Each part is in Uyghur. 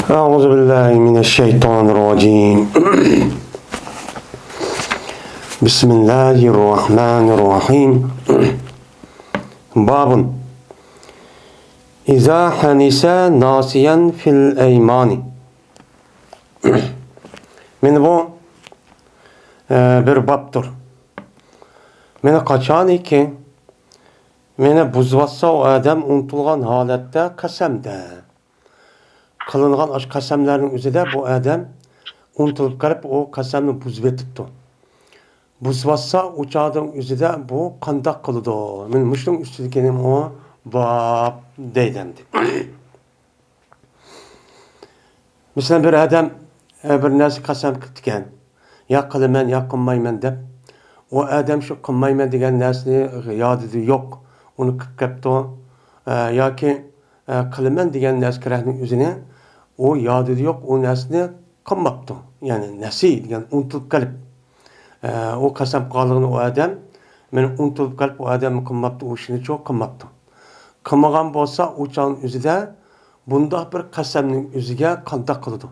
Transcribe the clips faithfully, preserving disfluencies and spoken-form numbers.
أعوذ بالله من الشيطان الرجيم. بسم الله الرحمن الرحيم. باب إذا حنث ناسيا في الأيمان. مانا بۇ، ئە، بىر بابتۇر. مانا قاچانكى مانا بۇزۇۋاتسا ئۇ ئادەم ئۇنتۇلغان ھالەتتە قەسەمدە. قىلىنغان ئاشۇ قەسەملەرنىڭ ئۆزىدە بۇ ئادەم ئۇنتۇلۇپ قېلىپ، ئۇ قەسەمنى بۇزۇۋېتىپتۇ. بۇزۇۋاتسا، ئۇ چاغنىڭ ئۆزىدە بۇ قانداق قىلىدۇ؟ مانا مۇشۇنىڭ ئۈستىدىكىنى ئۇ باب دەيدۇ ئەمدى. مەسىلەن، بىر ئادەم، ئە، بىر نەرسە قەسەم قىپتىكەن. يا قىلىمەن، يا قىلمايمەن دەپ. ئۇ ئادەم شۇ قىلمايمەن دېگەن نەرسىنى يادىدا يوق، ئۇنى قىپ كەپتۇ. ئە، ياكى، ئە، قىلىمەن دېگەن نەرسە كېرەكنىڭ ئۆزىنى ئۇ يادىدا يوق، ئۇ نەرسىنى قىلماپتۇ. يەنى نەسى دېگەن ئۇنتۇلۇپ قېلىپ. ئە، ئۇ قەسەم قىلغانلىقىنى ئۇ ئادەم، مانا ئۇنتۇلۇپ قېلىپ ئۇ ئادەم قىلماپتۇ، ئۇ ئىشنىچۇ قىلماپتۇ. قىلمىغان بولسا، ئۇ چاغنىڭ ئۆزىدە بۇنداق بىر قەسەمنىڭ ئۆزىگە قانداق قىلىدۇ؟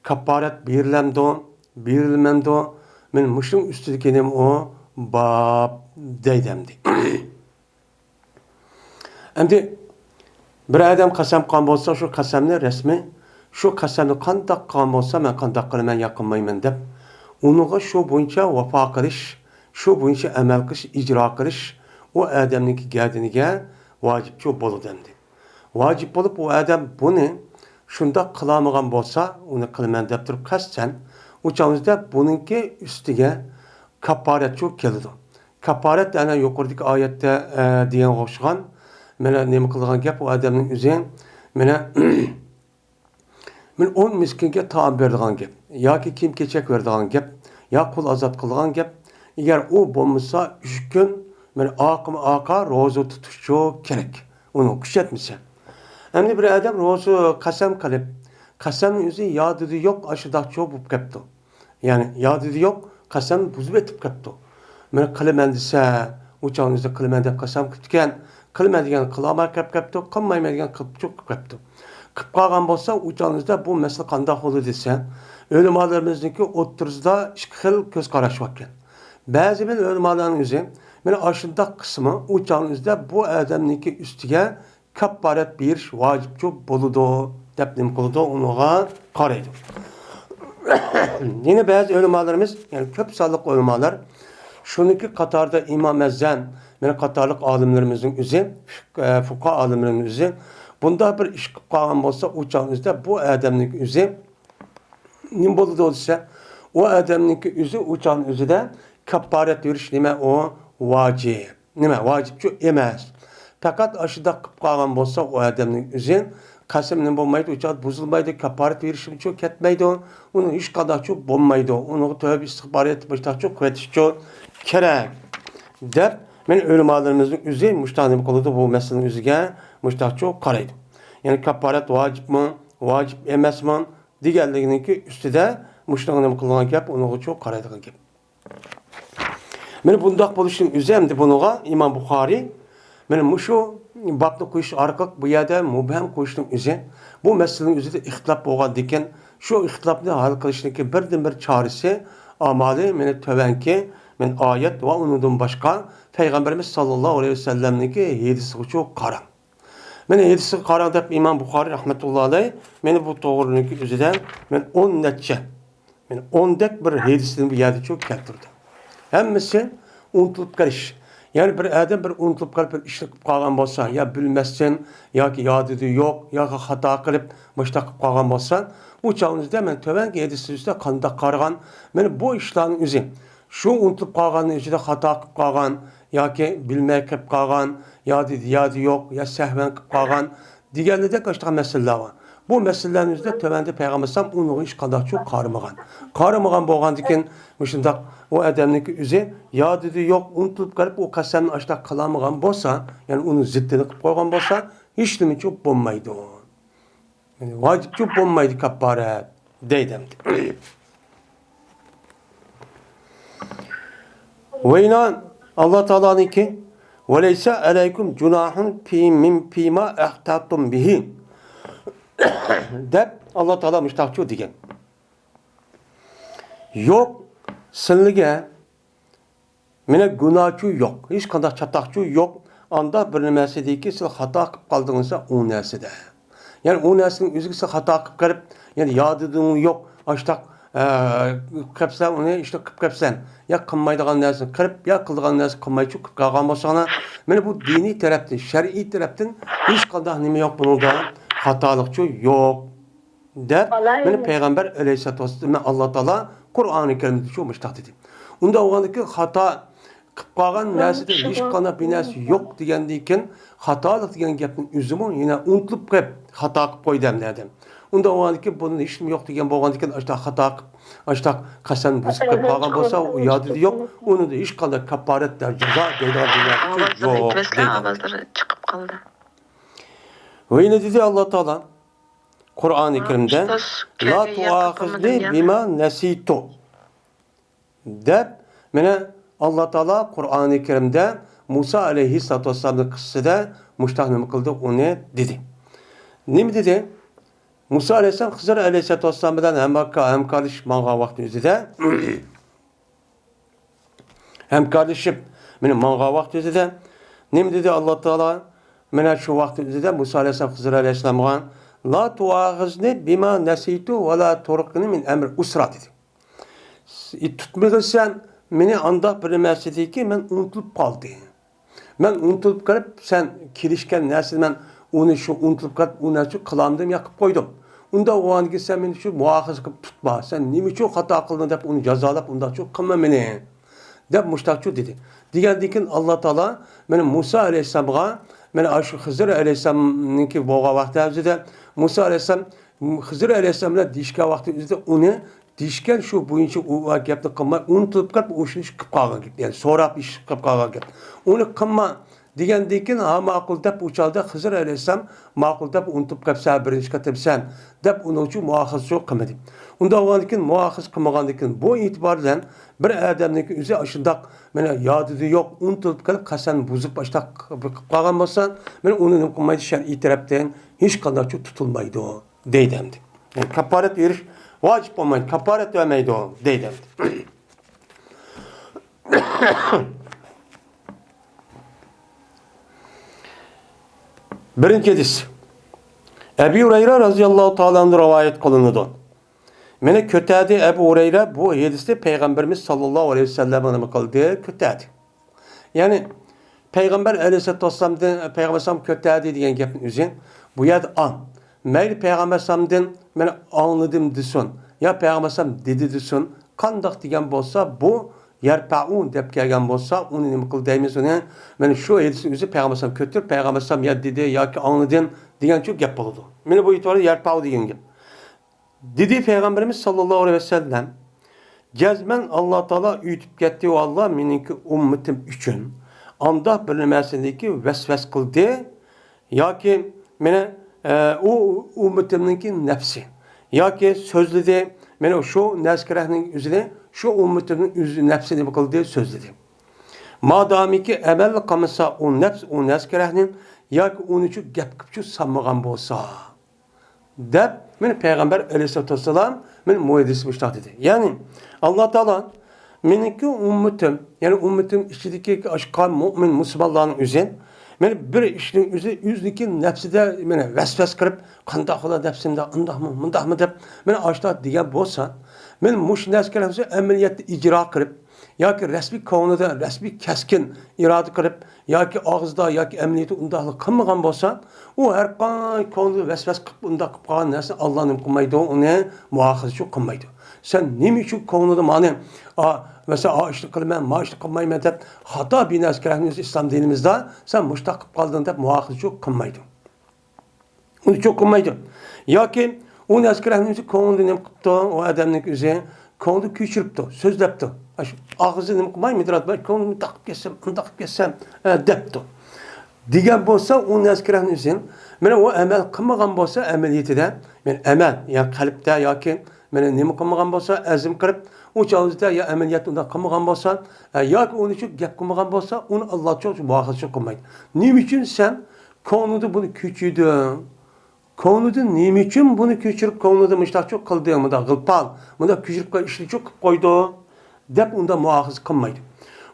كاپپارەت بېرىلەمدۇ، بېرىلمەمدۇ؟ مانا مۇشۇنىڭ ئۈستىدىكىنى ئۇ باب دەيدۇ ئەمدى. ئەمدى بىر ئادەم قەسەم قىلغان بولسا، شۇ قەسەمنى رەسمىي، شۇ قەسەمنى قانداق قىلغان بولسا، مەن قانداق قىلىمەن يا قىلمايمەن دەپ، ئۇنىڭغا شۇ بويىچە ۋاپا قىلىش، شۇ بويىچە ئەمەل قىلىش، ئىجرا قىلىش ئۇ ئادەمنىڭكى گەدىنىگە ۋاجىپچۇ بولىدۇ ئەمدى. ۋاجىپ بولۇپ، ئۇ ئادەم بۇنى شۇنداق قىلالمىغان بولسا، ئۇنى قىلىمەن دەپ تۇرۇپ قەستەن، ئۇ چاغنىڭدا بۇنىڭكى ئۈستىگە كاپپارەتچۇ كېلىدۇ. كاپپارەت ئەنە يۇقىرىدىكى ئايەتتە، ئە، دېگەنگە ئوخشىغان، مانا نېمە قىلىدىغان گەپ، ئۇ ئادەمنىڭ ئۆزى، مانا، مانا ئون مىسكىنگە تائام بېرىدىغان گەپ، ياكى كىيىم-كېچەك بېرىدىغان گەپ، يا قۇل ئازاد قىلىدىغان گەپ. ئەگەر ئۇ بولمىسا، ئۈچ كۈن، مانا ئارقىمۇ ئارقا روزا تۇتۇشچۇ كېرەك، ئۇنى كۈچەتمىسە. ئەمدى بىر ئادەم روزا قەسەم قىلىپ، قەسەمنىڭ ئۆزى يادىدا يوق، ئاشۇنداقچۇ بولۇپ كەپتۇ. يەنى يادىدا يوق، قەسەمنى بۇزۇپ ئېتىپ كەپتۇ. مانا قىلىمەن دېسە، ئۇ چاغنىڭ ئۆزىدە قىلىمەن دەپ قەسەم قىپتىكەن. قىلىمەن دېگەن قىلالماي قېلىپ كەپتۇ، قىلمايمەن دېگەن قىلىپچۇ قىپ كەپتۇ. قىپ قالغان بولسا، ئۇ چاغنىڭ ئۆزىدە بۇ مەسىلە قانداق بولىدۇ دېسە، ئۆلىمالىرىمىزنىڭكى ئوتتۇرىسىدا ئىككى خىل كۆز قاراش باركەن. بەزى بىر ئۆلىمالارنىڭ ئۆزى، مانا ئاشۇنداق قىسمى ئۇ چاغنىڭ ئۆزىدە بۇ ئادەمنىڭكى ئۈستىگە كاپپارەت بېرىش ۋاجىپچۇ بولىدۇ دەپ نېمە قىلىدۇ، ئۇنىڭغا قارايدۇ. يەنە بەزى ئۆلىمالىرىمىز، يەنى كۆپ سانلىق ئۆلىمالار، شۇنىڭكى قاتارىدا ئىمام ئەززەم، مانا قاتارلىق ئالىملىرىمىزنىڭ ئۆزى، فۇقا ئالىملىرىنىڭ ئۆزى بۇنداق بىر ئىش قىلىپ قالغان بولسا، ئۇ چاغنىڭ ئۆزىدە بۇ ئادەمنىڭ ئۆزى نېمە بولىدۇ دېسە، ئۇ ئادەمنىڭكى ئۆزى ئۇ چاغنىڭ ئۆزىدە كاپپارەت بېرىش نېمە ئۇ؟ ۋاجىپ. نېمە؟ ۋاجىپچۇ ئەمەس. پەقەت ئاشۇنداق قىلىپ قالغان بولسا، ئۇ ئادەمنىڭ ئۆزى قەسەم نېمە بولمايدۇ، ئۇ چاغدا بۇزۇلمايدۇ، كاپپارەت بېرىشمۇچۇ كەتمەيدۇ، ئۇنىڭ ھېچقانداقچۇ بولمايدۇ، ئۇنىڭغا تۆۋە ئىستىغپار ئېيتىپ مۇشتاقچۇ قىلىۋېتىشچۇ كېرەك دەپ، مانا ئۆلىمالىرىمىزنىڭ ئۆزى مۇشتاق نېمە قىلىدۇ، بۇ مەسىلىنىڭ ئۆزىگە مۇشتاقچۇ قارايدۇ. يەنى كاپپارەت ۋاجىپمۇ، ۋاجىپ ئەمەسمۇ دېگەنلىكىنىڭكى ئۈستىدە مۇشۇنىڭغا نېمە قىلىدىغان گەپ، ئۇنىڭغىچۇ قارايدىغان گەپ. مانا بۇنداق بولۇشنىڭ ئۆزى ئەمدى بۇنىڭغا ئىمام بۇخارىي مانا مۇشۇ بابنى قويۇش ئارقىلىق بۇ يەردە مۇبھەم قويۇشنىڭ ئۆزى، بۇ مەسىلىنىڭ ئۆزىدە ئىختىلاپ بولغاندىكىن، شۇ ئىختىلاپنى ھەل قىلىشنىڭكى بىردىنبىر چارىسى، ئامالى مانا تۆۋەنكى مانا ئايەت ۋە ئۇنىڭدىن باشقا پەيغەمبىرىمىز ساللاللاھۇ ئەلەيھى ۋەسەللەمنىڭكى ھەدىسىگىچۇ قاراڭ. مانا ھەدىسكە قاراڭ دەپ ئىمام بۇخارىي رەھمەتۇللا ئەلەيھ مانا بۇ توغرىنىڭكى ئۆزىدە مانا ئون نەچچە، مانا ئون دەك بىر ھەدىسنى بۇ يەردىچۇ كەلتۈردى. ھەممىسى ئۇنتۇلۇپ قېلىش. يەنى بىر ئادەم بىر ئۇنتۇلۇپ قېلىپ بىر ئىشنى قىلىپ قالغان بولسا، يا بىلمەستىن، ياكى يادىدا يوق، ياكى خاتا قىلىپ مۇشۇنداق قىلىپ قالغان بولسا، ئۇ چاغنىڭ ئۆزىدە مانا تۆۋەنكى ھەدىسنىڭ ئۈستىدە قانداق قارىغان، مانا بۇ ئىشلارنىڭ ئۆزى، شۇ ئۇنتۇلۇپ قالغاننىڭ ئىچىدە خاتا قىلىپ قالغان، ياكى بىلمەي قىلىپ قالغان، يادى، يادى يوق، يا سەھۋەن قىلىپ قالغان دېگەندەك ئاشۇنداق مەسىلىلەر بار. بۇ مەسىلىلەرنىڭ ئۆزىدە تۆۋەندە پەيغەمبەر ئەلەيھىسسالام ئۇنىڭغا ھېچقانداقچۇ قارىمىغان. قارىمىغان بولغاندىكىن، مۇشۇنداق ئۇ ئادەمنىڭكى ئۆزى يادىدا يوق، ئۇنتۇلۇپ قېلىپ، ئۇ قەسەمنى ئاشۇنداق قىلالمىغان بولسا، يەنى ئۇنىڭ زىددىنى قىلىپ قويغان بولسا، ھېچنېمىچۇ بولمايدۇ. يەنى ۋاجىپچۇ بولمايدۇ كاپپارەت دەيدۇ ئەمدى. ۋەينا، ئاللا تائالانىڭكى، ۋەلەيسە ئەلەيكۇم جۇناھۇن فى مىن فىما ئەختەتۇم بىھى. دەپ ئاللا تائالا مۇشتاقچۇ دېگەن. يوق، سىلىگە مېنىڭ گۇناھچۇ يوق، ھېچقانداق چاتاقچۇ يوق. ئاندا بىر نەرسىدىكى سىز خاتا قىلىپ قالدىڭىز ئۇ نەرسىدە. يەنى ئۇ نەرسىنىڭ ئۆزىگە سىز خاتا قىلىپ قېلىپ، يەنى يادىدىڭ يوق، ئاشتاق، ئە، قىلىپ قېلىپسەن، ئۇنى ئىشتە قىلىپ قېلىپسەن. يا قىلمايدىغان نەرسىنى قىلىپ، يا قىلىدىغان نەرسە قىلمايچۇ قىلىپ قالغان بولساڭلار، مانا بۇ دىنىي تەرەپتىن، شەرئىي تەرەپتىن ھېچقانداق نېمە يوق بۇنىڭدا، خاتالىقچۇ يوق. دەپ، مانا پەيغەمبەر ئەلەيھىسسالاتۇ ۋەسسالام، ئاللا تائالا قۇرئانى كەرىمدە شۇ مۇشتاق دېدى. ئۇنداق بولغاندىكىن خاتا قىلىپ قالغان نەرسىدە ھېچقانداق بىر نەرسە يوق دېگەندىن كېيىن، خاتالىق دېگەن گەپنىڭ ئۆزىمۇ يەنە ئۇنتۇلۇپ قېلىپ خاتا قىلىپ قويدى ئەمدى ئادەم. ئۇنداق بولغاندىكىن بۇنى ھېچنېمە يوق دېگەن بولغاندىكىن، ئاشتا خاتا قىلىپ، ئاشتا قەسەم بۇزۇپ قېلىپ قالغان بولسا، ئۇ يادىدا يوق، ئۇنىڭدا ھېچقانداق كاپپارەت يا جازا دەيدىغان بىر نەرسە يوق دەيدۇ. ۋە يەنە دېدى ئاللا تائالا، قۇرئانى كەرىمدە، لا تۇئاخىزنى بىما نەسىتۇ دەپ، مانا ئاللا تائالا قۇرئانى كەرىمدە مۇسا ئەلەيھىسسالاتۇ ۋەسسالامنىڭ قىسسىسىدە مۇشتاق نېمە قىلدى، ئۇنى دېدى. نېمە دېدى؟ مۇسا ئەلەيھىسسالام خىزىر ئەلەيھىسسالاتۇ ۋەسسالام بىلەن ھەمكار-، ھەمكارلىشىپ ماڭغان ۋاقتى ئۆزىدە، ھەمكارلىشىپ، مانا ماڭغان ۋاقتى ئۆزىدە نېمە دېدى ئاللا تائالا؟ مانا شۇ ۋاقتى ئۆزىدە مۇسا ئەلەيھىسسالام خىزىر ئەلەيھىسسالامغا، لا تۇئاخىزنى بىما نەسىتۇ ۋە لا تۇرھىقنى مىن ئەمرى ئۇسرا دېدى. تۇتمىغىن سەن مېنى ئانداق بىر نەرسىدىكى مەن ئۇنتۇلۇپ قالدى. مەن ئۇنتۇلۇپ قېلىپ، سەن كېلىشكەن نەرسىنى مەن ئۇنى شۇ ئۇنتۇلۇپ قېلىپ، ئۇ نەرسىنى قىلالمىدىم يا قىلىپ قويدۇم. ئۇنداق بولغاندىكىن سەن مېنى شۇ مۇئاخىزە قىلىپ تۇتما. سەن نېمە ئۈچۈن خاتا قىلدىڭ دەپ ئۇنى جازالاپ، ئۇنداقچۇ قىلما مېنى، دەپ مۇشتاقچۇ دېدى. دېگەندىن كېيىن ئاللا تائالا مانا مۇسا ئەلەيھىسسالامغا، مانا شۇ خىزىر ئەلەيھىسسالامنىڭكى بولغان ۋاقتى ھەززىدە مۇسا ئەلەيھىسسالام خىزىر ئەلەيھىسسالام بىلەن دېيىشكەن ۋاقتى ئۆزىدە ئۇنى دېيىشكەن شۇ بويىچە ئۇ گەپنى قىلماي، ئۇنتۇلۇپ قېلىپ، ئۇ ئىشنى قىلىپ قالغان گەپ. يەنى سوراپ ئىش قىلىپ قالغان گەپ. ئۇنى قىلما دېگەندىن كېيىن، ھا، ماقۇل دەپ، ئۇ چاغدا خىزىر ئەلەيھىسسالام ماقۇل دەپ، ئۇنتۇپ قېلىپسەن، بىرىنچى قېتىم سەن دەپ، ئۇنىڭ ئۈچۈن مۇئاخىزە قىلمىدى. ئۇنداق بولغاندىن كېيىن، مۇئاخىزە قىلمىغاندىن كېيىن، بۇ ئېتىبار بىلەن بىر ئادەمنىڭكى ئۆزى ئاشۇنداق، مانا، يادىدا يوق، ئۇنتۇلۇپ قېلىپ، قەسەم بۇزۇپ، ئاشۇنداق قىلىپ قالغان بولسا، مانا، ئۇنى نېمە قىلمايدۇ؟ شەرئىي تەرەپتىن ھېچقانداقچە تۇتۇلمايدۇ. دەيدۇ ئەمدى. يەنى كاپپارەت بېرىش ۋاجىپ بولمايدۇ، كاپپارەت بەرمەيدۇ، دەيدۇ ئەمدى. بىرىنچى ھەدىس. ئەبى ھۇرەيرە رازىياللاھۇ تائالا ئەنھۇ رىۋايەت قىلىنىدۇ. مېنى كۆتەردى، ئەبۇ ھۇرەيرە بۇ ھەدىسنى پەيغەمبىرىمىز ساللاللاھۇ ئەلەيھى ۋەسەللەمگە نېمە قىلدى؟ كۆتەردى. يەنى پەيغەمبەر ئەلەيھىسسالاتۇ ۋەسسالامدىن، پەيغەمبەر ئەلەيھىسسالام كۆتەردى دېگەن گەپنىڭ ئۆزى بۇ يەردە ئاڭ. مەيلى پەيغەمبەر ئەلەيھىسسالامدىن مەن ئاڭلىدىم دېسۇن، يا پەيغەمبەر ئەلەيھىسسالام دېدى دېسۇن، قانداق دېگەن بولسا، بۇ يەرپەئۇ دەپ كەلگەن بولسا، ئۇنى نېمە قىل دەيمىز ئۇنى؟ مانا شۇ ھەدىسنىڭ ئۆزى پەيغەمبەر ئەلەيھىسسالام كۆتۈرۈپ، پەيغەمبەر ئەلەيھىسسالام يا دېدى ياكى ئاڭلىدىم دېگەنچۇ گەپ بولىدۇ. مانا بۇ ئېتىباردا يەرپەئۇ دېگەن گەپ. دېدى پەيغەمبىرىمىز ساللاللاھۇ ئەلەيھى ۋەسەللەم، جەزمەن ئاللا تائالا ئۆتۈپ كەتتى، ۋاللا مېنىڭكى ئۈممىتىم ئۈچۈن ئانداق بىر نېمىسىنىكى ۋەسۋەس قىلدى ياكى مېنى، ئە، ئۇ ئۈممىتىمنىڭكى نەپسى ياكى سۆزلىدى، مېنى شۇ نەسكىرەھنىڭ ئۆزىنى شۇ ئۈممىتىمنىڭ ئۆزى نەپسى نېمە قىلدى، سۆزلىدى. مادامىكى ئەمەل قىلمىسا ئۇ نەپس، ئۇ نەسكىرەھنى ياكى ئۇنى شۇ گەپ قىلىپ شۇ سانمىغان بولسا. دەپ، مانا پەيغەمبەر ئەلەيھىسسالاتۇ ۋەسسالام، مانا مۇ ھەدىس مۇشۇنداق دېدى. يەنى، ئاللا تائالا، مېنىڭكى ئۈممىتىم، يەنى ئۈممىتىم ئىچىدىكى ئاشقان مۆمىن مۇسۇلمانلارنىڭ ئۆزى، مانا بىر ئىشنىڭ ئۆزى، ئۆزىنىڭكى نەپسىدە، مانا ۋەسۋەس قىلىپ، قانداق بولا نەپسىمدە، ئۇنداقمۇ، مۇنداقمۇ دەپ، مانا ئاشۇنداق دېگەن بولسا، مانا مۇشۇ نەرسىگە ئەمەلىيەتتە ئىجرا قىلىپ، ياكى رەسمىي كۆڭلىدە رەسمىي كەسكىن ئىرادە قىلىپ، ياكى ئاغزىدا، ياكى ئەمەلىيىتى ئۇنداقلا قىلمىغان بولسا، ئۇ ھەر قانداق كۆڭلىدە ۋەسۋەسە قىلىپ ئۇنداق قىلىپ قالغان نەرسىنى ئاللا نېمە قىلمايدۇ، ئۇنى مۇئاخىزە قىلمايدۇ. سەن نېمە ئۈچۈن كۆڭلىدە مانى، ئا، مەسىلەن، ئا ئىشنى قىلىمەن، ما ئىشنى قىلمايمەن دەپ خاتا بىر نەرسە كەرەكنى ئۆزى ئىسلام دىنىمىزدا سەن مۇشۇنداق قىلىپ قالدىڭ دەپ مۇئاخىزە قىلمايدۇ. ئۇنى چوقۇنمايدۇ. ياكى ئۇ نەسكىرەھنىڭ ئۆزى كۆڭلىدە نېمە قىپتۇ، ئۇ ئادەمنىڭ ئۆزى كۆڭلىدە كۆچۈرۈپتۇ، سۆزلەپتۇ. ئاشۇ ئاغزى نېمە قىلماي، مىدىراتماي، كۆڭلىدە مۇنداق قىپ كەتسەم، ئۇنداق قىپ كەتسەم، ئە، دەپتۇ. دېگەن بولسا، ئۇ نەسكىرەھنىڭ ئۆزى، مانا ئۇ ئەمەل قىلمىغان بولسا، ئەمەلىيىتىدە، مانا ئەمەل، يا قەلبتە ياكى مانا نېمە قىلمىغان بولسا، ئەزم قىلىپ، ئۇ چاغدا يا ئەمەلىيەتتە ئۇنداق قىلمىغان بولسا، ئە، ياكى ئۇنى شۇ گەپ قىلمىغان بولسا، ئۇنى ئاللا چوقۇم مۇئاخىزە قىلمايدۇ. نېمە ئۈچۈن سەن كۆڭلۈڭدە بۇنى كۆچۈردۈڭ؟ كۆڭلىدىن نېمە ئۈچۈن بۇنى كۆچۈرۈپ، كۆڭلىدە مۇشۇنداقچۇ قىلدىڭ، مۇنداق غىلپال، مۇنداق كۆچۈرۈپ قويۇش ئۈچۈن قىلىپ قويدۇڭ، دەپ ئۇنداق مۇئاخىزە قىلمايدۇ.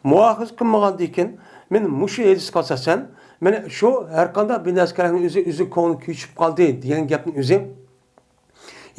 مۇئاخىزە قىلمىغاندىن كېيىن، مەن مۇشۇ ھەدىسكە ئاساسەن، مەن شۇ ھەرقانداق بىر نەرسىگە ئۆزى، ئۆزى كۆڭلى كۆچۈپ قالدى دېگەن گەپنى ئۆزى،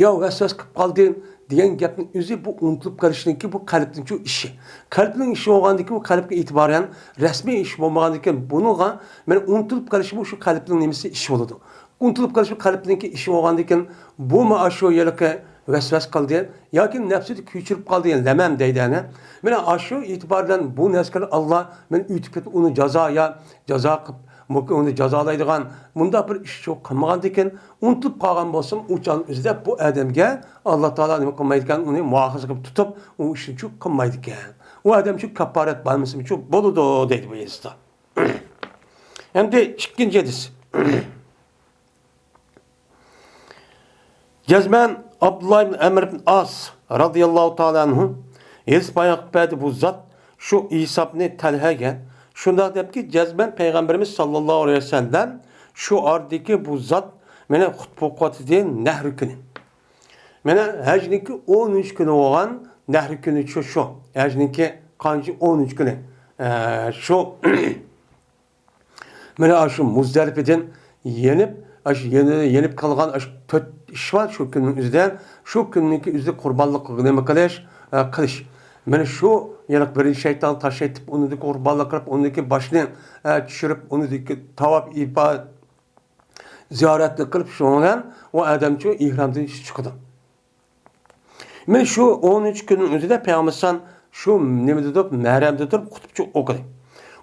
يا ۋەسۋەسە قىلىپ قالدى دېگەن گەپنىڭ ئۆزى بۇ ئۇنتۇلۇپ قېلىشنىڭكى بۇ قەلبنىڭچۇ ئىشى. قەلبنىڭ ئىشى بولغاندىن كېيىن، بۇ قەلبكە ئېتىبارەن رەسمىي ئىش بولمىغاندىن كېيىن، بۇنىڭغا مەن ئۇنتۇلۇپ قېلىشمۇ شۇ قەلبنىڭ نېمىسى ئىشى بولىدۇ. ئۇنتۇلۇپ قېلىش بۇ قەلبنىڭكى ئىشى بولغاندىن كېيىن، بۇمۇ ئاشۇ ھېلىقى ۋەسۋەسە قىلدى ياكى نەپسىدە كۆچۈرۈپ قالدى، لەمەم دەيدۇ ئەنە. مانا ئاشۇ ئېتىبار بىلەن بۇ نەرسىلەر ئاللا مەن ئۆتۈپ كېتىپ ئۇنى جازا يا جازا قىلىپ، مۇ-، ئۇنى جازالايدىغان مۇنداق بىر ئىش شۇ قىلمىغاندىكىن، ئۇنتۇپ قالغان بولسىمۇ، ئۇ چاغنى ئۆزىدە بۇ ئادەمگە ئاللا تائالا نېمە قىلمايدىكەن، ئۇنى مۇئاخىزە قىلىپ تۇتۇپ، ئۇ ئىشنى شۇ قىلمايدىكەن. ئۇ ئادەم شۇ كاپپارەت بەرمىسىمۇ شۇ بولىدۇ، دەيدۇ بۇ ھەدىستە. ئەمدى ئىككىنچى ھەدىس. جەزمەن ئابدۇللا ئىبن ئەمر ئىبن ئاس رازىياللاھۇ تائالا ئەنھۇ ھەدىس بايان قىلىپ بەردى، بۇ زات شۇ ئىساپنى تەلھەگە شۇنداق دەپكى، جەزمەن پەيغەمبىرىمىز ساللاللاھۇ ئەلەيھى ۋەسەللەم شۇ ئاردىكى بۇ زات مانا خۇتبە ئوقۇۋاتىدۇ نەھر كۈنى. مانا ھەجنىڭكى ئونىنچى كۈنى بولغان، نەھر كۈنى شۇ، شۇ. ھەجنىڭكى قانچە؟ ئونىنچى كۈنى. ئە، شۇ مانا ئاشۇ مۇزدەلىپىدىن يېنىپ، ئاشۇ يېنى-، يېنىپ قالغان ئاشۇ تۆت ئىش بار شۇ كۈننىڭ ئۆزىدە. شۇ كۈننىڭكى ئۆزىدە قۇربانلىق نېمە قىلىش، ئە، قىلىش. مانا شۇ يەنە بىرىنچى شەيتان تاش ئېتىپ، ئۇنىڭدىكى قۇربانلىق قىلىپ، ئۇنىڭدىكى باشنى، ئە، چۈشۈرۈپ، ئۇنىڭدىكى تاۋاپ ئىپا-، زىيارەتنى قىلىپ، شۇنىڭ بىلەن ئۇ ئادەمچۇ ئېھرامدىن چىقىدۇ. مەن شۇ ئونىنچى كۈننىڭ ئۆزىدە پەيغەمبەر ئەلەيھىسسالام شۇ نېمىدە تۇرۇپ، مەھرەمدە تۇرۇپ خۇتبە ئوقۇدى.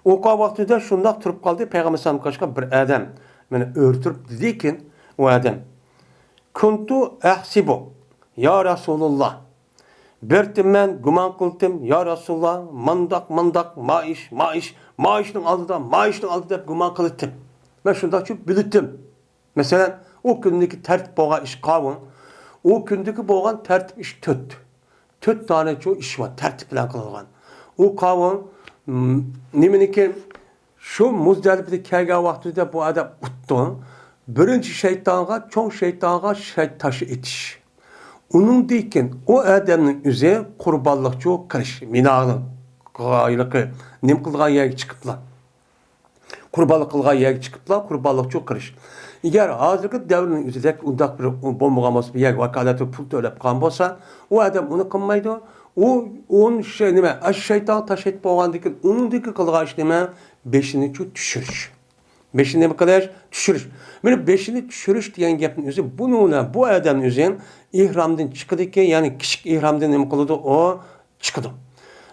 ئوقۇغان ۋاقتىدا شۇنداق تۇرۇپ قالدى، پەيغەمبەر ئەلەيھىسسالامغا بىر ئادەم مېنى ئۆرە تۇرۇپ دېدىكىن، ئۇ ئادەم، كۇنتۇ ئەھسىبۇ، يا رەسۇلاللا، بىرتىمەن گۇمان قىلتىم، يا رەسۇلاللا، مانداق، مانداق، ما ئىش، ما ئىش، ما ئىشنىڭ ئالدىدا، ما ئىشنىڭ ئالدىدا دەپ گۇمان قىلتىم. مەن شۇنداقچۇ بىلىتتىم. مەسىلەن، ئۇ كۈندىكى تەرتىپ بولغان ئىش قاۋۇ. ئۇ كۈندىكى بولغان تەرتىپ ئىش تۆت. تۆت دانە شۇ ئىش بار، تەرتىپ بىلەن قىلىنغان. ئۇ قاۋۇ، م، نېمىنىكى، شۇ مۇزدەلىپىدە كەلگەن ۋاقتىدا بۇ ئادەم ئۇتتۇ. بىرىنچى شەيتانغا، چوڭ شەيتانغا شەي-، تاش ئېتىش. ئۇنىڭدىن كېيىن ئۇ ئادەمنىڭ ئۆزى قۇربانلىقچۇ قىلىش، مىنانىڭ قايلىقى، نېمە قىلىدىغان يەرگە چىقىپلا. قۇربانلىق قىلغان يەرگە چىقىپلا قۇربانلىقچۇ قىلىش. ئەگەر ھازىرقى دەۋرنىڭ ئۆزىدەك ئۇنداق بىر بولمىغان بولسا، بىر يەرگە ۋاكالەتلىك پۇل تۆلەپ قالغان بولسا، ئۇ ئادەم ئۇنى قىلمايدۇ. ئۇ، ئۇ شەي-، نېمە، ئاشۇ شەيتانغا تاش ئېتىپ بولغاندىن كېيىن ئۇنىڭدىن كېيىن قىلىدىغان ئىش نېمە؟ بېشىنى چۈ-، چۈشۈرۈش. بېشىنى نېمە قىلىش؟ چۈشۈرۈش. مانا بېشىنى چۈشۈرۈش دېگەن گەپنىڭ ئۆزى بۇنىڭ بىلەن بۇ ئادەمنىڭ ئۆزى ئېھرامدىن چىقىدىكەن، يەنى كىچىك ئېھرامدىن نېمە قىلىدۇ؟ ئۇ چىقىدۇ.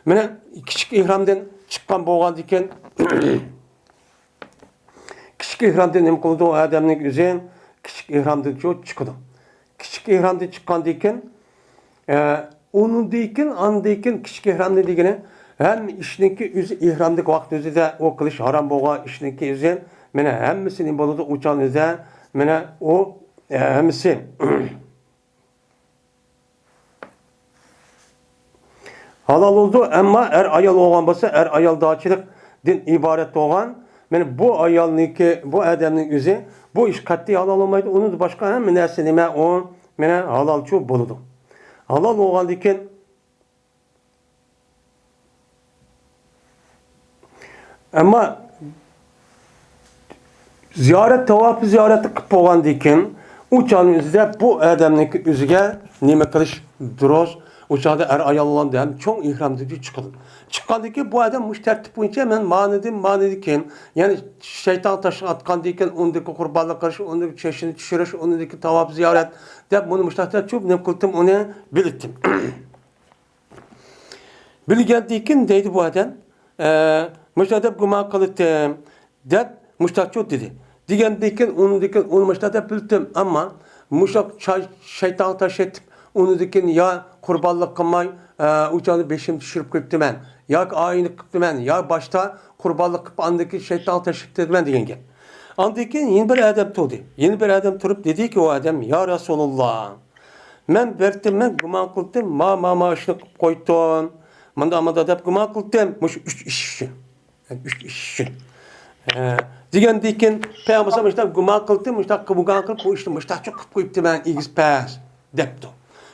مانا كىچىك ئېھرامدىن چىققان بولغاندىكىن، كىچىك ئېھرامدىن نېمە قىلىدۇ؟ ئۇ ئادەمنىڭ ئۆزى كىچىك ئېھرامدىن چۇ-، چىقىدۇ. كىچىك ئېھرامدىن چىققاندىن كېيىن، ئە، ئۇنىڭدىن كېيىن، ئاندىن كېيىن كىچىك ئېھرامنى دېگىنى ھەممە ئىشنىڭكى ئۆزى ئېھرامدىكى ۋاقىت ئۆزىدە ئۇ قىلىش ھارام بولغان ئىشنىڭكى ئۆزى، مانا ھەممىسى نېمە بولىدۇ؟ ئۇ چاغنىڭ ئۆزىدە، مانا ئۇ، ئە، ھەممىسى ھالال بولىدۇ، ئەمما ئەر-ئايال بولغان بولسا، ئەر-ئايالدارچىلىقتىن ئىبارەت بولغان، مانا بۇ ئايالنىڭكى، بۇ ئادەمنىڭ ئۆزى بۇ ئىش قەتئىي ھالال بولمايدۇ. ئۇنىڭدىن باشقا ھەممە نەرسە نېمە ئۇ، مانا ھالالچۇ بولىدۇ. ھالال بولغاندىن كېيىن، ئەمما زىيارەت، تاۋاپى زىيارەتنى قىلىپ بولغاندىن كېيىن، ئۇ چاغنىڭ ئۆزىدە بۇ ئادەمنىڭكى ئۆزىگە نېمە قىلىش دۇرۇس؟ ئۇ چاغدا ئەر-ئايال بولغاندا ھەم چوڭ ئېھرامدىن چىقىدۇ. چىققاندىن كېيىن بۇ ئادەم مۇشۇ تەرتىپ بويىچە مەن مانىدىم، مانىدىن كېيىن، يەنى شەيتان تاشنى ئاتقاندىن كېيىن ئۇنىڭدىكى قۇربانلىق قىلىش، ئۇنىڭدىكى چېشىنى چۈشۈرۈش، ئۇنىڭدىكى تاۋاپ زىيارەت دەپ مۇنى مۇشۇنداق تەرتىپ نېمە قىلدىم، ئۇنى بىلىتتىم. بىلگەندىكىن دەيدۇ بۇ ئادەم، ئە، مۇشۇنداق دەپ گۇمان قىلىتتىم، دەپ مۇشتاقچۇ دېدى. دېگەندىكىن، ئۇنىڭدىكىن ئۇنى مۇشتاق دەپ بىلدىم، ئەمما مۇشۇ چاي-، شەيتانغا تاش ئېتىپ، ئۇنىڭدىكىن يا قۇربانلىق قىلماي، ئە، ئۇ چاغدا بېشىمنى چۈشۈرۈپ قويۇپتىمەن، ياكى ئاينى قىپتىمەن، يا باشتا قۇربانلىق قىلىپ، ئاندىن كېيىن شەيتانغا تاش ئېتىپتىمەن دېگەن گەپ. ئاندىن كېيىن يەنە بىر ئادەم تۇردى. يەنە بىر ئادەم تۇرۇپ دېدىكى، ئۇ ئادەم، يا رەسۇلاللا، مەن بىرتىمەن گۇمان قىلدىم، ما، ما، ما ئىشنى قىلىپ قويدۇم. مۇنداق، مۇنداق دەپ گۇمان قىلدىم. مۇشۇ ئۈچ ئىش ئۈچۈن. يەنى ئۈچ ئىش ئۈچۈن. ئە، دېگەندىن كېيىن پەيغەمبەر ئەلەيھىسسالام مۇشۇنداق گۇمان قىلدى، مۇشۇنداق گۇمان قىلىپ، بۇ ئىشنى مۇشۇنداقچە قىلىپ قويۇپتىمەن، ئېگىز پەس، دەپتۇ.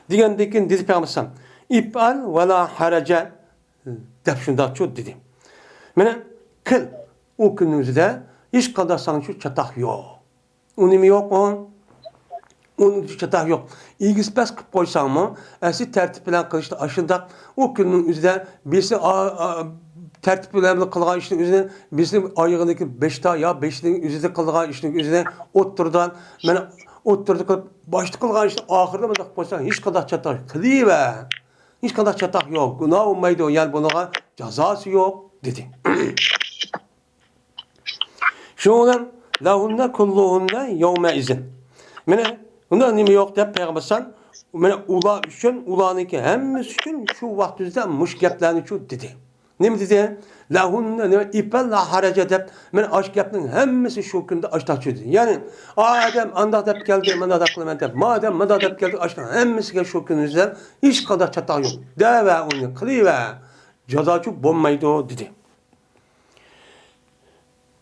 دېگەندىن كېيىن دېدى پەيغەمبەر ئەلەيھىسسالام، ئىپئەل ۋە لا ھەرەجە، دەپ شۇنداقچۇ دېدى. مانا، قىل، ئۇ كۈننىڭ ئۆزىدە ھېچقانداق ساڭا شۇ چاتاق يوق. ئۇ نېمە يوق ئۇ؟ ئۇنىڭ چاتاق يوق. ئېگىز پەس قىلىپ قويساڭمۇ، ئەسلى تەرتىپ بىلەن قىلىشتا ئاشۇنداق. ئۇ كۈننىڭ ئۆزىدە بىرسى، ئا، ئا، تەرتىپ بىلەن قىلغان ئىشنىڭ ئۆزىنى، بىرسى ئايىغىدىكى بېشىدا يا بېشىنىڭ ئۆزىدە قىلغان ئىشنىڭ ئۆزىنى ئوتتۇرىدا، مانا، ئوتتۇرىدا قىلىپ، باشتا قىلغان ئىشنى ئاخىرىدا مۇنداق قىلىپ قويساڭ، ھېچقانداق چاتاق قىلىۋەر. ھېچقانداق چاتاق يوق، گۇناھ بولمايدۇ، يەنى بۇنىڭغا جازاسى يوق، دېدى. شۇنىڭ بىلەن لەھۇننە كۇللۇھۇننە يەۋمەئىزىن. مانا، بۇندا نېمە يوق دەپ پەيغەمبەر ئەلەيھىسسالام، مانا، ئۇلار ئۈچۈن، ئۇلارنىڭكى ھەممىسى ئۈچۈن شۇ ۋاقتىمىزدا مۇشۇ گەپلەرنىچۇ دېدى. نېمە دېدى؟ لەھۇننە، نېمە، ئىپئەل لا ھەرەجە دەپ، مانا، ئاشۇ گەپنىڭ ھەممىسى شۇ كۈندە ئاشتاقچۇ دېدى. يەنى، ئا ئادەم ئانداق دەپ كەلدى، مانداق دەپ قىلىمەن دەپ، ما ئادەم مانداق دەپ كەلدى، ئاشۇنىڭ ھەممىسىگە شۇ كۈنىمىزدە ھېچقانداق چاتاق يوق. دەۋە ئۇنى، قىلىۋە. جازاچۇ بولمايدۇ، دېدى.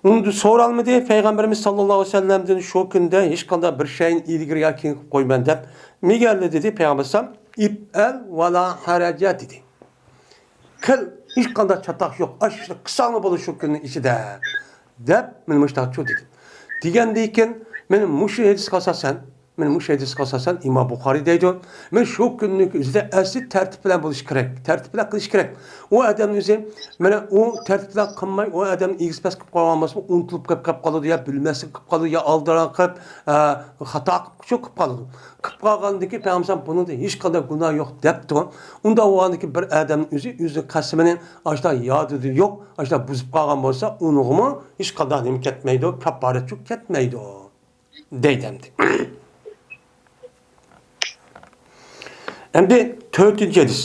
ئۇندا سورالمىدى، پەيغەمبىرىمىز ساللاللاھۇ ئەلەيھى ۋەسەللەمدىن شۇ كۈندە ھېچقانداق بىر شەينى ئىلگىرى يا كېيىن قىلىپ قويىمەن دەپ. مېگەرلى دېدى پەيغەمبەر ئەلەيھىسسالام، ئىپئەل ۋە لا ھەرەجە دېدى. قىل، ھېچقانداق چاتاق يوق، ئاشۇ ئىشنى قىلساڭلا بولىدۇ شۇ كۈننىڭ ئىچىدە، دەپ مانا مۇشۇنداقچۇ دېدى. دېگەندىن كېيىن مانا مۇشۇ ھەدىسكە ئاساسەن، مانا مۇشۇ ھەدىسكە ئاساسەن ئىمام بۇخارىي دەيدۇ، مانا شۇ كۈننىڭ ئۆزىدە ئەسلى تەرتىپ بىلەن بولۇش كېرەك، تەرتىپ بىلەن قىلىش كېرەك. ئۇ ئادەمنىڭ ئۆزى، مانا ئۇ تەرتىپ بىلەن قىلماي، ئۇ ئادەم ئېگىز پەس قىلىپ قويغان بولسا، ئۇنتۇلۇپ قېلىپ، قېلىپ قالىدۇ، يا بىلمەسلىك قىلىپ قالىدۇ، يا ئالدىراڭ قىلىپ، ئە، خاتا قىلىپ، شۇ قىلىپ قالىدۇ. قىلىپ قالغاندىكى پەيغەمبەر بۇنىڭدا ھېچقانداق گۇناھ يوق دەپتۇ. ئۇنداق بولغاندىكى بىر ئادەمنىڭ ئۆزى ئۆزىنىڭ قەسىمىنى ئاشۇنداق يادىدا يوق، ئاشۇنداق بۇزۇپ قالغان بولسا، ئۇنىڭغىمۇ ھېچقانداق نېمە كەتمەيدۇ، كاپپارەتچۇ كەتمەيدۇ. دەيدۇ ئەمدى. ئەمدى تۆتىنچى ھەدىس.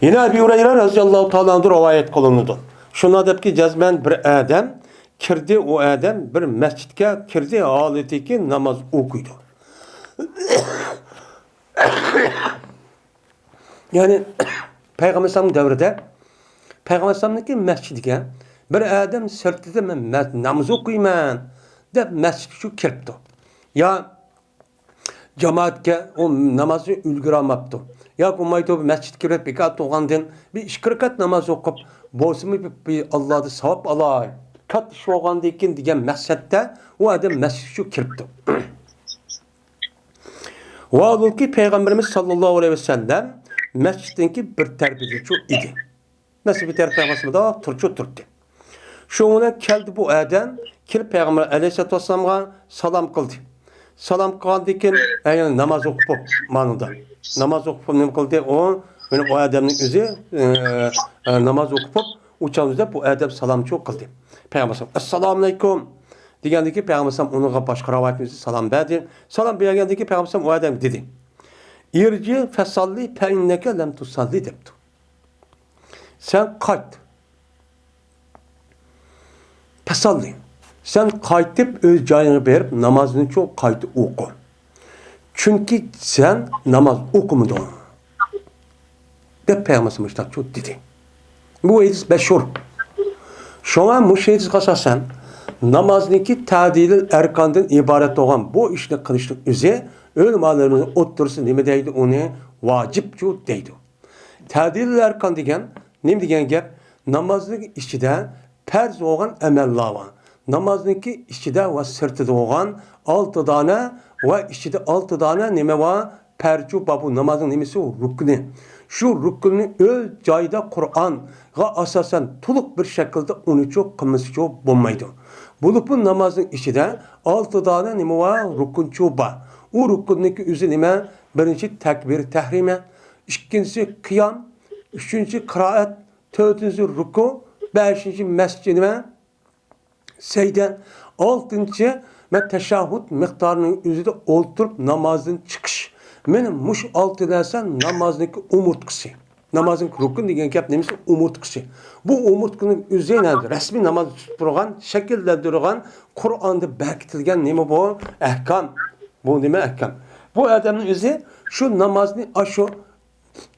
يەنە ئەبى ھۇرەيرە رەزىياللاھۇ تائالا ئەنھۇ رىۋايەت قىلىنىدۇ. شۇنداق دەپكى، جەزمەن بىر ئادەم كىردى، ئۇ ئادەم بىر مەسچىتكە كىردى، ھالىتىكى ناماز ئوقۇيدۇ. يەنى پەيغەمبەر ئەلەيھىسسالام دەۋرىدە پەيغەمبەر ئەلەيھىسسالامنىڭكى مەسچىتىگە بىر ئادەم سىرتىدا مەن مە-، ناماز ئوقۇيمەن دەپ مەسچىتكە شۇ كىرىپتۇ. يا جامائەتكە ئۇ نامازنى ئۈلگۈرەلمەپتۇ. ياكى بولمايدۇ مەسچىتكە كىرىپ بىكار تۇرغاندىن بىر ئىككى رەكەت ناماز ئوقۇپ بولسىمۇ بىر، بىر ئاللادىن ساۋاب ئالاي، كاتتا ئىش بولغاندىن كېيىن دېگەن مەقسەتتە ئۇ ئادەم مەسچىتكە شۇ كىرىپتۇ. ۋاھالۇكى، پەيغەمبىرىمىز ساللاللاھۇ ئەلەيھى ۋەسەللەم مەسچىتنىڭكى بىر تەرىپىدىچۇ ئىدى. مەسچىت بىر تەرىپى مۇنداق تۇرچۇ تۇرتتى. شۇنىڭ بىلەن كەلدى بۇ ئادەم، كېلىپ پەيغەمبەر ئەلەيھىسسالاتۇ ۋەسسالامغا سالام قىلدى. سالام قىلغاندىن كېيىن، يەنى ناماز ئوقۇپ، مانىدا. ناماز ئوقۇپ نېمە قىلدى؟ ئۇ، مانا ئۇ ئادەمنىڭ ئۆزى، ئە، ئە، ناماز ئوقۇپ، ئۇ چاغدا بۇ ئادەم سالامچۇ قىلدى. پەيغەمبەر ئەلەيھىسسالام، ئەسسالامۇ ئەلەيكۇم دېگەندىن كېيىن، پەيغەمبەر ئەلەيھىسسالام ئۇنىڭغا باشقا رىۋايەتنىڭ ئۆزى سالام بەردى. سالام بەرگەندىن كېيىن، پەيغەمبەر ئەلەيھىسسالام ئۇ ئادەمگە دېدى، ئىرجىئ فەسەللى فەئىننەكە لەم تۇسەللى دەپتۇ. سەن قايت. پەسەللى. سەن قايتىپ ئۆز جايىڭغا بېرىپ نامازنىچۇ قايتا ئوقۇ. چۈنكى سەن ناماز ئوقۇمىدىڭ. دەپ پەيغەمبەر مۇشتاقچۇ دېدى. بۇ ھەدىس مەشھۇر. شۇڭا مۇشۇ ھەدىسكە ئاساسەن نامازنىڭكى تەدىلىل ئەركاندىن ئىبارەت بولغان بۇ ئىشنى قىلىشنىڭ ئۆزى ئۆلىمالىرىمىزنىڭ ئوتتۇرىسىدا نېمە دەيدۇ؟ ئۇنى ۋاجىپچۇ دەيدۇ. تەدىلىل ئەركان دېگەن نېمە دېگەن گەپ؟ نامازنىڭ ئىچىدە پەرز بولغان ئەمەللەر بار. نامازنىڭكى ئىچىدە ۋە سىرتىدا بولغان ئالتە دانە ۋە ئىچىدە ئالتە دانە نېمە بار؟ پەرچۇ بار. بۇ نامازنىڭ نېمىسى؟ رۇكنى. شۇ رۇكنىنى ئۆز جايىدا قۇرئانغا ئاساسەن تولۇق بىر شەكىلدە ئۇنىچۇ قىلمىسىچۇ بولمايدۇ. بولۇپمۇ نامازنىڭ ئىچىدە ئالتە دانە نېمە بار؟ رۇكنچۇ بار. ئۇ رۇكننىڭكى ئۆزى نېمە؟ بىرىنچى تەكبىر تەھرىمە، ئىككىنچىسى قىيام، ئۈچىنچى قىرائەت، تۆتىنچى رۇكۇ، بەشىنچى مەسچى نېمە؟ سەيدە، ئالتىنچى مەن تەشەھھۇد مىقدارىنىڭ ئۆزىدە ئولتۇرۇپ نامازدىن چىقىش. مانا مۇشۇ ئالتە نەرسە نامازنىڭكى ئومۇرتقىسى. نامازنىڭ رۇكۇن دېگەن گەپ نېمىسى؟ ئومۇرتقىسى. بۇ ئومۇرتقىنىڭ ئۆزى، يەنى رەسمىي ناماز تۇتۇپ تۇرغان، شەكىللەندۈرگەن، قۇرئاندا بەركىتىلگەن نېمە بۇ؟ ئەھكام. بۇ نېمە ئەھكام؟ بۇ ئادەمنىڭ ئۆزى شۇ نامازنى ئاشۇ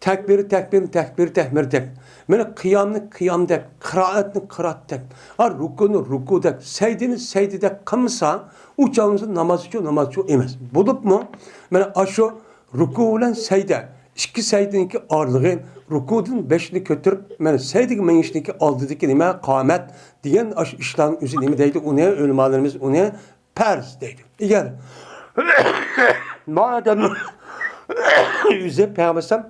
تەكبىر، تەكبىر، تەكبىر، تەكبىر دەپ، مانا قىيامنى قىيام دەپ، قىرائەتنى قىرائەت دەپ، ھە، رۇكۇنى رۇكۇ دەپ، سەجدىنى سەجدە دەپ قىلمىسا، ئۇ چاغنىڭدا نامازچۇ، نامازچۇ ئەمەس. بولۇپمۇ، مانا ئاشۇ رۇكۇ بىلەن سەجدە، ئىككى سەجدىنىڭكى ئارىلىقى، رۇكۇدىن بېشىنى كۆتۈرۈپ، مانا سەجدىگە مېڭىشنىڭكى ئالدىدىكى نېمە، قامەت دېگەن ئاشۇ ئىشلارنىڭ ئۆزى نېمە دەيدۇ، ئۇنى ئۆلىمالىرىمىز ئۇنى پەرز دەيدۇ. ئەگەر مادەم ئۆزى پەيغەمبەر ئەلەيھىسسالام،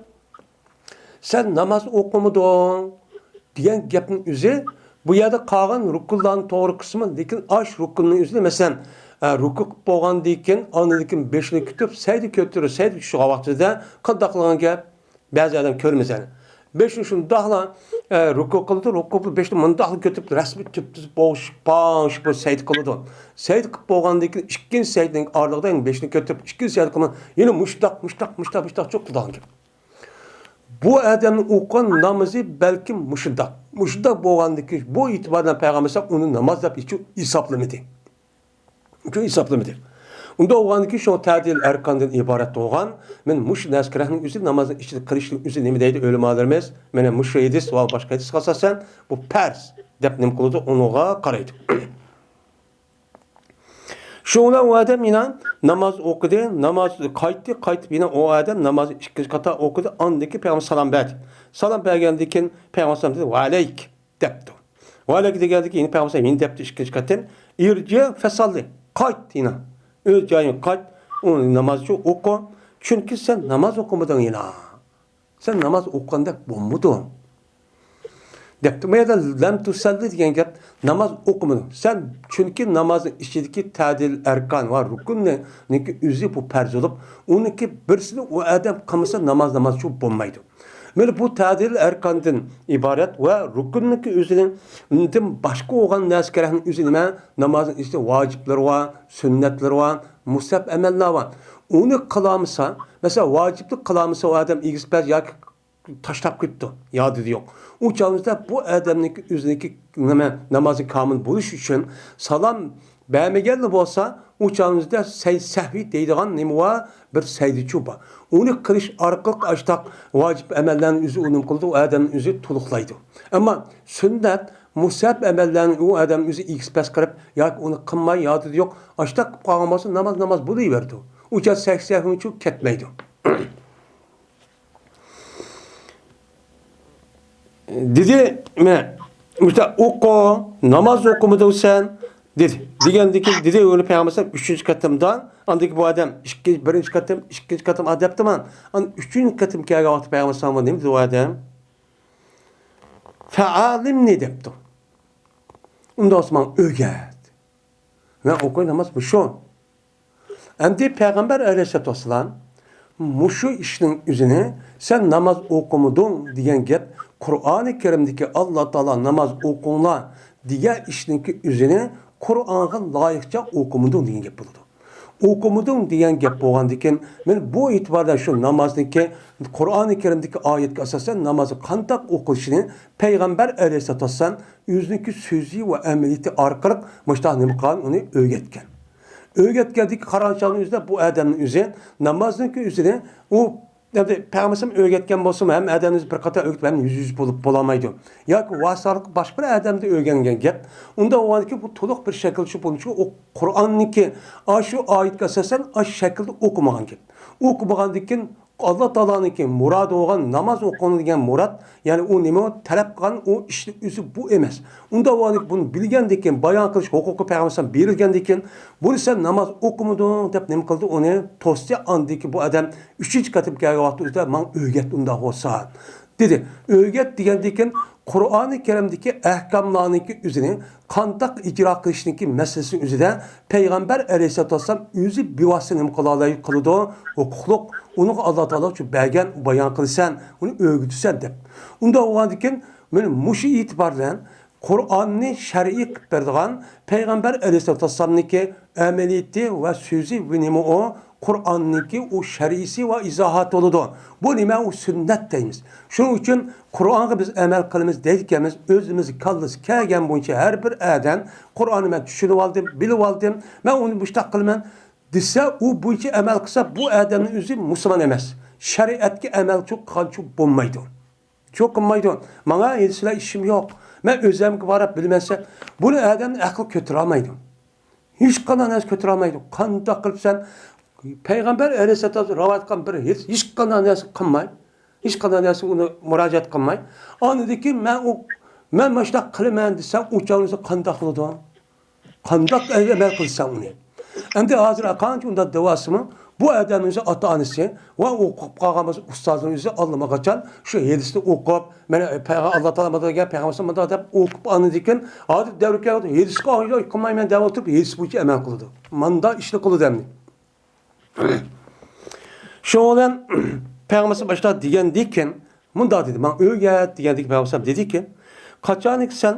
«سەن ناماز ئوقۇمىدىڭ» دېگەن گەپنىڭ ئۆزى، بۇ يەردە قالغان رۇكۇنلارنى توغرا قىلسىمۇ، لېكىن ئاش رۇكۇننىڭ ئۆزىنى، مەسىلەن، ئە، رۇكۇ قىلىپ بولغاندىن كېيىن، ئاندىن كېيىن بېشىنى كۆتۈرۈپ، سەجدە كۆتۈرۈپ، سەجدە چۈشىدىغان ۋاقتىدا قانداق قىلغان گەپ؟ بەزى ئادەم كۆرمىسەن. بېشىنى شۇنداقلا، ئە، رۇكۇ قىلىدۇ، رۇكۇ قىلىپ بېشىنى مۇنداقلا كۆتۈرۈپ، رەسمىي تۈپتۈز بوغۇشۇپ، باغۇشۇپ بولۇپ سەجدە قىلىدۇ. سەجدە قىلىپ بولغاندىن كېيىن، ئىككىنچى سەجدىنىڭ ئارىلىقىدا يەنە بېشىنى كۆتۈرۈپ، ئىككىنچى سەجدە قىلىدۇ. يەنە مۇشتاق، مۇشتاق، مۇشتاق، مۇشتاق چوق قىلىدىغان گەپ. بۇ ئادەمنىڭ ئوقۇغان نامىزى بەلكىم مۇشۇنداق. مۇشۇنداق بولغاندىكى، بۇ ئېتىبار بىلەن پەيغەمبەر ئۇنى ناماز دەپ ھېسابلىمىدى. ئۈچۈن ھېسابلىمىدى. ئۇنداق بولغاندىكى، شۇ تەدىل ئەركاندىن ئىبارەت بولغان، مەن مۇشۇ نەسكىرەھنىڭ ئۆزى، نامازنىڭ ئىچىدە قىلىشنىڭ ئۆزى نېمە دەيدۇ ئۆلىمالىرىمىز؟ مانا مۇشۇ ھەدىس ۋە باشقا ھەدىسكە ئاساسەن، بۇ پەرز دەپ نېمە قىلىدۇ؟ ئۇنىڭغا قارايدۇ. شۇ بىلەن ئۇ ئادەم يەنە ناماز ئوقۇدى، ناماز قايتتى، قايتىپ يەنە ئۇ ئادەم نامازنى ئىككىنچى قاتا ئوقۇدى، ئاندىن كېيىن پەيغەمبەر سالام بەردى. سالام بەرگەندىن كېيىن پەيغەمبەر سالام دېدى، «ۋەئەلەيك» دەپتۇ. «ۋەئەلەيك» دېگەندىن كېيىن پەيغەمبەر سالام يەنە دەپتۇ ئىككىنچى قېتىم، «ئىرجىئ فەسەللى»، قايت يەنە. ئۆز جايىڭغا قايت، ئۇ نامازنى ئوقۇ. چۈنكى سەن ناماز ئوقۇمىدىڭ يەنە. سەن ناماز ئوقۇغاندەك بولمىدىڭ. دەپتۇ. بۇ يەردە لەم تۇسەللى دېگەن گەپ، ناماز ئوقۇمىدىڭ. سەن چۈنكى نامازنىڭ ئىچىدىكى تەدىل ئەركان ۋە رۇكۇننىڭكى ئۆزى بۇ پەرز بولۇپ، ئۇنىڭكى بىرسىنى ئۇ ئادەم قىلمىسا ناماز نامازچۇ بولمايدۇ. مانا بۇ تەدىل ئەركاندىن ئىبارەت ۋە رۇكۇننىڭكى ئۆزىنىڭ ئۇنىڭدىن باشقا بولغان نەسكىرەھنىڭ ئۆزى نېمە؟ نامازنىڭ ئىچىدە ۋاجىپلىرى بار، سۈننەتلىرى بار، مۇستەھەب ئەمەللەر بار. ئۇنى قىلالمىسا، مەسىلەن، ۋاجىپلىق قىلالمىسا، ئۇ ئادەم ئېگىز پەس ياكى تاشلاپ كېتىپتۇ، يادىدا يوق. ئۇ چاغىمىزدا بۇ ئادەمنىڭكى ئۆزىنىڭكى نېمە، نامازى كامىل بولۇش ئۈچۈن سالام بەرمىگەنلا بولسا، ئۇ چاغىمىزدا سەي-، سەھۋى دەيدىغان نېمە بار؟ بىر سەجدىچۇ بار. ئۇنى قىلىش ئارقىلىق ئاشتاق ۋاجىپ ئەمەللەرنى ئۆزى ئۇنىم قىلىدۇ، ئۇ ئادەم ئۆزى تولۇقلايدۇ. ئەمما سۈننەت، مۇستەھەب ئەمەللەرنى ئۇ ئادەم ئۆزى ئېگىز پەس قىلىپ ياكى ئۇنى قىلماي، يادىدا يوق، ئاشتاق قىلىپ قالغان بولسا، ناماز ناماز بولۇۋېرىدۇ. ئۇ چاغ سەھۋى سەھۋىچۇ كەتمەيدۇ. دېدى، مە، مۇشتا ئوقۇ، ناماز ئوقۇمىدىڭ سەن، دېدى. دېگەندىن كېيىن دېدى، ئۇنى پەيغەمبەر ئەلەيھىسسالام ئۈچىنچى قېتىمدا، ئاندىن كېيىن بۇ ئادەم ئىككى، بىرىنچى قېتىم، ئىككىنچى قېتىم، ئا، دەپتىمەن. ئاندىن ئۈچىنچى قېتىم كەلگەن ۋاقىتتا پەيغەمبەر ئەلەيھىسسالام نېمە دېدى ئۇ ئادەم؟ فەئەلىمنى دەپتۇ. ئۇنداق بولسا ماڭا ئۆگەت. مەن ئوقۇي ناماز بۇ شۇ. ئەمدى پەيغەمبەر ئەلەيھىسسالاتۇ ۋەسسالام مۇشۇ ئىشنىڭ ئۆزىنى، «سەن ناماز ئوقۇمىدىڭ» دېگەن گەپ، قۇرئانى كەرىمدىكى «ئاللا تائالا ناماز ئوقۇڭلار» دېگەن ئىشنىڭكى ئۆزىنى قۇرئانغا لايىقچە ئوقۇمىدىڭ دېگەن گەپ بولىدۇ. ئوقۇمىدىڭ دېگەن گەپ بولغاندىكىن، مەن بۇ ئېتىباردا شۇ نامازنىڭكى، قۇرئانى كەرىمدىكى ئايەتكە ئاساسەن نامازنىڭ قانداق ئوقۇلۇشىنى پەيغەمبەر ئەلەيھىسسالاتۇ ۋەسسالام ئۆزىنىڭكى سۆزى ۋە ئەمەلىيىتى ئارقىلىق مۇشۇنداق نېمە قىلغان، ئۇنى ئۆگەتكەن. ئۆگەتكەندىكى قارىغان چاغنىڭ ئۆزىدە بۇ ئادەمنىڭ ئۆزى نامازنىڭكى ئۆزىنى ئۇ، ئەمدى پەيغەمبەرمۇ ئۆگەتكەن بولسىمۇ، ھەممە ئادەمنى بىر قاتار ئۆگىتىپ، ھەممە يۈز يۈز بولۇپ بولالمايدۇ. ياكى ۋاسىتىلىق باشقا بىر ئادەمدىن ئۆگەنگەن گەپ. ئۇنداق بولغاندىكىن بۇ تولۇق بىر شەكىل شۇ، بۇنىڭ ئۈچۈن ئۇ قۇرئاننىڭكى ئاشۇ ئايەتكە ئاساسەن ئاشۇ شەكىلدە ئوقۇمىغان گەپ. ئوقۇمىغاندىن كېيىن ئاللا تائالانىڭكى مۇرادى بولغان ناماز ئوقۇڭ دېگەن مۇراد، يەنى ئۇ نېمە تەلەپ قىلغان ئۇ ئىشنىڭ ئۆزى بۇ ئەمەس. ئۇنداق بولغاندىكىن بۇنى بىلگەندىن كېيىن، بايان قىلىش ھوقۇقى پەيغەمبەر بېرىلگەندىن كېيىن، بۇنى سەن ناماز ئوقۇمىدىڭ دەپ نېمە قىلدى؟ ئۇنى توستى. ئاندىن كېيىن بۇ ئادەم ئۈچىنچى قېتىم كەلگەن ۋاقىتتا ئۆزىدە ماڭا ئۆگەت ئۇنداق بولسا. دېدى. ئۆگەت دېگەندىن كېيىن قۇرئانى كەرىمدىكى ئەھكاملارنىڭكى ئۆزىنى قانداق ئىجرا قىلىشنىڭكى مەسىلىسىنىڭ ئۆزىدە پەيغەمبەر ئەلەيھىسسالاتۇ ۋەسسالام ئۆزى بىۋاسىتە نېمە قىلالاي-، قىلىدۇ، ھوقۇقلۇق، ئۇنىڭغا ئاللا تائالا شۇ بەرگەن، بايان قىلىسەن، ئۇنى ئۆگىتىسەن دەپ. ئۇنداق بولغاندىكىن، مانا مۇشۇ ئېتىبار بىلەن قۇرئاننى شەرئىي قىلىپ بېرىدىغان پەيغەمبەر ئەلەيھىسسالاتۇ ۋەسسالامنىڭكى ئەمەلىيىتى ۋە سۆزى ۋە نېمە ئۇ؟ قۇرئاننىڭكى ئۇ شەرئىسى ۋە ئىزاھاتى بولىدۇ. بۇ نېمە؟ ئۇ سۈننەت دەيمىز. شۇنىڭ ئۈچۈن قۇرئانغا بىز ئەمەل قىلىمىز دەيدىكەنمىز، ئۆزىمىز كاللىسى كەلگەن بويىچە ھەر بىر ئادەم قۇرئاننى مەن چۈشىنىۋالدىم، بىلىۋالدىم، مەن ئۇنى مۇشۇنداق قىلىمەن، دېسە، ئۇ بويىچە ئەمەل قىلسا، بۇ ئادەمنىڭ ئۆزى مۇسۇلمان ئەمەس. شەرىئەتكە ئەمەل چۇ قىلغانچۇ بولمايدۇ. چۇ قىلمايدۇ. ماڭا ھېدىس بىلەن ئىشىم يوق. مەن ئۆزۈمگە باراپ بىلىمەن دېسە، بۇنى ئادەمنىڭ ئەقلى كۆتۈرەلمەيدۇ. ھېچقانداق نەرسە كۆتۈرەلمەيدۇ. قانداق قىلىپ سەن پەيغەمبەر ئەلەيھىسسالام رىۋايەت قىلغان بىر ھېدىس ھېچقانداق نەرسە قىلماي، ھېچقانداق نەرسە ئۇنى مۇراجىئەت قىلماي، ئاندىن كېيىن مەن ئۇ، مەن ماشۇنداق قىلىمەن دېسەڭ، ئۇ چاغدا قانداق قىلىدۇ؟ قانداق ئەمەل قىلىسەن ئۇنى؟ ئەمدى ھازىر قانچە ئۇنداق دەۋاتسىمۇ، بۇ ئادەمنىڭ ئۆزى ئاتا-ئانىسى ۋە ئوقۇپ قالغان بولسا ئۇستازىنىڭ ئۆزى ئاللىماغاچان شۇ ھېدىسنى ئوقۇپ، مانا پەيغەمبەر، ئاللا تائالا مۇنداق دېگەن، پەيغەمبەر مۇنداق دەپ ئوقۇپ، ئاندىن كېيىن ھازىر دەۋر كەلدى، ھېدىسقا ئايلاي قىلمايمەن دەۋاتۇرۇپ، ھېدىس بويىچە ئەمەل قىلىدۇ. ماندا ئىشنى قىلىدۇ ئەمدى. شۇنىڭ بىلەن پەيغەمبەر باشتا دېگەندىكىن، مۇنداق دېدى، ماڭا ئۆگەت دېگەندىكىن پەيغەمبەر دېدىكىن، قاچانكى سەن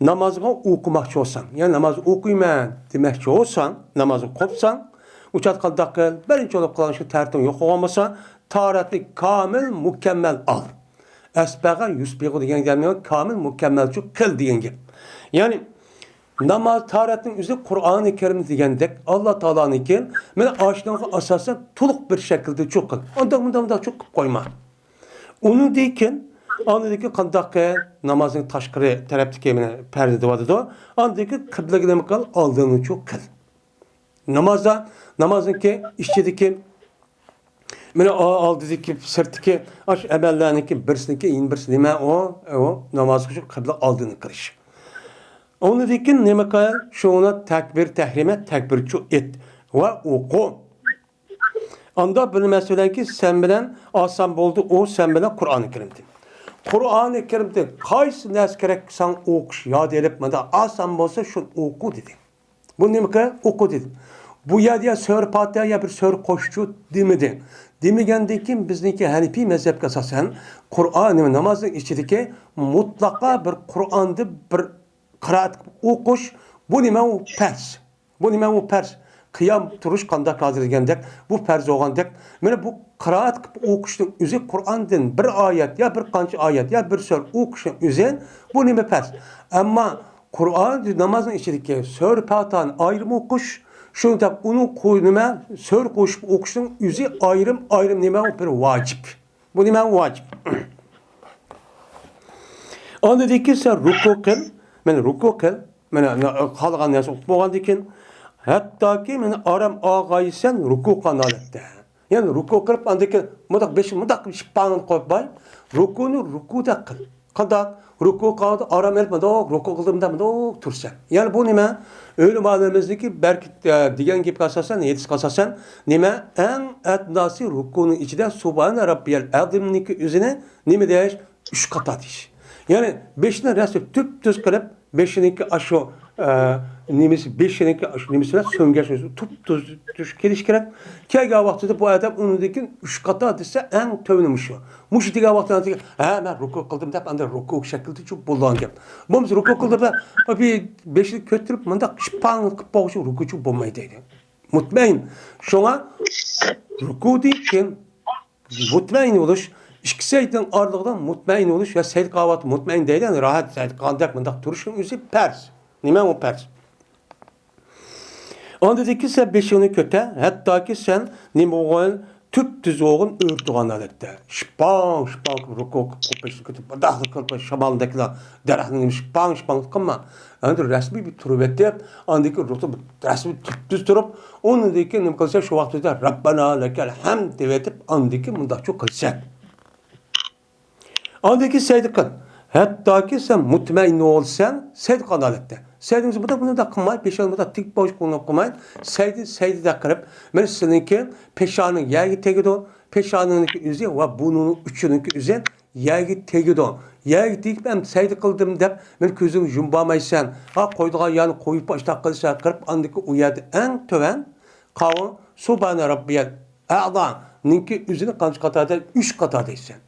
نامازغا ئوقۇماقچى بولساڭ، يەنى ناماز ئوقۇيمەن دېمەكچى بولساڭ، نامازنى قوپساڭ، ئۇ چاغدا قانداق قىل؟ بىرىنچى بولۇپ قىلغان شۇ تەرتىپىڭ يوق بولغان بولسا، تارەتنى كامىل، مۇكەممەل ئال. ئەسبەغە يۇسبىغۇ دېگەن گەپنى كامىل، مۇكەممەلچۇ قىل دېگەن گەپ. يەنى ناماز، تارەتنىڭ ئۆزى قۇرئانى كەرىم دېگەندەك، ئاللا تائالانىڭكى، مانا ئاشۇنىڭغا ئاساسەن تولۇق بىر شەكىلدە چوقۇن. ئانداق مۇنداق مۇنداق چوقۇپ قويما. ئۇنىڭدىن كېيىن، ئاندىن كېيىن قانداق قىل؟ نامازنىڭ تاشقىرى تەرەپتىكى مانا پەردە دەۋاتىدۇ. ئاندىن كېيىن قىبلىگە نېمە قىل؟ ئالدىنى چوق قىل. نامازدا، نامازنىڭكى ئىچىدىكى مانا ئالدىدىكى، سىرتتىكى ئاشۇ ئەمەللەرنىڭكى بىرسىنىڭكى يەنە بىرسى نېمە ئۇ؟ ئۇ نامازغا شۇ قىبلە ئالدىنى قىلىش. ئۇنىڭدىن كېيىن نېمە قىل؟ شۇڭا تەكبىر تەھرىمە، تەكبىرچۇ ئېيت ۋە ئوقۇ. ئاندا بىلمەس بىلەنكى سەن بىلەن ئاسان بولدى، ئۇ سەن بىلەن قۇرئانى كەرىمدىن. قۇرئانى كەرىمدىن قايسى نەرسە كېرەك ساڭا ئوقۇش، ياد ئېلىپ، مانا ئاسان بولسا شۇنى ئوقۇ دېدى. بۇ نېمىكى؟ ئوقۇ دېدى. بۇ يەردە يا سۈرە پاتىھە يا بىر سۈرە قوشچۇ دېمىدى. دېمىگەندىن كېيىن بىزنىڭكى ھەنىپىي مەزھەپكە ئاساسەن قۇرئان، نېمە، نامازنىڭ ئىچىدىكى مۇتلەقا بىر قۇرئاندىن بىر قىرائەت قىلىپ ئوقۇش، بۇ نېمە ئۇ پەرز. بۇ نېمە ئۇ پەرز. قىيام تۇرۇش قانداق ھازىر دېگەندەك، بۇ پەرز بولغاندەك. مانا بۇ قىرائەت قىلىپ ئوقۇشنىڭ ئۆزى، قۇرئاندىن بىر ئايەت يا بىر قانچە ئايەت يا بىر سۈرە ئوقۇشنىڭ ئۆزى، بۇ نېمە پەرز. ئەمما قۇرئان نامازنىڭ ئىچىدىكى سۈرە پاتىھەنى ئايرىم ئوقۇش، شۇنى دەپ ئۇنىڭ قوي-، نېمە، سۈرە قوشۇپ ئوقۇشنىڭ ئۆزى ئايرىم، ئايرىم نېمە، بىر ۋاجىپ. بۇ نېمە، ۋاجىپ. ئاندىن كېيىن سەن رۇكۇ قىل، مانا رۇكۇ قىل، مانا خالىغان نەرسە ئوقۇپ بولغاندىن كېيىن، ھەتتاكى مانا ئارام ئالغايسەن رۇكۇ قىلغان ھالەتتە. يەنى رۇكۇ قىلىپ، ئاندىن كېيىن مۇنداق بېشىنى مۇنداق قىلىپ شىپپاڭنى قويۇپ باي، رۇكۇنى رۇكۇدەك قىل. قانداق؟ رۇكۇ قىلغاندا ئارام ئېلىپ، مۇنداق رۇكۇ قىلدىم دەپ مۇنداق تۇرسەن. يەنى بۇ نېمە؟ ئۆلىمالىرىمىزنىڭكى بەلكى، ئە، دېگەن گېپىگە ئاساسەن، ھەدىسكە ئاساسەن، نېمە؟ ئەڭ ئەدناسى رۇكۇنىڭ ئىچىدە سۇبھانە رەببىيەل ئەزىمنىڭكى ئۆزىنى نېمە دەيش؟ ئۈچ قاتا دېيىش. يەنى بېشىنى رەسمىي تۈپتۈز قىلىپ، بېشىنىڭكى ئاشۇ، ئە، نېمىسى، بېشىنىڭكى ئاشۇ نېمىسى بىلەن سۆڭگەچ تۈپتۈز كېلىش كېرەك. كەلگەن ۋاقتىدا بۇ ئادەم ئۇنىڭدىن كېيىن ئۈچ قاتا دېسە، ئەڭ تۆۋىنى مۇشۇ. مۇشۇ دېگەن ۋاقتىدا، ھە، مەن رۇكۇ قىلدىم دەپ، ئاندىن رۇكۇ شەكلىدە چۈ بولىدىغان گەپ. بولمىسا رۇكۇ قىلدى دەپ، بىر بېشىنى كۆتۈرۈپ، مۇنداق شىپپاڭ قىلىپ بولغۇچە رۇكۇچۇ بولمايدۇ دەيدۇ. مۇتمەئىن. شۇڭا رۇكۇدىن كېيىن مۇتمەئىن بولۇش، ئىككى سەجدىنىڭ ئارىلىقىدا مۇتمەئىن بولۇش ۋە سەجدە قىلغان ۋاقتى مۇتمەئىن دەيدۇ، يەنى راھەت سەجدە قىلغاندەك مۇنداق تۇرۇشنىڭ ئۆزى پەرز. نېمە ئۇ پەرز؟ ئاندىن كېيىن سەن بېشىڭنى كۆتەر، ھەتتاكى سەن نېمە بولغان، تۈپتۈز بولغان ئۆرە تۇرغان ھالەتتە. شىپپاڭ، شىپپاڭ قىلىپ رۇكۇ قىلىپ، قوپۇپ، بېشىنى كۆتۈرۈپ، مۇنداقلا قىلىپ، شامالدەكلا دەرەخنى نېمە شىپپاڭ، شىپپاڭ قىلىپ قىلما. ئەمدى رەسمىي بىر تۇرۇۋېتىپ، ئاندىن كېيىن رۇكۇ رەسمىي تۈپتۈز تۇرۇپ، ئۇنىڭدىن كېيىن نېمە قىلسا، شۇ ۋاقىتتا رەببەنا لەكەل ھەمد دەۋېتىپ، ئاندىن كېيىن مۇنداقچۇ قىلسا. ئاندىن كېيىن سەجدە قىل. ھەتتاكى سەن مۇتمەئىن بولساڭ، سەجدە قىلغان ھالەتتە. سەجدىمىز بۇنداق، بۇنداق قىلماي، پېشانىمىزدا تىك بوش قىلماي، سەجدە، سەجدە قىلىپ، مانا سېنىڭكى پېشانىڭ يەرگە تېگىدۇ، پېشانىڭنىڭكى ئۆزى ۋە بۇرنۇڭنىڭ ئۇچىنىڭكى ئۆزى يەرگە تېگىدۇ. يەرگە تېگىپ، ئەمدى سەجدە قىلدىم دەپ، مانا كۆزۈڭنى يۇمۇۋالمايسەن. ھا، قويىدىغان يەرنى قويۇپ، ئاشۇنداق قىلسا قىلىپ، ئاندىكى ئۇ يەردە ئەڭ تۆۋەن قاۋۇ سۇبھانە رەببىيەل ئەلانىڭكى ئۆزىنى قانچە قاتا دەي؟ ئۈچ قاتا دەيسەن.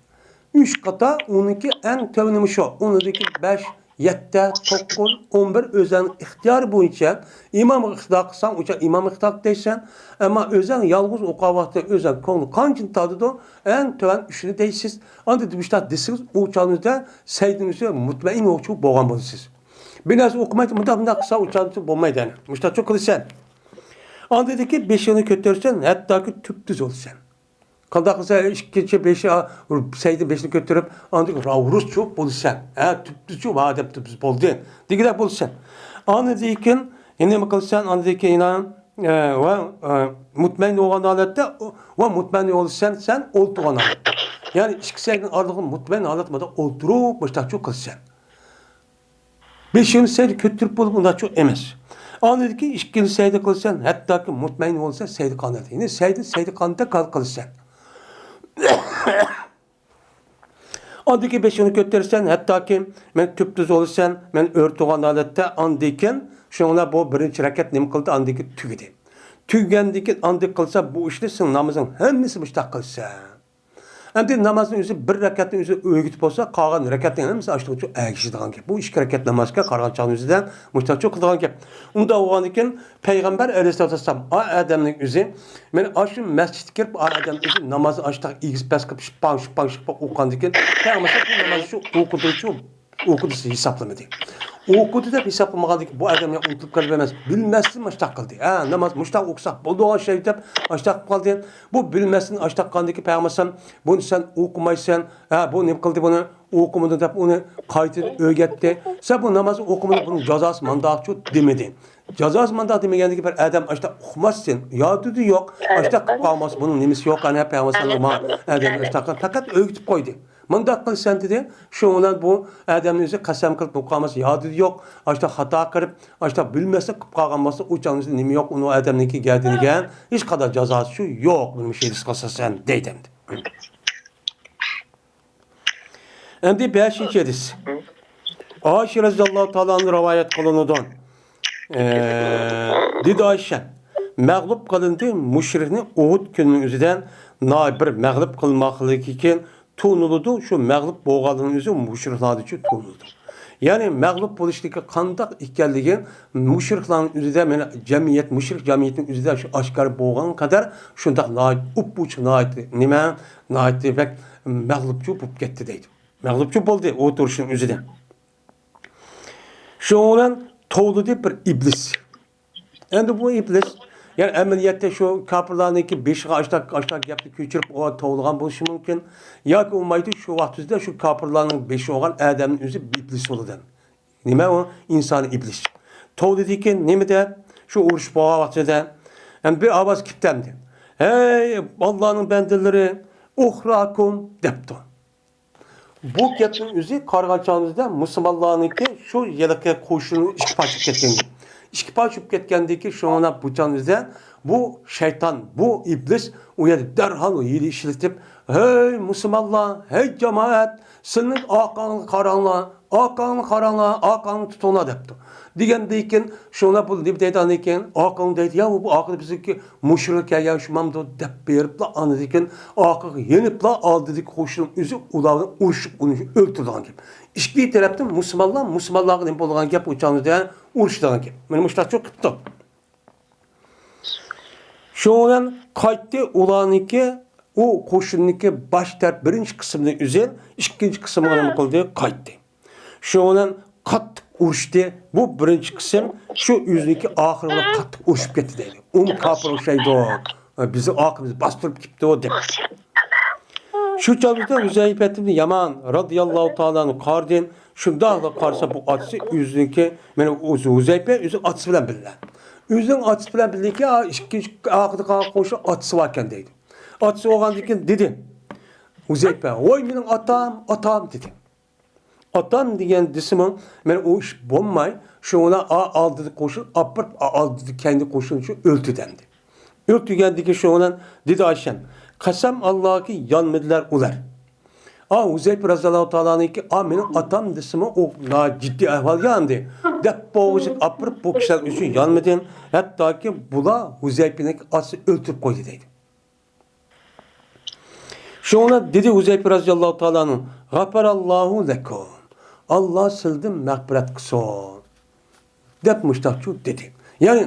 ئۈچ قاتا، ئۇنىڭكى ئەڭ تۆۋىنى مۇشۇ. ئۇنىڭدىكى بەش، يەتتە، توققۇز، ئون بىر ئۆزەڭنىڭ ئىختىيارى بويىچە ئىمامغا ئىقتىدا قىلساڭ، ئۇچا ئىمامغا ئىقتىدا دەيسەن. ئەمما ئۆزەڭ يالغۇز ئوقۇغان ۋاقىتتا ئۆزەڭ كۆڭلۈڭ قانچىنى تارتىدۇ، ئەڭ تۆۋەن ئۈچنى دەيسىز. ئاندىن مۇشۇنداق دېسىڭىز، ئۇ چاغنىڭىزدا سەجدىنىڭىزگە مۇتمەئىن بولغان بولىسىز. بىر نەرسە ئوقۇماي، مۇنداق، مۇنداق قىلسا، ئۇ چاغنىڭىزدا بولمايدۇ، يەنى. مۇشۇنداقچۇ قىلىسەن. ئاندىن كېيىن بېشىڭنى كۆتۈرسەن، ھەتتاكى تۈپتۈز بولىسەن. قانداق قىلسا ئىككىنچى بېشى، سەيدە بېشىنى كۆتۈرۈپ، ئاندىن كېيىن راۋرۇسچۇ بولىسەن. ھە، تۈپتۈزچۇ، ھە، دەپ تۈپتۈز بولدى دېگۈدەك بولىسەن. ئاندىن كېيىن يەنە نېمە قىلىسەن؟ ئاندىن كېيىن يەنە، ئە، ۋە، ئە، مۇتمەئىن بولغان ھالەتتە، ۋە مۇتمەئىن بولىسەن سەن ئولتۇرغان ھالەتتە. يەنى ئىككى سەيدىنىڭ ئارىلىقىدا مۇتمەئىن ھالەتتە مۇنداق ئولتۇرۇپ مۇشتاقچۇ قىلىسەن. بېشىڭنى سەيدە كۆتۈرۈپ بولۇپ ئۇنداقچۇ ئەمەس. ئاندىن كېيىن ئىككىنچى سەيدە قىلسەن، ھەتتاكى مۇتمەئىن بولسا سەيدە قانات. يەنى سەيدە، سەيدە قاناتتا قال-، قىلىسەن. ئاندىن كېيىن بېشىڭنى كۆتۈرسەن، ھەتتاكى مەن تۈپتۈز بولسام، مەن ئۆرە تۇرغان ھالەتتە، ئاندىن كېيىن شۇڭلا بۇ بىرىنچى رەكەت نېمە قىلدى؟ ئاندىن كېيىن تۈگىدى. تۈگىگەندىن كېيىن ئاندىن قىلسا بۇ ئىشنى سېنىڭ نامىزىڭ ھەممىسى مۇشتاق قىلسا. ئەمدى نامازنىڭ ئۆزى بىر رەكەتنىڭ ئۆزى ئۆگىتىپ بولسا، قالغان رەكەتنىڭ ھەممىسى ئاشۇنىڭچۇ ئەگىشىدىغان گەپ. بۇ ئىككى رەكەت نامازكەن، قارىغان چاغنىڭ ئۆزىدە مۇشتاقچۇ قىلىدىغان گەپ. ئۇنداق بولغاندىكىن پەيغەمبەر ئەلەيھىسسالاتۇ ۋەسسالام ئا ئادەمنىڭ ئۆزى، مانا ئاشۇ مەسچىتكە كىرىپ، ئا ئادەم ئۆزى نامازنى ئاشتاق ئېگىز پەس قىلىپ، شىپپاڭ، شىپپاڭ، شىپپاڭ ئوقۇغاندىكىن، پەيغەمبەر ئەلەيھىسسالام بۇ نامازنى شۇ ئوقۇدۇچۇ ئوقۇدى ھېسابلىمىدى. ئوقۇدى دەپ ھېسابلىمىغاندىكىن بۇ ئادەم ئۇنتۇلۇپ قېلىپ ئەمەس، بىلمەستىن ئاشتاق قىلدى. ھە، ناماز مۇشتاق ئوقۇساق بولىدىغان شەي دەپ ئاشتاق قىلدى. بۇ بىلمەستىن ئاشتاق قىلغاندىكىن پەيغەمبەر ئەلەيھىسسالام بۇنى سەن ئوقۇمايسەن، ھە، بۇ نېمە قىلدى بۇنى؟ ئوقۇمىدى دەپ ئۇنى قايتىدىن ئۆگەتتى. سەن بۇ نامازنى ئوقۇمىدىڭ، بۇنىڭ جازاسى مانداقچۇ دېمىدى. جازاسى مانداق دېمىگەندىكىن بىر ئادەم ئاشتاق ئۇقماستىن، يادىدا يوق، ئاشتاق قىلىپ قالماس، بۇنىڭ نېمىسى يوق، ئەنە پەيغەمبەر ئەلەيھىسسالام ئادەمنى ئاشتاق قىلىپ پەقەت ئۆگىتىپ قويدى. مۇنداق قىلىسەن دېدى. شۇنىڭ بىلەن بۇ ئادەمنىڭ ئۆزى قەسەم قىلىپ بولۇپ قالماس، يادىدا يوق، ئاشتا خاتا قىلىپ، ئاشتا بىلمەسلىك قىلىپ قالغان بولسا، ئۇ چاغنىڭ ئۆزىدە نېمە يوق، ئۇنىڭ ئادەمنىڭكى گەدىنىگە ھېچقانداق جازاسى شۇ يوق، بۇنى مۇشۇ ھەدىسكە ئاساسەن دەيدۇ ئەمدى. ئەمدى بەشىنچى ھەدىس. ئائىشە رەزىياللاھۇ تائالا ئانھا رىۋايەت قىلىنىدۇ. ئە، دېدى ئائىشە، مەغلۇپ قىلىندى مۇشرىكنى ئۇھۇد كۈنىنىڭ ئۆزىدە، ناھايىتى بىر مەغلۇپ قىلماقلىقى كېيىن تونۇلىدۇ، شۇ مەغلۇپ بولغانلىقنىڭ ئۆزى مۇشرىكلاردىچۇ تونۇلىدۇ. يەنى مەغلۇپ بولۇشنىڭكى قانداق ئىكەنلىكى مۇشرىكلارنىڭ ئۆزىدە، مانا جەمئىيەت، مۇشرىك جەمئىيىتىنىڭ ئۆزىدە شۇ ئاشكارا بولغان قەدەر شۇنداق ناھايىتى ئۇپۇچۇق، ناھايىتى نېمە، ناھايىتى بەك مەغلۇپچۇ بولۇپ كەتتى دەيدۇ. مەغلۇپچۇ بولدى ئۇ تۇرۇشنىڭ ئۆزىدە. شۇنىڭ بىلەن توۋلىدى بىر ئىبلىس. ئەمدى بۇ ئىبلىس، يەنى ئەمەلىيەتتە شۇ كاپىرلارنىڭكى بېشىغا ئاشتاق، ئاشتاق گەپنى كۆچۈرۈپ ئۇ توۋلىغان بولۇشى مۇمكىن. ياكى بولمايدۇ شۇ ۋاقىت ئۆزىدە شۇ كاپىرلارنىڭ بېشى بولغان ئادەمنىڭ ئۆزى ئىبلىس بولىدۇ. نېمە ئۇ؟ ئىنسانىي ئىبلىس. توۋلىدىكىن نېمە دەپ؟ شۇ ئۇرۇش بولغان ۋاقتىدا، ئەمدى بىر ئاۋاز كېپتەمدى. ھەي، ئاللانىڭ بەندىلىرى، ئۇخراكۇم دەپتۇ. بۇ گەپنىڭ ئۆزى قارىغان چاغىمىزدا مۇسۇلمانلارنىڭكى شۇ ھېلىقى قوشۇنى ئىككى پارچە بولۇپ كەتكەن. ئىككى پارچە بولۇپ كەتكەندىكى شۇڭا بۇ چاغىمىزدا بۇ شەيتان، بۇ ئىبلىس ئۇ يەردە دەرھال ھىيلە ئىشلىتىپ، ھەي مۇسۇلمانلار، ھەي جامائەت، سىلىنىڭ ئارقاڭغا قاراڭلار، ئارقاڭغا قاراڭلار، ئارقاڭغا تۇتۇڭلار دەپتۇ. دېگەندىن كېيىن شۇڭا بۇ نېمە دەيدۇ ئاندىن كېيىن؟ ئارقاڭغا دەيدۇ، يا بۇ ئارقىدا بىزنىڭكى مۇشرىك كەلگەن شۇمامدۇ دەپ بېرىپلا ئاندىن كېيىن ئارقىغا يېنىپلا ئالدىدىكى قوشۇننىڭ ئۆزى ئۇلار بىلەن ئۇرۇشۇپ ئۇنى ئۆلتۈرىدىغان گەپ. ئىككى تەرەپتىن مۇسۇلمانلار مۇسۇلمانلارغا نېمە بولىدىغان گەپ، ئۇ چاغدا ئۇرۇشىدىغان گەپ. مانا مۇشۇنداقچۇ قىپتۇ. شۇنىڭ بىلەن قايتتى ئۇلارنىڭكى، ئۇ قوشۇننىڭكى باش تەرەپ بىرىنچى قىسمىنى ئۈزۈپ، ئىككىنچى قىسمىغا نېمە قىلدى؟ قايتتى. شۇنىڭ بىلەن قاتتىق ئۇرۇشتى. بۇ بىرىنچى قىسىم شۇ ئۆزىنىڭكى ئاخىرى بىلەن قاتتىق ئۇرۇشۇپ كەتتى دەيدۇ. ئۇمۇ كاپىر ئوخشايدۇ. بىزنىڭ ئارقىمىزنى باستۇرۇپ كېپتۇ دەپ. شۇ چاغدا ھۇزەيپە ئىبنى يامان رازىياللاھۇ تائالا ئەنھۇ قارىدى. شۇنداقلا قارىسا بۇ ئاتىسى ئۆزىنىڭكى، مانا ئۆزى ھۇزەيپە ئۆزى ئاتىسى بىلەن بىللە. ئۆزىنىڭ ئاتىسى بىلەن بىللىكى ئىككىنچى ئارقىدا قالغان قوشۇن ئاتىسى باركەن دەيدۇ. ئاتىسى بولغاندىن كېيىن دېدى. ھۇزەيپە، ۋاي مېنىڭ ئاتام، ئاتام دېدى. ئاتام دېگەن دېسىمۇ، مانا ئۇ ئىش بولماي، شۇنىڭ بىلەن ئا-، ئالدىدىكى قوشۇن ئاپىرىپ، ئا-، ئالدىدىكى كەينىدىكى قوشۇن شۇ ئۆلتۈردى ئەمدى. ئۆلتۈرگەندىكىن شۇنىڭ بىلەن دېدى ئائىشەم، قەسەم ئاللاھكى يانمىدىلەر ئۇلار. ئا، ھۇزەيپە رازىياللاھۇ تائالانىڭكى، ئا، مېنىڭ ئاتام دېسىمۇ، ئۇ ناھايىتى جىددىي ئەھۋالغا ياندى. دەپ بوغۇشۇپ ئاپىرىپ، بۇ كىشىلەر ئۈچۈن يانمىدى. ھەتتاكى بۇلار ھۇزەيپىنىڭكى ئاتىسى ئۆلتۈرۈپ قويدى دەيدۇ. شۇڭا دېدى ھۇزەيپە رازىياللاھۇ تائالا ئەنھۇ، غەپەراللاھۇ لەكۇم. ئاللا سىلدىن مەغپىرەت قىلسۇن. دەپ مۇشتاقچۇ دېدى. يەنى،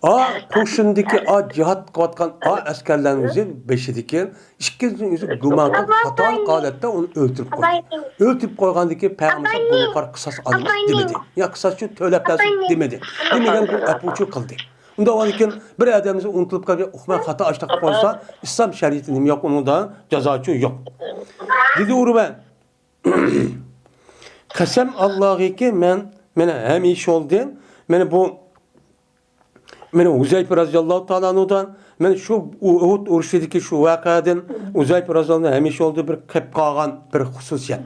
ئا قوشۇندىكى، ئا جىھاد قىلىۋاتقان ئا ئەسكەرلەرنىڭ ئۆزى بېشىدىكى ئىككىنچىنىڭ ئۆزى گۇمان قىلىپ، خاتا ھالەتتە ئۇنى ئۆلتۈرۈپ قويدى. ئۆلتۈرۈپ قويغاندىكى پەيغەمبەر بۇنىڭغا قىساس ئالماس دېمىدى. يا قىساسچۇ تۆلەپ بەرسۇن دېمىدى. دېمىگەن بۇ ئەپۇچۇ قىلدى. ئۇنداق بولغاندىكىن بىر ئادەمنى ئۇنتۇلۇپ قالغان، ئۇقماي خاتا ئاشتاق قىلىپ قويسا، ئىسلام شەرىئىتى نېمە يوق، ئۇنىڭدا جازاچۇ يوق. دېدى ئۇرۋە، قەسەم ئاللاغىكى، مەن، مەن ھەمىشە بولدى، مەن بۇ مانا ھۇزەيپە رەزىياللاھۇ تائالا ئەنھۇدىن، مانا شۇ ئۇھۇد ئۇرۇشىدىكى شۇ ۋەقەدىن ھۇزەيپە رەزىياللاھۇ ئەنھۇ ھەمىشە بولدى بىر قېلىپ قالغان بىر خۇسۇسىيەت.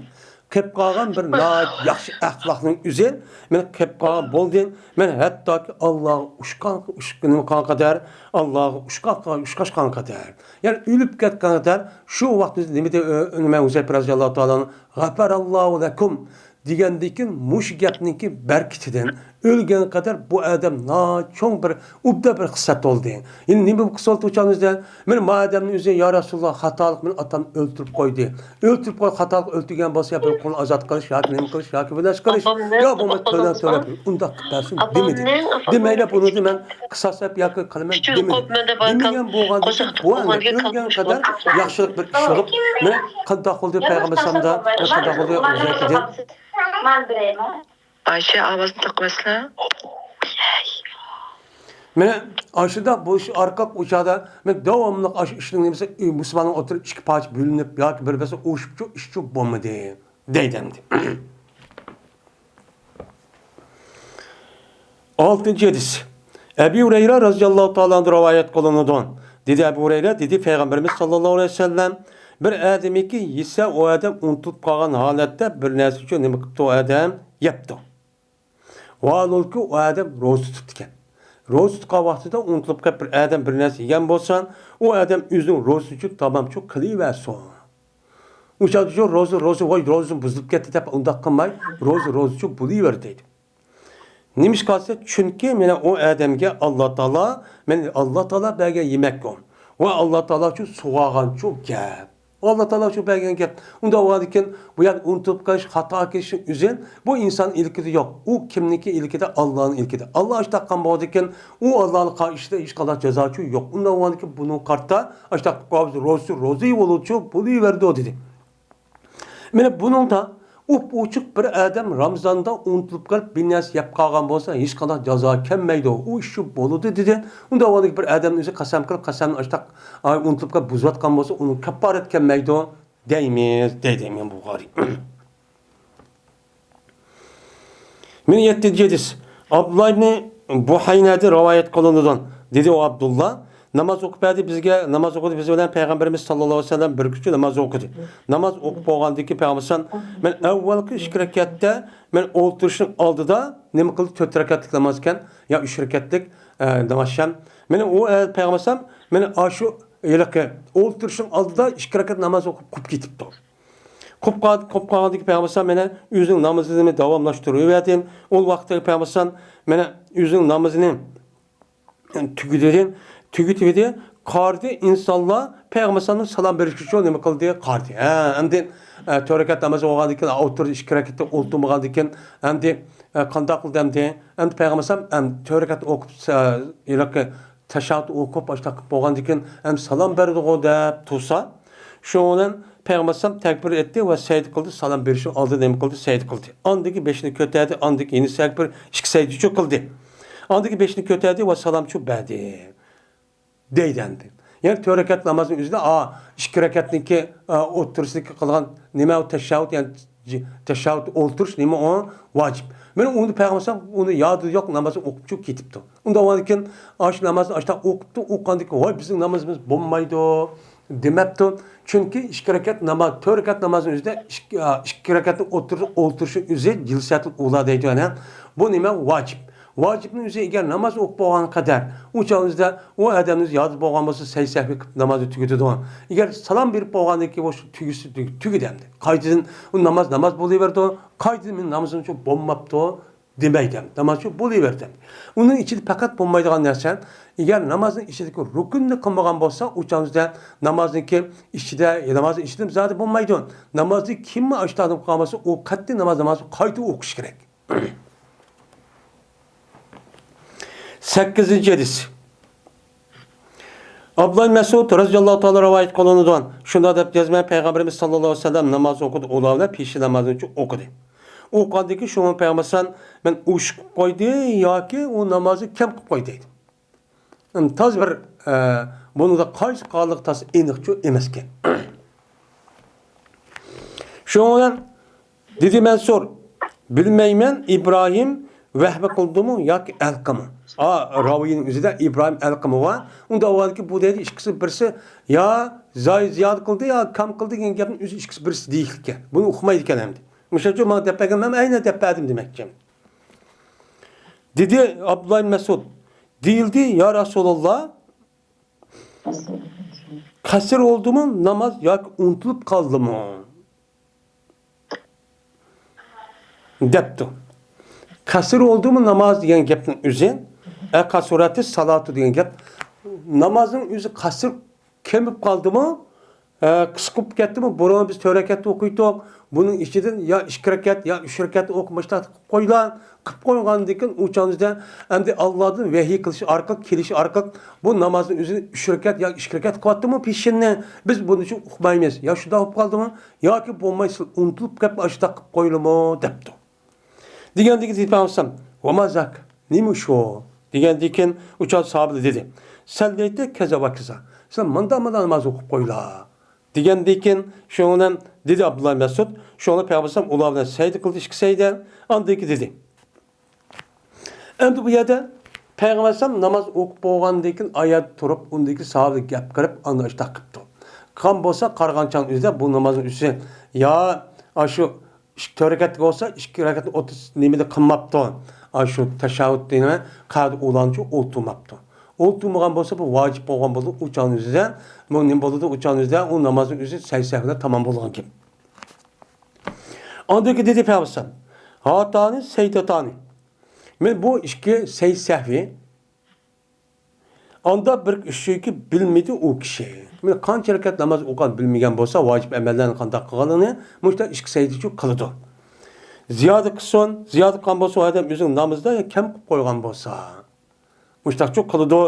قېلىپ قالغان بىر ناھايىتى ياخشى ئەخلاقنىڭ ئۆزى، مانا قېلىپ قالغان بولدى. مانا ھەتتاكى ئاللاغا ئۇشقان، ئۇشقىنىغا قەدەر، ئاللاغا ئۇشقا-، ئۇشقاشقان قەدەر، يەنى ئۆلۈپ كەتكەن قەدەر شۇ ۋاقىتتا نېمە دە-، ئۆ-، نېمە ھۇزەيپە رەزىياللاھۇ تائالا ئەنھۇ، غەپەراللاھۇ لەكۇم. دېگەندىن كېيىن مۇشۇ گەپنىڭكى بەرىكىتىدىن ئۆلگەنگە قەدەر بۇ ئادەم ناھايىتى چوڭ بىر ئوبدان بىر خىسلەت بولدى. يەنى نېمە بىر خىسلەت ئۇچالمىز دە؟ مانا ما ئادەمنىڭ ئۆزى، يا رەسۇلاللا، خاتالىق مېنى ئاتامنى ئۆلتۈرۈپ قويدى. ئۆلتۈرۈپ قويۇپ خاتالىق ئۆلتۈرگەن بولسا يا بىر قۇل ئازاد قىلىش ياكى نېمە قىلىش ياكى بىر نەرسە قىلىش، يا بولمىسا تۆلەپ تۆلەپ ئۇنداق قىلىپ بەرسۇن دېمىدى. دېمەيلا بۇنىڭدا مەن قىساس ياكى قىلىمەن دېمىدى. دېمىگەن بولغاندىكىن بۇ ئادەم ئۆلگەنگە قەدەر ياخشىلىق بىر ئىش قىلىپ، مانا قانداق بولدى پەيغەمبەر ئەلەيھىسسالامدا، قانداق بولدى ئۆزى ئايشە ئاۋازىنى تاقىۋەتسىلە. مانا ئاشۇنداق بولۇش ئارقىلىق ئۇ چاغدا مانا داۋاملىق ئاشۇ ئىشنىڭ نېمىسى، مۇسۇلماننىڭ ئوتتۇرىدا ئىككى پارچە بۆلۈنۈپ ياكى بىر بىرسى ئۇرۇشۇپچۇ ئىشچۇ بولمىدى دەيدۇ ئەمدى. ئالتىنچى ھەدىس. ئەبى ھۇرەيرە رەزىياللاھۇ تائالا ئەنھۇ رىۋايەت قىلىنىدۇ. دېدى ئەبۇ ھۇرەيرە، دېدى پەيغەمبىرىمىز ساللاللاھۇ ئەلەيھى ۋەسەللەم، بىر ئادەمكى يېسە، ئۇ ئادەم ئۇنتۇلۇپ قالغان ھالەتتە بىر نەرسە ئۈچۈن نېمە قىپتۇ؟ ئۇ ئادەم يەپتۇ. ۋاھالۇلكى، ئۇ ئادەم روزا تۇتۇپتىكەن. روزا تۇتقان ۋاقتىدا ئۇنتۇلۇپ قېلىپ بىر ئادەم بىر نەرسە يېگەن بولسا، ئۇ ئادەم ئۆزىنىڭ روزىسى ئۈچۈن تامامچۇ قىلىۋەرسۇن. ئۇ چاغدا شۇ روزا، روزا، ۋاي، روزىسى بۇزۇلۇپ كەتتى دەپ ئۇنداق قىلماي، روزا، روزىچۇ بولۇۋەر دەيدۇ. نېمىشقا دېسە، چۈنكى مانا ئۇ ئادەمگە ئاللا تائالا، مانا ئاللا تائالا بەرگەن يېمەك ئۇ. ۋە ئاللا تائالا شۇ سۇغارغانچۇ گەپ. ئاللا تائالا شۇ بەرگەن گەپ. ئۇنداق بولغاندىكىن، بۇ يەردە ئۇنتۇلۇپ قېلىش، خاتا كېلىشنىڭ ئۆزى بۇ ئىنسان ئىلكىدە يوق. ئۇ كىمنىڭكى ئىلكىدە؟ ئاللانىڭ ئىلكىدە. ئاللا ئاشتاق قىلغان بولغاندىكىن، ئۇ ئاللانىڭ قارشىسىدا ھېچقانداق جازاچۇ يوق. ئۇنداق بولغاندىكىن، بۇنىڭغا قارىتا ئاشتاق قىلىپ قويسا، روزىسى روزا بولىدۇ، بولۇۋېرىدۇ دېدى. مانا بۇنىڭدا ئۇپ-ئوچۇق بىر ئادەم رامىزاندا ئۇنتۇلۇپ قېلىپ بىر نەرسە يەپ قالغان بولسا، ھېچقانداق جازا كەلمەيدۇ، ئۇ ئىش شۇ بولىدۇ دېدى. ئۇنداق بولغاندىكىن بىر ئادەمنىڭ ئۆزى قەسەم قىلىپ، قەسەمنى ئاشتاق، ئاي، ئۇنتۇلۇپ قېلىپ بۇزۇۋاتقان بولسا، ئۇنىڭ كاپپارەت كەلمەيدۇ دەيمىز، دەيدۇ ئىمام بۇخارىي. مانا يەتتىنچى ھەدىس. ئابدۇللا ئىبنى بۇھەينەدىن رىۋايەت قىلىنىدۇ. دېدى ئۇ ئابدۇللا، ناماز ئوقۇپ بەردى بىزگە، ناماز ئوقۇدى بىز بىلەن پەيغەمبىرىمىز ساللاللاھۇ ئەلەيھى ۋەسەللەم بىر كۈچى ناماز ئوقۇدى. ناماز ئوقۇپ بولغاندىن كېيىن پەيغەمبەر ئەلەيھىسسالام، مەن ئەۋۋەلكى ئىككى رەكەتتە، مەن ئولتۇرۇشنىڭ ئالدىدا نېمە قىلدى؟ تۆت رەكەتلىك ناماز ئىكەن، يا ئۈچ رەكەتلىك، ئە، ناماز ئىكەن. مانا ئۇ، ئە، پەيغەمبەر ئەلەيھىسسالام، مانا ئاشۇ ھېلىقى ئولتۇرۇشنىڭ ئالدىدا ئىككى رەكەت ناماز ئوقۇپ قوپۇپ كېتىپتۇ. قوپقان-، قوپقانغاندىكىن پەيغەمبەر ئەلەيھىسسالام مانا ئۆزىنىڭ نامىزىنى داۋاملاشتۇرۇۋەردى. ئۇ ۋاقىتتا پەيغەمبەر ئەلەيھىسسالام مانا ئۆزىنىڭ نامىزىنى تۈگىدى، تۈگىتىۋىدى. قارىدى، ئىنسانلار پەيغەمبەر ئەلەيھىسسالامغا سالام بېرىشكىچۇ نېمە قىلدى؟ قارىدى. ھە، ئەمدى، ئە، تۆت رەكەت ناماز بولغاندىكىن، ئوتتۇرىدا ئىككى رەكەتتە ئولتۇرمىغاندىكىن، ئەمدى، ئە، قانداق قىلدى ئەمدى؟ ئەمدى پەيغەمبەر ئەلەيھىسسالام، ئەمدى تۆت رەكەت ئوقۇپ، ئە، ھېلىقى تەشەھھۇد ئوقۇپ، ئاشۇنداق قىلىپ بولغاندىكىن، ئەمدى سالام بەردىغۇ دەپ تۇرسا، شۇنىڭ بىلەن پەيغەمبەر ئەلەيھىسسالام تەكبىر ئېيتتى ۋە سەجدە قىلدى، سالام بېرىشنىڭ ئالدىدا نېمە قىلدى؟ سەجدە قىلدى. ئاندىن كېيىن بېشىنى كۆتەردى، ئاندىن كېيىن يەنە تەكبىر، ئىككى سەجدىچۇ قىلدى. ئاندىن كېيىن بېشىنى كۆتەردى ۋە سالامچۇ بەردى. دەيدۇ ئەمدى. يەنى تۆت رەكەت نامازنىڭ ئۆزىدە، ئا، ئىككى رەكەتنىڭكى، ئا، ئوتتۇرىسىدىكى قىلغان نېمە ئۇ تەشەھھۇد، يەنى جى-، تەشەھھۇد ئولتۇرۇش نېمە ئۇ؟ ۋاجىپ. مانا ئۇنى پەيغەمبەر ئەلەيھىسسالام ئۇنى يادىدا يوق، نامازنى ئوقۇپچۇ كېتىپتۇ. ئۇنداق بولغاندىكىن، ئاشۇ نامازنى ئاشۇنداق ئوقۇپتۇ، ئوقۇغاندىكىن، ۋاي، بىزنىڭ نامىزىمىز بولمايدۇ دېمەپتۇ. چۈنكى ئىككى رەكەت ناماز، تۆت رەكەت نامازنىڭ ئۆزىدە ئىككى، ئا، ئىككى رەكەتنىڭ ئوتتۇرىسىدا ئولتۇرۇشنىڭ ئۆزى جىلسەتۇل ئۇلا دەيدۇ، يەنى بۇ نېمە؟ ۋاجىپ. ۋاجىپنىڭ ئۆزى ئەگەر ناماز ئوقۇپ بولغان قەدەر، ئۇ چاغدا ئۇ ئادەمنىڭ يادىدا بولغان بولسا، سەجدە سەھۋى قىلىپ نامازنى تۈگىتىدۇ. ئەگەر سالام بېرىپ بولغاندىن كېيىن، ئۇ تۈگىسە تۈگ-، تۈگىدى ئەمدى. قايتىدىن ئۇ ناماز، ناماز بولۇۋېرىدۇ، قايتىدىن مېنىڭ نامىزىمچۇ بولماپتۇ دېمەيدۇ ئەمدى. نامازچۇ بولۇۋېرىدۇ ئەمدى. ئۇنىڭ ئىچىدە پەقەت بولمايدىغان نەرسە، ئەگەر نامازنىڭ ئىچىدىكى رۇكۇننى قىلمىغان بولسا، ئۇ چاغدا نامازنىڭكى ئىچىدە، نامازنىڭ ئىچىدە زادى بولمايدۇ. نامازنى كىممۇ ئاشتاق قىلغان بولسا، ئۇ قەتئىي ناماز، نامازنى قايتا ئوقۇش كېرەك. سەككىزىنچى ھەدىس. ئابدۇللا ئىبن مەسئۇد رەزىياللاھۇ تائالا رىۋايەت قىلىنىدۇ. شۇنداق دەپ يازىمەن، پەيغەمبىرىمىز ساللاللاھۇ ئەلەيھى ۋەسەللەم ناماز ئوقۇدى، ئۇلار بىلەن پېشىن نامازىنى ئوقۇدى. ئوقۇغاندىن كېيىن شۇڭا پەيغەمبەر ئەلەيھىسسالام، مەن ئوشۇق قويدى ياكى ئۇ نامازنى كەم قىلىپ قويدى دەيدۇ. تاز بىر، ئە، بۇنىڭدا قايسى قالىدىغى تاز ئېنىقچۇ ئەمەسكەن. شۇنىڭ بىلەن دېدى مەنسۇر، بىلمەيمەن، ئىبراھىم ۋەھمە قىلدىمۇ ياكى ئەلقىمۇ؟ ئا، راۋىينىڭ ئۆزىدە ئىبراھىم ئەلقىمۇ بار. ئۇندا ئۇ كىشى بۇ دەيدۇ، ئىككىسى بىرسى يا زاي-، زىيادە قىلدى، يا كەم قىلدى دېگەن گەپنىڭ ئۆزى ئىككىسى بىرسى دېيىشلىككەن. بۇنى ئۇقمايدىكەن ئەمدى. مۇشۇنچە ماڭا دەپ بەرگەن، مەن ئەينەن دەپ بەردىم دېمەكچى. دېدى ئابدۇللا ئىبن مەسئۇد، دېيىلدى، يا رەسۇلاللا، قەسىر بولدىمۇ ناماز ياكى ئۇنتۇلۇپ قالدىمۇ؟ دەپتۇ. قەسىر بولدىمۇ ناماز دېگەن گەپنىڭ ئۆزى، ئە، قەسۇرەتى سالاتۇ دېگەن گەپ، نامازنىڭ ئۆزى قەسىر كېمىپ قالدىمۇ، ئە، قىسقىپ كەتتىمۇ، بۇرۇن بىز تۆت رەكەت ئوقۇيتتۇق، بۇنىڭ ئىچىدىن يا ئىككى رەكەت، يا ئۈچ رەكەت ئوقۇپ مۇشۇنداق قىلىپ قويلا، قىلىپ قويغاندىن كېيىن ئۇ چاغدا ئەمدى ئاللادىن ۋەھىي قىلىش ئارقىلىق، كېلىش ئارقىلىق بۇ نامازنىڭ ئۆزىنى ئۈچ رەكەت يا ئىككى رەكەت قىلىۋاتتىمۇ پېشىننى، بىز بۇنى شۇ ئۇقمايمىز، يا شۇنداق بولۇپ قالدىمۇ ياكى بولماي سىل ئۇنتۇلۇپ كەپ ئاشۇنداق قىلىپ قويلىمۇ دەپتۇ. دېگەندىكىن دېدى پەيغەمبەر، ۋەما زاك، نېمە شۇ؟ دېگەندىكىن ئۇ چاغ ساھابىلەر دېدى، سەللەيتە كەزا ۋە كەزا، سەن مۇنداق مۇنداق ناماز ئوقۇپ قويلا. دېگەندىكىن شۇنىڭ بىلەن دېدى ئابدۇللا مەسئۇد، شۇنىڭ بىلەن پەيغەمبەر ئۇلار بىلەن سەجدە قىلدى، ئىككى سەجدە. ئاندىن كېيىن دېدى، ئەمدى بۇ يەردە پەيغەمبەر ناماز ئوقۇپ بولغاندىن كېيىن ئايەت تۇرۇپ، ئۇندىن كېيىن ساھابىلەر گەپ قىلىپ، ئاندىن ئاشۇنداق قىپتۇ. قىلغان بولسا، قارىغان چاغ ئۆزىدە بۇ نامازنىڭ ئۆزى يا ئاشۇ ئىككى، تۆت رەكەتلىك بولسا، ئىككى رەكەتنىڭ ئوتتۇز نېمىدە قىلماپتۇ. ئاشۇ تەشەھھۇد دېگەن قەئىدە ئۇلانچۇ ئولتۇرماپتۇ. ئولتۇرمىغان بولسا، بۇ ۋاجىپ بولغان بولىدۇ. ئۇ چاغنىڭ ئۆزىدە، بۇ نېمە بولىدۇ؟ ئۇ چاغنىڭ ئۆزىدە ئۇ نامازنىڭ ئۆزى سەجدە سەھۋ بىلەن تامام بولغان گەپ. ئاندىن كېيىن دېدى پەيغەمبەر، ھاتانى سەجدەتانى. مەن بۇ ئىككى سەجدە سەھۋى ئاندا بىر ئۈچىنچى بىلمىدى ئۇ كىشى. مانا قانچە رەكەت ناماز ئوقۇغان بىلمىگەن بولسا، ۋاجىپ ئەمەللەرنى قانداق قىلغانلىقىنى مۇشۇنداق ئىككى سەجدىچۇ قىلىدۇ. زىيادە قىلسۇن، زىيادە قىلغان بولسا، ئۇ ئادەم ئۆزىنىڭ نامىزىدا يا كەم قىلىپ قويغان بولسا، مۇشۇنداقچۇ قىلىدۇ.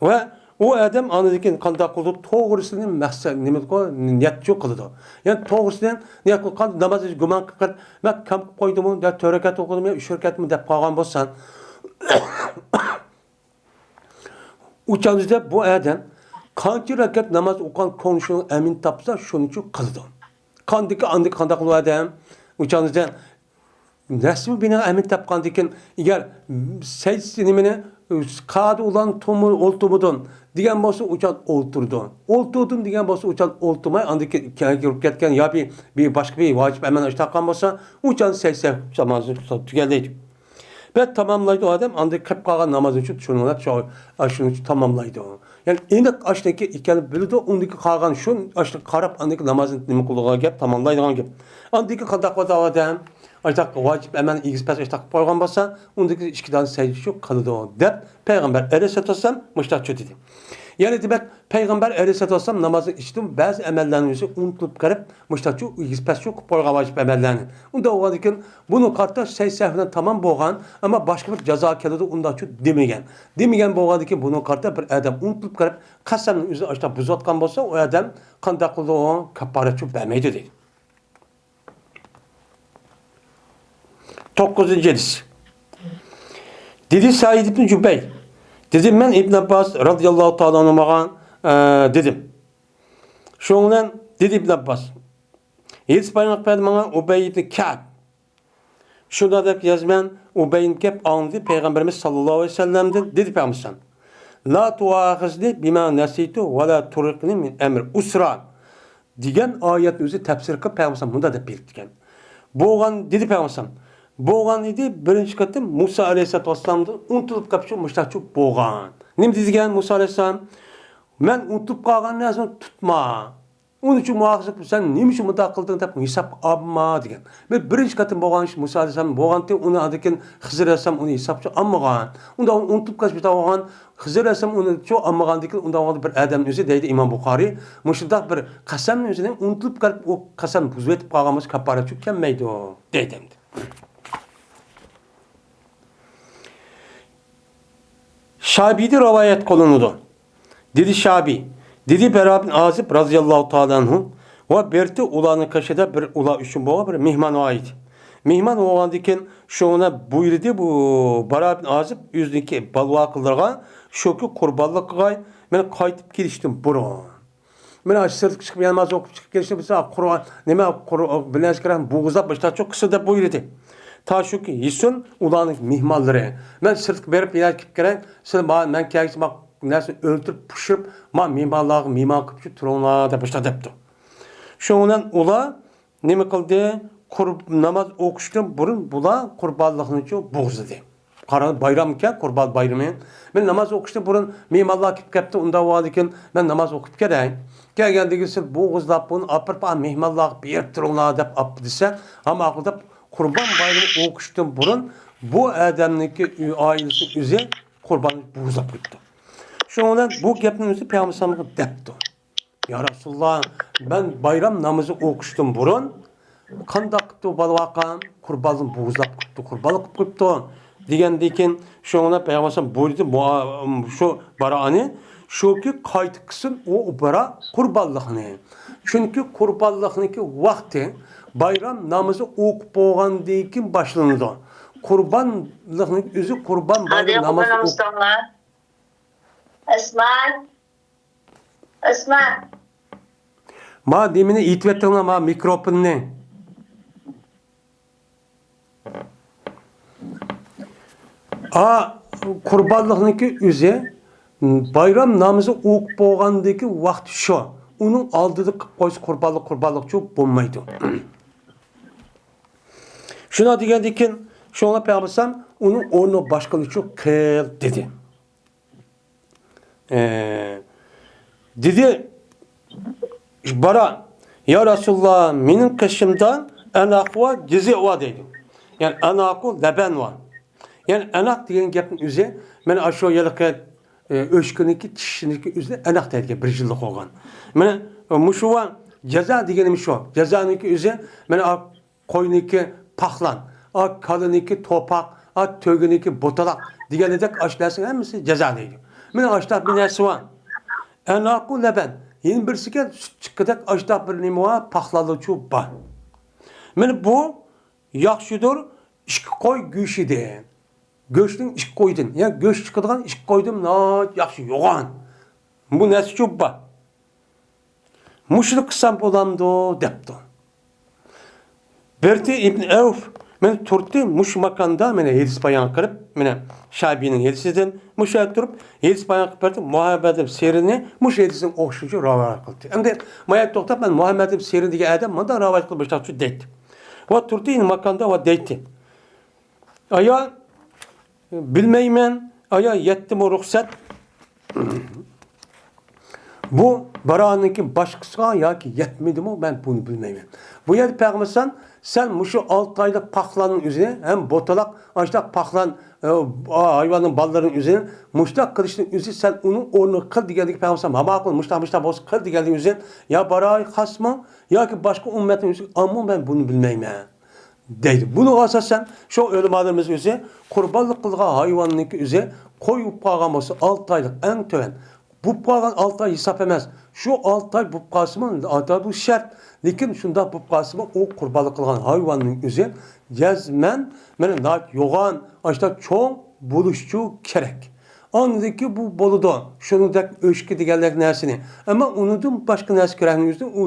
ۋە ئۇ ئادەم ئاندىن كېيىن قانداق قىلىدۇ؟ توغرىسىنى مەقسەت، نېمىدىكۇ، نىيەتچۇ قىلىدۇ. يەنى توغرىسىنى نىيەت قىلىپ، ناماز گۇمان قىلىپ، مەن كەم قىلىپ قويدۇممۇ، يا تۆت رەكەت ئوقۇدۇممۇ، يا ئۈچ رەكەتمۇ دەپ قالغان بولسا، ئۇ چاغدا بۇ ئادەم قانچە رەكەت ناماز ئوقۇغان كۆڭلى شۇنىڭ ئەمىن تاپسا، شۇنىچۇ قىلىدۇ. قاندىكى، ئاندىكى قانداق قىلىدۇ ئادەم؟ ئۇ چاغدا نەسمۇ بىنىڭ ئەمىن تاپقاندىكىن، ئەگەر سەجدىسى نېمىنى، قەئىدە ئۇلان تۇرمۇ-، ئولتۇرمىدىن دېگەن بولسا، ئۇ چاغ ئولتۇرىدۇ. ئولتۇردۇم دېگەن بولسا، ئۇ چاغ ئولتۇرماي، ئاندىن كېيىن كەلگە كىرىپ كەتكەن يا بىر، بىر باشقا بىر ۋاجىپ ئەمەل ئىش تاپقان بولسا، ئۇ چاغ سەجدە سەھۋ نامازىنى تۈگەلەيدۇ. بەك تاماملايدۇ ئادەم، ئاندىن قىلىپ قالغان نامازنى شۇ، شۇنىڭ دەپ شۇ، شۇنى تاماملايدۇ. يەنى ئېنىق ئاشۇنىڭكى ئىكەننى بىلىدۇ، ئۇندىكى قالغان شۇ ئاشۇنى قاراپ، ئاندىكى نامازنى نېمە قىلىدىغان گەپ، تاماملايدىغان گەپ. ئاندىكى قانداق بولىدۇ ئادەم؟ ئاشۇنداق ۋاجىپ ئەمەلنى ئېگىز پەس ئاشۇنداق قىلىپ قويغان بولسا، ئۇندىكى ئىككى دانە سەجدە شۇ قىلىدۇ، دەپ پەيغەمبەر ئەلەيھىسسالاتۇ ۋەسسالام مۇشۇنداق دېدى. يەنى دېمەك، پەيغەمبەر ئەلەيھىسسالاتۇ ۋەسسالام نامازنىڭ ئىچىدىن بەزى ئەمەللەرنى ئۆزى ئۇنتۇلۇپ قېلىپ، مۇشۇنداقچۇ ئېگىز پەسچۇ قىلىپ قويغان ۋاجىپ ئەمەللەرنى. ئۇنداق بولغاندىكىن، بۇنىڭ قارىتا سەجدە سەھۋ بىلەن تامام بولغان، ئەمما باشقا بىر جازا كېلىدۇ، ئۇنداقچۇ دېمىگەن. دېمىگەن بولغاندىكىن، بۇنىڭ قارىتا بىر ئادەم ئۇنتۇلۇپ قېلىپ، قەسەمنى ئۆزى ئاشۇنداق بۇزۇۋاتقان بولسا، ئۇ ئادەم قانداق قىلىدۇ؟ كاپپارەتچۇ بەرمەيدۇ دەيدۇ. توققۇزىنچى ھەدىس. دېدى سەئىد ئىبن جۇبەير، دېدىم مەن ئىبن ئابباس رازىياللاھۇ تائالا ئەنھۇمغا، ئە، دېدىم. شۇنىڭ بىلەن دېدى ئىبن ئابباس، ھەدىس بايان قىلىپ بەردى ماڭا ئۇبەي ئىبن كەئب. شۇنداق دەپ يازىمەن، ئۇبەي ئىبن كەئب ئاڭلىدى پەيغەمبىرىمىز ساللاللاھۇ ئەلەيھى ۋەسەللەمدىن، دېدى پەيغەمبەر، لا تؤاخذني بما نسيت ولا ترهقني من أمري عسرا. دېگەن ئايەتنى ئۆزى تەپسىر قىلىپ، پەيغەمبەر مۇنداق دەپ بېرىپتىكەن. بولغان، دېدى پەيغەمبەر، بولغان ئىدى، بىرىنچى قېتىم مۇسا ئەلەيھىسسالاتۇ ۋەسسالامدىن ئۇنتۇلۇپ قېلىپچۇ مۇشۇنداقچۇ بولغان. نېمە دېگەن مۇسا ئەلەيھىسسالام؟ مەن ئۇنتۇلۇپ قالغان نەرسىنى تۇتما. ئۇنىڭ ئۈچۈن مۇئاخىزە قىلىپ، سەن نېمە ئۈچۈن مۇنداق قىلدىڭ دەپ ھېساب ئالما دېگەن. بىر، بىرىنچى قېتىم بولغان ئىش مۇسا ئەلەيھىسسالام بولغانتى، ئۇنى ئاندىن كېيىن خىزىر ئەلەيھىسسالام ئۇنى ھېسابقا ئالمىغان. ئۇندا ئۇنى ئۇنتۇلۇپ قېلىش بىتاۋ بولغان. خىزىر ئەلەيھىسسالام ئۇنى چۇ ئالمىغاندىن كېيىن، ئۇنداق بولغاندا بىر ئادەم ئۆزى دەيدۇ ئىمام بۇخارىي، مۇشۇنداق بىر قەسەمنى ئۆزىنى ئۇنتۇلۇپ قېلىپ، ئۇ قەسەم بۇزۇۋېتىپ قالغان بولسا، كاپپارەت چۈ كەلمەيدۇ دەيدۇ ئەمدى. شابىدىن رىۋايەت قىلىنىدۇ. دېدى شابىي، دېدى بەرا بىن ئازىب رازىياللاھۇ تائالا ئەنھۇ، ۋە بىرتى ئۇلارنىڭ قېشىدا بىر ئۇلار ئۈچۈن بولغان بىر مېھمان بار ئىدى. مېھمان بولغاندىن كېيىن شۇنى بۇيرۇدى بۇ بەرا بىن ئازىب ئۆزىنىڭكى بالۋاقىلىرىغا، شۇكى، قۇربانلىق قىلغاي، مەن قايتىپ كېلىشتىن بۇرۇن. مەن ئاشۇ سىرتقا چىقىپ، يەنە ناماز ئوقۇپ چىقىپ كېلىشتىن بىر سائەت قۇربان، نېمە، قۇر-، بىر نەرسە كېرەك، بوغۇزلاپ باشلاپچۇ قىلسا دەپ بۇيرۇدى. تا شۇكى يېسۇن ئۇلارنىڭ مېھمانلىرى. مەن سىرتقا بېرىپ يەنە كېلىپ كېلەي، سىلەر ما-، مەن كەلگۈچە ما نەرسىنى ئۆلتۈرۈپ، پىشۇرۇپ، ما مېھمانلارغا مېھمان قىلىپچۇ تۇرۇڭلار دەپ باشلاپ دەپتۇ. شۇنىڭ بىلەن ئۇلار نېمە قىلدى؟ قۇر-، ناماز ئوقۇشتىن بۇرۇن بۇلار قۇربانلىقنىچۇ بوغۇزلىدى. قارا، بايرامكەن، قۇربان بايرىمى. مەن ناماز ئوقۇشتىن بۇرۇن مېھمانلار كېلىپ كەپتۇ، ئۇنداق بولىدىكىن مەن ناماز ئوقۇپ كېلەي. كەلگەندىكىن سىز بوغۇزلاپ بۇنى ئاپىرىپ، ئا، مېھمانلارغا بېرىپ تۇرۇڭلار دەپ ئاپا دېسە، ھە ماقۇل دەپ قۇربان بايرىمى ئوقۇشتىن بۇرۇن بۇ ئادەمنىڭكى ئۆ-، ئائىلىسى ئۆزى قۇرباننى بوغۇزلاپ قويۇپتۇ. شۇنىڭ بىلەن بۇ گەپنى ئۆزى پەيغەمبەر ئەلەيھىسسالامغا دەپتۇ. يا رەسۇلاللا، مەن بايرام نامىزى ئوقۇشتىن بۇرۇن قانداق قىپتۇ بالىۋاقام؟ قۇرباننى بوغۇزلاپ قىپتۇ، قۇربانلىق قىلىپ قويۇپتۇ، دېگەندىكىن، شۇڭا پەيغەمبەر بۇيرۇدى، مۇ-، شۇ باراغانى، شۇكى قايتىپ قىلسۇن ئۇ بارا قۇربانلىقنى. چۈنكى قۇربانلىقنىڭكى ۋاقتى بايرام نامىزى ئوقۇپ بولغاندىن كېيىن باشلىنىدۇ. قۇربانلىقنىڭ ئۆزى قۇربان بايرام نامىزى ئوق- ئەسما. ئەسما. ما نېمىنى ئېيتىۋەتتىڭلار، ما مىكروفوننى. ئا، قۇربانلىقنىڭكى ئۆزى بايرام نامىزى ئوقۇپ بولغاندىكى ۋاقتى شۇ. ئۇنىڭ ئالدىدا قىلىپ قويسا قۇربانلىق، قۇربانلىقچۇ بولمايدۇ. شۇنداق دېگەندىكىن، شۇڭا پەيغەمبەر ئەلەيھىسسالام ئۇنىڭ ئورنىغا باشقىنىچۇ قىل دېدى. ئە، دېدى، بارا، يا رەسۇلاللا، مېنىڭ قېشىمدا ئەناق ۋار، جىزىئ ۋار دەيدۇ. يەنى ئەناقۇ لەبەن ۋار. يەنى ئەناق دېگەن گەپنىڭ ئۆزى، مانا ئاشۇ ھېلىقى، ئە، ئۆچكىنىڭكى چىشىنىڭكى ئۆزىنى ئەناق دەيدىكەن، بىر يىللىق بولغان. مانا مۇشۇ ۋار، جازا دېگىنىمىز شۇ. جازانىڭكى ئۆزى، مانا قوينىڭكى پاخلان، ئا، كالىنىڭكى توپاق، ئا، تۆگىنىڭكى بوتىلاق دېگەندەك ئاشۇ نەرسىنىڭ ھەممىسى جازا دەيدۇ. مانا ئاشۇنداق بىر نەرسە بار. ئەناقۇ لەبەن، يەنە بىرسىگە سۈت چىققۇدەك ئاشۇنداق بىر نېمە بار، پاخلانلىچۇ بار. مانا بۇ ياخشىدۇر، ئىككى قوي گۆشىدىن. گۆشنىڭ ئىككى قويدىن، يا گۆش چىقىدىغان ئىككى قويدىن ناھايىتى ياخشى يوغان. بۇ نەرسىچۇ بار. مۇشۇنى قىلسام بولامدۇ؟ دەپتۇ. بىرتى ئىبن ئەۋف، مانا تۇردى مۇشۇ ماكاندا، مانا ھەدىس بايان قىلىپ، مانا شەئبىنىڭ ھەدىسىدىن مۇشۇ يەردە تۇرۇپ ھەدىس بايان قىلىپ بەردى. مۇھەممەد ئىبن سىرىنى مۇشۇ ھەدىسنىڭ ئوخشىشىچە رىۋايەت قىلدى. ئەمدى ما يەردە توختاپ، مەن مۇھەممەد ئىبن سىرىن دېگەن ئادەم مۇنداق رىۋايەت قىلىپ باشلاپچۇ دەيتتى. ۋە تۇردى ماكاندا ۋە دەيتتى. ئايا، بىلمەيمەن، ئايا، يەتتىمۇ رۇخسەت؟ بۇ بارانىڭكى باشقىسىغا ياكى يەتمىدىمۇ، مەن بۇنى بىلمەيمەن. بۇ يەردە پەيغەمبەر سەن، سەن مۇشۇ ئالتە ئايلىق پاخلاننىڭ ئۆزىنى ھەم بوتىلاق، ئاشۇنداق پاخلان، ئە، ھايۋاننىڭ بالىلىرىنىڭ ئۆزىنى مۇشۇنداق قىلىشنىڭ ئۆزى، سەن ئۇنىڭ ئورنىغا قىل دېگەندىكى پەيغەمبەر سەن، ھاما قىل، مۇشۇنداق، مۇشۇنداق بولسا قىل دېگەندىكى ئۆزى، يا باراي خاسمۇ ياكى باشقا ئۈممەتنىڭ ئۆزى، ئامما مەن بۇنى بىلمەيمەن. دەيدۇ. بۇنىڭغا ئاساسەن، شۇ ئۆلىمالىرىمىز ئۆزى قۇربانلىق قىلغان ھايۋاننىڭكى ئۆزى قوي بولۇپ قالغان بولسا، ئالتە ئايلىق ئەڭ تۆۋەن. بولۇپ قالغان ئالتە ئاي ھېساب ئەمەس. شۇ ئالتە ئاي بولۇپ قالسىمۇ، ئاتا بۇ شەرت. لېكىن شۇنداق بولۇپ قالسىمۇ، ئۇ قۇربانلىق قىلغان ھايۋاننىڭ ئۆزى جەزمەن، مانا، ناھايىتى يوغان، ئاشۇنداق چوڭ بولۇشىچۇ كېرەك. ئاندىن كېيىن بۇ بولىدۇ. شۇنىڭدەك ئۆچكە دېگەنلىك نەرسىنى. ئەمما ئۇنىڭدىن باشقا نەرسە كېرەكنىڭ ئۆزىدىن ئۇ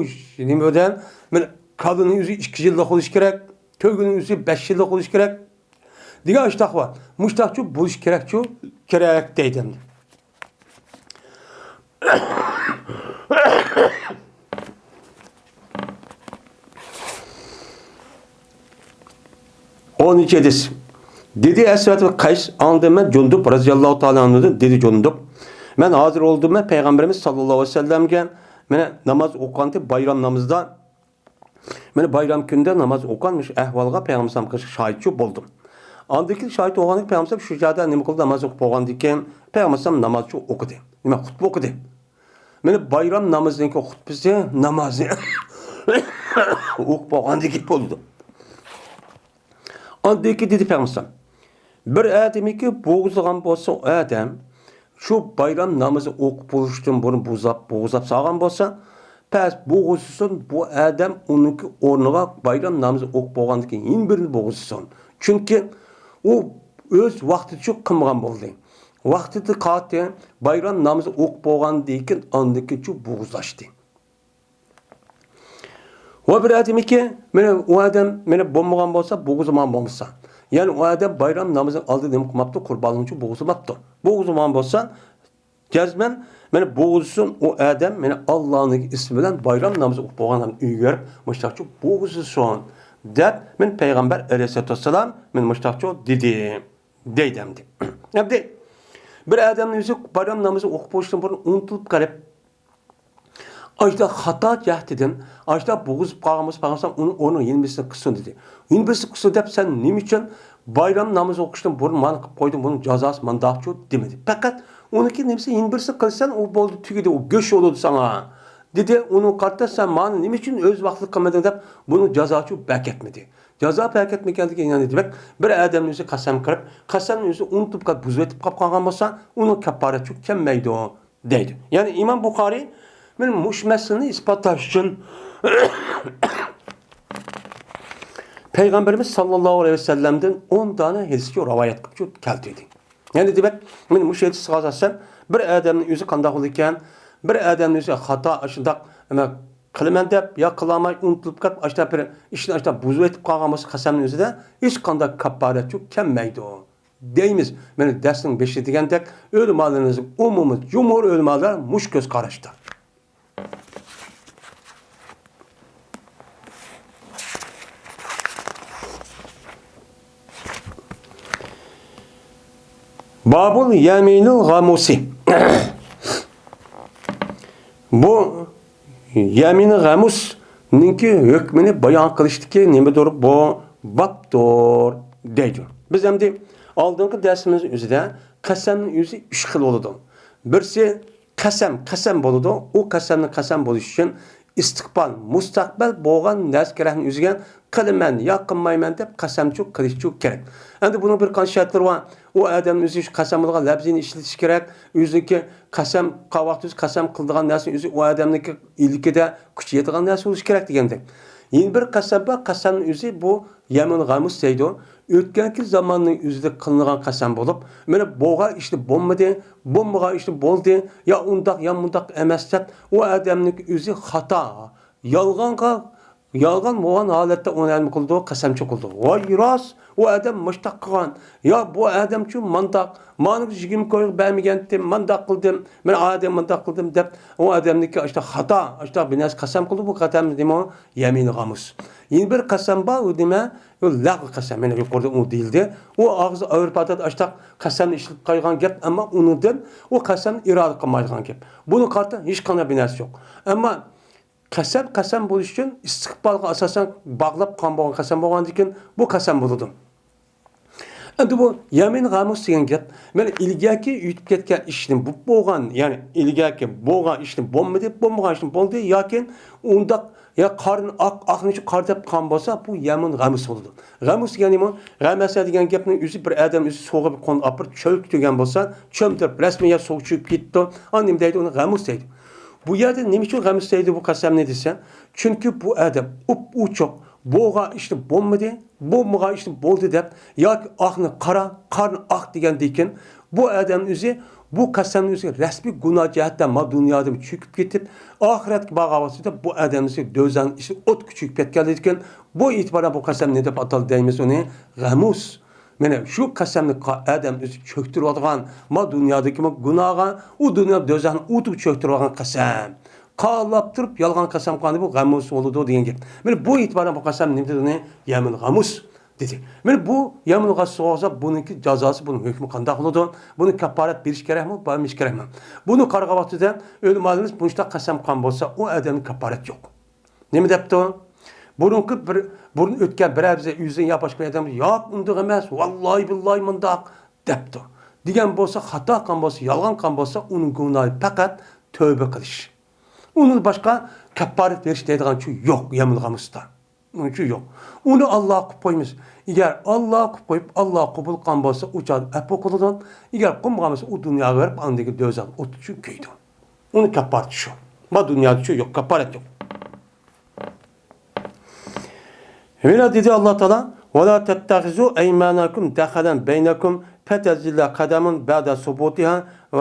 نېمە دېگەن، مانا، كالىنىڭ ئۆزى ئىككى يىللىق بولۇشى كېرەك، تۆگىنىڭ ئۆزى بەش يىللىق بولۇشى كېرەك دېگەن ئاشۇنداق بار. مۇشۇنداقچۇ بولۇشى كېرەكچۇ، كېرەك دەيدۇ ئەمدى. ئونىنچى ھەدىس. دېدى ئەسۋەد بىن قەيس، ئاڭلىدىم مەن جۇندۇب رەزىياللاھۇ تائالا ئەنھۇدىن، دېدى جۇندۇب، مەن ھازىر بولدۇم مەن پەيغەمبىرىمىز ساللاللاھۇ ئەلەيھى ۋەسەللەمگە، مانا ناماز ئوقۇغانتى بايرام نامىزىدا، مانا بايرام كۈنىدە ناماز ئوقۇغان مۇشۇ ئەھۋالغا پەيغەمبەر ئەلەيھىسسالام شاھىتچۇ بولدۇم. ئاندىن كېيىن شاھىت بولغاندىن كېيىن پەيغەمبەر ئەلەيھىسسالام شۇ جايدا نېمە قىلدى، ناماز ئوقۇپ بولغاندىن كېيىن پەيغەمبەر ئەلەيھىسسالام نامازچۇ ئوقۇدى. نېمە، خۇتبە ئوقۇدى. مانا بايرام نامىزىنىڭكى خۇتبىسى، نامازى ئوقۇپ بولغاندىن كېيىن بولىدۇ. ئاندىن كېيىن دېدى پەيغەمبەر، بىر ئادەمنىكى بوغۇزلىغان بولسا، ئۇ ئادەم شۇ بايرام نامىزى ئوقۇپ بولۇشتىن بۇرۇن بوغۇزلاپ، بوغۇزلاپ سالغان بولسا، پەس بوغۇزلىسۇن، بۇ ئادەم ئۇنىڭكى ئورنىغا بايرام نامىزى ئوقۇپ بولغاندىن كېيىن يەنە بىرىنى بوغۇزلىسۇن. چۈنكى ئۇ ئۆز ۋاقتىدا شۇ قىلمىغان بولدى. ۋاقتىدا قاتى بايرام نامىزى ئوقۇپ بولغاندىن كېيىن ئاندىن كېيىنچۇ بوغۇزلاشتى. ۋە بىر ئادەمكى، مانا ئۇ ئادەم مانا بولمىغان بولسا، بوغۇزلىمىغان بولمىسا، يەنى ئۇ ئادەم بايرام نامىزىنىڭ ئالدىدا نېمە قىلماپتۇ؟ قۇربانلىقنىچۇ بوغۇزلىماپتۇ. بوغۇزلىمىغان بولسا، جەزمەن مانا بوغۇزلىسۇن ئۇ ئادەم، مانا ئاللانىڭ ئىسمى بىلەن بايرام نامىزى ئوقۇپ بولغان ئۆيگە بېرىپ مۇشتاقچۇ بوغۇزلىسۇن دەپ، مانا پەيغەمبەر ئەلەيھىسسالاتۇ ۋەسسالام مانا مۇشتاقچۇ دېدى، دەيدۇ ئەمدى. ئەمدى بىر ئادەمنىڭ ئۆزى بايرام نامىزى ئوقۇپ بولۇشتىن بۇرۇن ئۇنتۇلۇپ قېلىپ، ئاشۇنداق خاتا جەھەتتىن، ئاشۇنداق بوغۇزۇپ قالغان بولسا، پەيغەمبەر ئۇنىڭ ئورنىغا يەنە بىرسىنى قىلسۇن دېدى. يەنە بىرسىنى قىلسۇن دەپ، سەن نېمە ئۈچۈن بايرام نامىزى ئوقۇشتىن بۇرۇن مانا قىلىپ قويدۇڭ، بۇنىڭ جازاسى مانداقچۇ دېمىدى. پەقەت ئۇنىڭكى نېمىسى، يەنە بىرسىنى قىلسەن، ئۇ بولدى، تۈگىدى، ئۇ گۆش بولىدۇ ساڭا دېدى. ئۇنىڭغا قارىتا سەن مانا نېمە ئۈچۈن ئۆز ۋاقتىدا قىلمىدىڭ دەپ، بۇنىڭ جازاسىچۇ بەركەتمىدى. جازا بەركەتمىگەندىكىن يەنە دېمەك، بىر ئادەمنىڭ ئۆزى قەسەم قىلىپ، قەسەمنى ئۆزى ئۇنتۇپ قاپ، بۇزۇۋېتىپ قاپ قالغان بولسا، ئۇنىڭ كاپپارەتچۇ كەلمەيدۇ. دەيدۇ. يەنى ئىمام بۇخارىي مانا مۇشۇ مەسىلىنى ئىسپاتلاش ئۈچۈن پەيغەمبىرىمىز ساللاللاھۇ ئەلەيھى ۋەسەللەمدىن ئون دانە ھەدىسكە رىۋايەت قىلىپ كەلتۈردى. يەنى دېمەك، مانا مۇشۇ ھەدىسكە ئاساسەن بىر ئادەمنىڭ ئۆزى قانداق بولىدىكەن، بىر ئادەمنىڭ ئۆزى خاتا ئاشۇنداق نېمە قىلىمەن دەپ يا قىلالماي ئۇنتۇلۇپ قېلىپ، ئاشۇنداق بىر ئىشنى ئاشۇنداق بۇزۇۋېتىپ قالغان بولسا، قەسەمنىڭ ئۆزىدە ھېچقانداق كاپپارەتچۇ كەلمەيدۇ. دەيمىز. مانا دەرسنىڭ بېشىدا دېگەندەك، ئۆلىمالىرىمىز ئومۇمىي جۇمھۇر ئۆلىمالار مۇشۇ كۆز قاراشتا. بابۇل يەمىنىل غەمۇسى. بۇ يەمىنى غەمۇسنىڭكى ھۆكمىنى بايان قىلىشتىكى نېمىدۇر بۇ بابتۇر دەيدۇ. بىز ئەمدى ئالدىنقى دەرسىمىز ئۆزىدە قەسەمنىڭ ئۆزى ئۈچ خىل بولىدۇ. بىرسى قەسەم، قەسەم بولىدۇ. ئۇ قەسەمنى قەسەم بولۇش ئۈچۈن ئىستىقبال، مۇستەقبەل بولغان نەرسە كېرەكنى ئۆزىگە قىلىمەن يا قىلمايمەن دەپ قەسەمچۇ قىلىشچۇ كېرەك. ئەمدى بۇنىڭ بىر قانچە شەرتلىرى بار. ئۇ ئادەمنىڭ ئۆزى شۇ قەسەم بولغان لەپزىنى ئىشلىتىش كېرەك. ئۆزىنىڭكى قەسەم قىلغان ۋاقتى ئۆزى قەسەم قىلىدىغان نەرسىنى ئۆزى ئۇ ئادەمنىڭكى ئىلكىدە كۈچى يېتىدىغان نەرسە بولۇشى كېرەك دېگەندەك. يەنە بىر قەسەم بار، قەسەمنىڭ ئۆزى بۇ يەمىن غەمۇس دەيدۇ. ئۆتكەنكى زاماننىڭ ئۆزىدە قىلىنغان قەسەم بولۇپ، مانا بولغان ئىشنى بولمىدى، بولمىغان ئىشنى بولدى، يا ئۇنداق، يا مۇنداق ئەمەس دەپ، ئۇ ئادەمنىڭ ئۆزى خاتا، يالغانغا، يالغان بولغان ھالەتتە ئۇنى نېمە قىلىدۇ، قەسەمچۇ قىلىدۇ. ۋاي راست، ئۇ ئادەم مۇشتاق قىلغان، يا بۇ ئادەمچۇ مانداق، مانا يىگىرمە كويغا بەرمىگەنتىم، مانداق قىلدىم، مەن ئادەم مانداق قىلدىم دەپ، ئۇ ئادەمنىڭكى ئاشتا خاتا، ئاشتا بىر نەرسە قەسەم قىلدى، بۇ قەسەم نېمە؟ يەمىنى غەمۇس. يەنە بىر قەسەم بار، ئۇ نېمە؟ ئۇ لەغۋ قەسەم، يەنە يۇقىرىدا ئۇ دېيىلدى. ئۇ ئاغزى ئايروپادا ئاشتاق قەسەمنى ئىشلىتىپ قويغان گەپ، ئەمما ئۇنىڭدىن ئۇ قەسەمنى ئىرادە قىلمايدىغان گەپ. بۇنى قارىتا ھېچقانداق بىر نەرسە يوق. ئەمما قەسەم، قەسەم بولۇش ئۈچۈن ئىستىقبالغا ئاساسەن باغلاپ قالغان بولغان قەسەم بولغاندىن كېيىن بۇ قەسەم بولىدۇ. ئەمدى بۇ يەمىن غەمۇس دېگەن گەپ، مەن ئىلگەركى ئۆتۈپ كەتكەن ئىشنى بولۇپ بولغان، يەنى ئىلگەركى بولغان ئىشنى بولمىدى، بولمىغان ئىشنى بولدى، ياكى ئۇنداق يا قارنى ئاق، ئاقنى قار دەپ قالغان بولسا، بۇ يەمىن غەمۇس بولىدۇ. غەمۇس دېگەن نېمە؟ غەمەسە دېگەن گەپنىڭ ئۆزى بىر ئادەم ئۆزى سۇغا بىر قونۇپ ئاپىرىپ چۆلگە تۈگەن بولسا، چۆمدۈرۈپ رەسمىي يا سۇغا چۆكۈپ كېتىپتۇ. ئاندىن نېمە دەيدۇ؟ ئۇنى غەمۇس دەيدۇ. بۇ يەردە نېمە ئۈچۈن غەمۇس دەيدۇ بۇ قەسەمنى دېسە، چۈنكى بۇ ئادەم ئوپئوچۇق بولغان ئىشنى بولمىدى، بولمىغان ئىشنى بولدى دەپ ياكى ئاقنى قارا، قارنى ئاق دېگەندىن كېيىن، بۇ ئادەم ئۆزى بۇ قەسەمنى ئۆزى رەسمىي گۇناھ جەھەتتە ما دۇنيادا چۆكۈپ كېتىپ، ئاخىرەتكە بارغان ۋاقتىدا بۇ ئادەم ئۆزى دوزاخنىڭ ئىچىدە ئوتقا چۆكۈپ كەتكەنلىكىن، بۇ ئېتىبارەن بۇ قەسەم نېمە دەپ ئاتالدى دەيمىز ئۇنى؟ غەمۇس. مانا شۇ قەسەمنى قا-، ئادەم ئۆزى چۆكتۈرۈۋاتىدىغان، ما دۇنيادىكى ما گۇناھقا، ئۇ دۇنيا دوزاخنىڭ ئوتىغا چۆكتۈرۈۋاتقان قەسەم. قالاپ تۇرۇپ يالغان قەسەم قىلغاندا بۇ غەمۇس بولىدۇ دېگەن گەپ. مانا بۇ ئېتىبارەن بۇ قەسەم نېمە دېدى ئۇنى؟ يەمىن غەمۇس دېدى. مانا بۇ يەمىن غەمۇس بولسا بۇنىڭكى جازاسى، بۇنىڭ ھۆكمى قانداق بولىدۇ؟ بۇنى كاپپارەت بېرىش كېرەكمۇ، بەرمەش كېرەكمۇ؟ بۇنى قارىغان ۋاقتىدا ئۆلىمالىرىمىز مۇشۇنداق قەسەم قىلغان بولسا، ئۇ ئادەمنىڭ كاپپارەت يوق. نېمە دەپتۇ؟ بۇرۇنقى بىر، بۇرۇن ئۆتكەن بىرەر بىزە ئۆزىنى يا باشقا بىر ئادەم، «ياق، ئۇنداق ئەمەس، ۋاللاھى بىللاھى مۇنداق» دەپتۇ. دېگەن بولسا، خاتا قىلغان بولسا، يالغان قىلغان بولسا، ئۇنىڭ گۇناھى پەقەت تۆبە قىلىش. ئۇنىڭ باشقا كاپپارەت بېرىش دەيدىغان چۈ يوق، يەمىن غەمۇستا. ئۇنىڭ ئۈچۈن يوق. ئۇنى ئاللاغا قىلىپ قويىمىز. ئەگەر ئاللاغا قىلىپ قويۇپ، ئاللا قوبۇل قىلغان بولسا، ئۇ چاغدا ئەپۇ قىلىدۇ. ئەگەر قىلمىغان بولسا، ئۇ دۇنياغا بېرىپ، ئاندىن كېيىن دوزاخ ئوتى ئۈچۈن كۆيىدۇ. ئۇنىڭ كاپپارىتى شۇ. ما دۇنيادا شۇ يوق، كاپپارەت يوق. ھېلى دېدى ئاللا تائالا، «ولا تتخذوا أيمانكم دخلا بينكم فتزل قدم بعد ثبوتها و،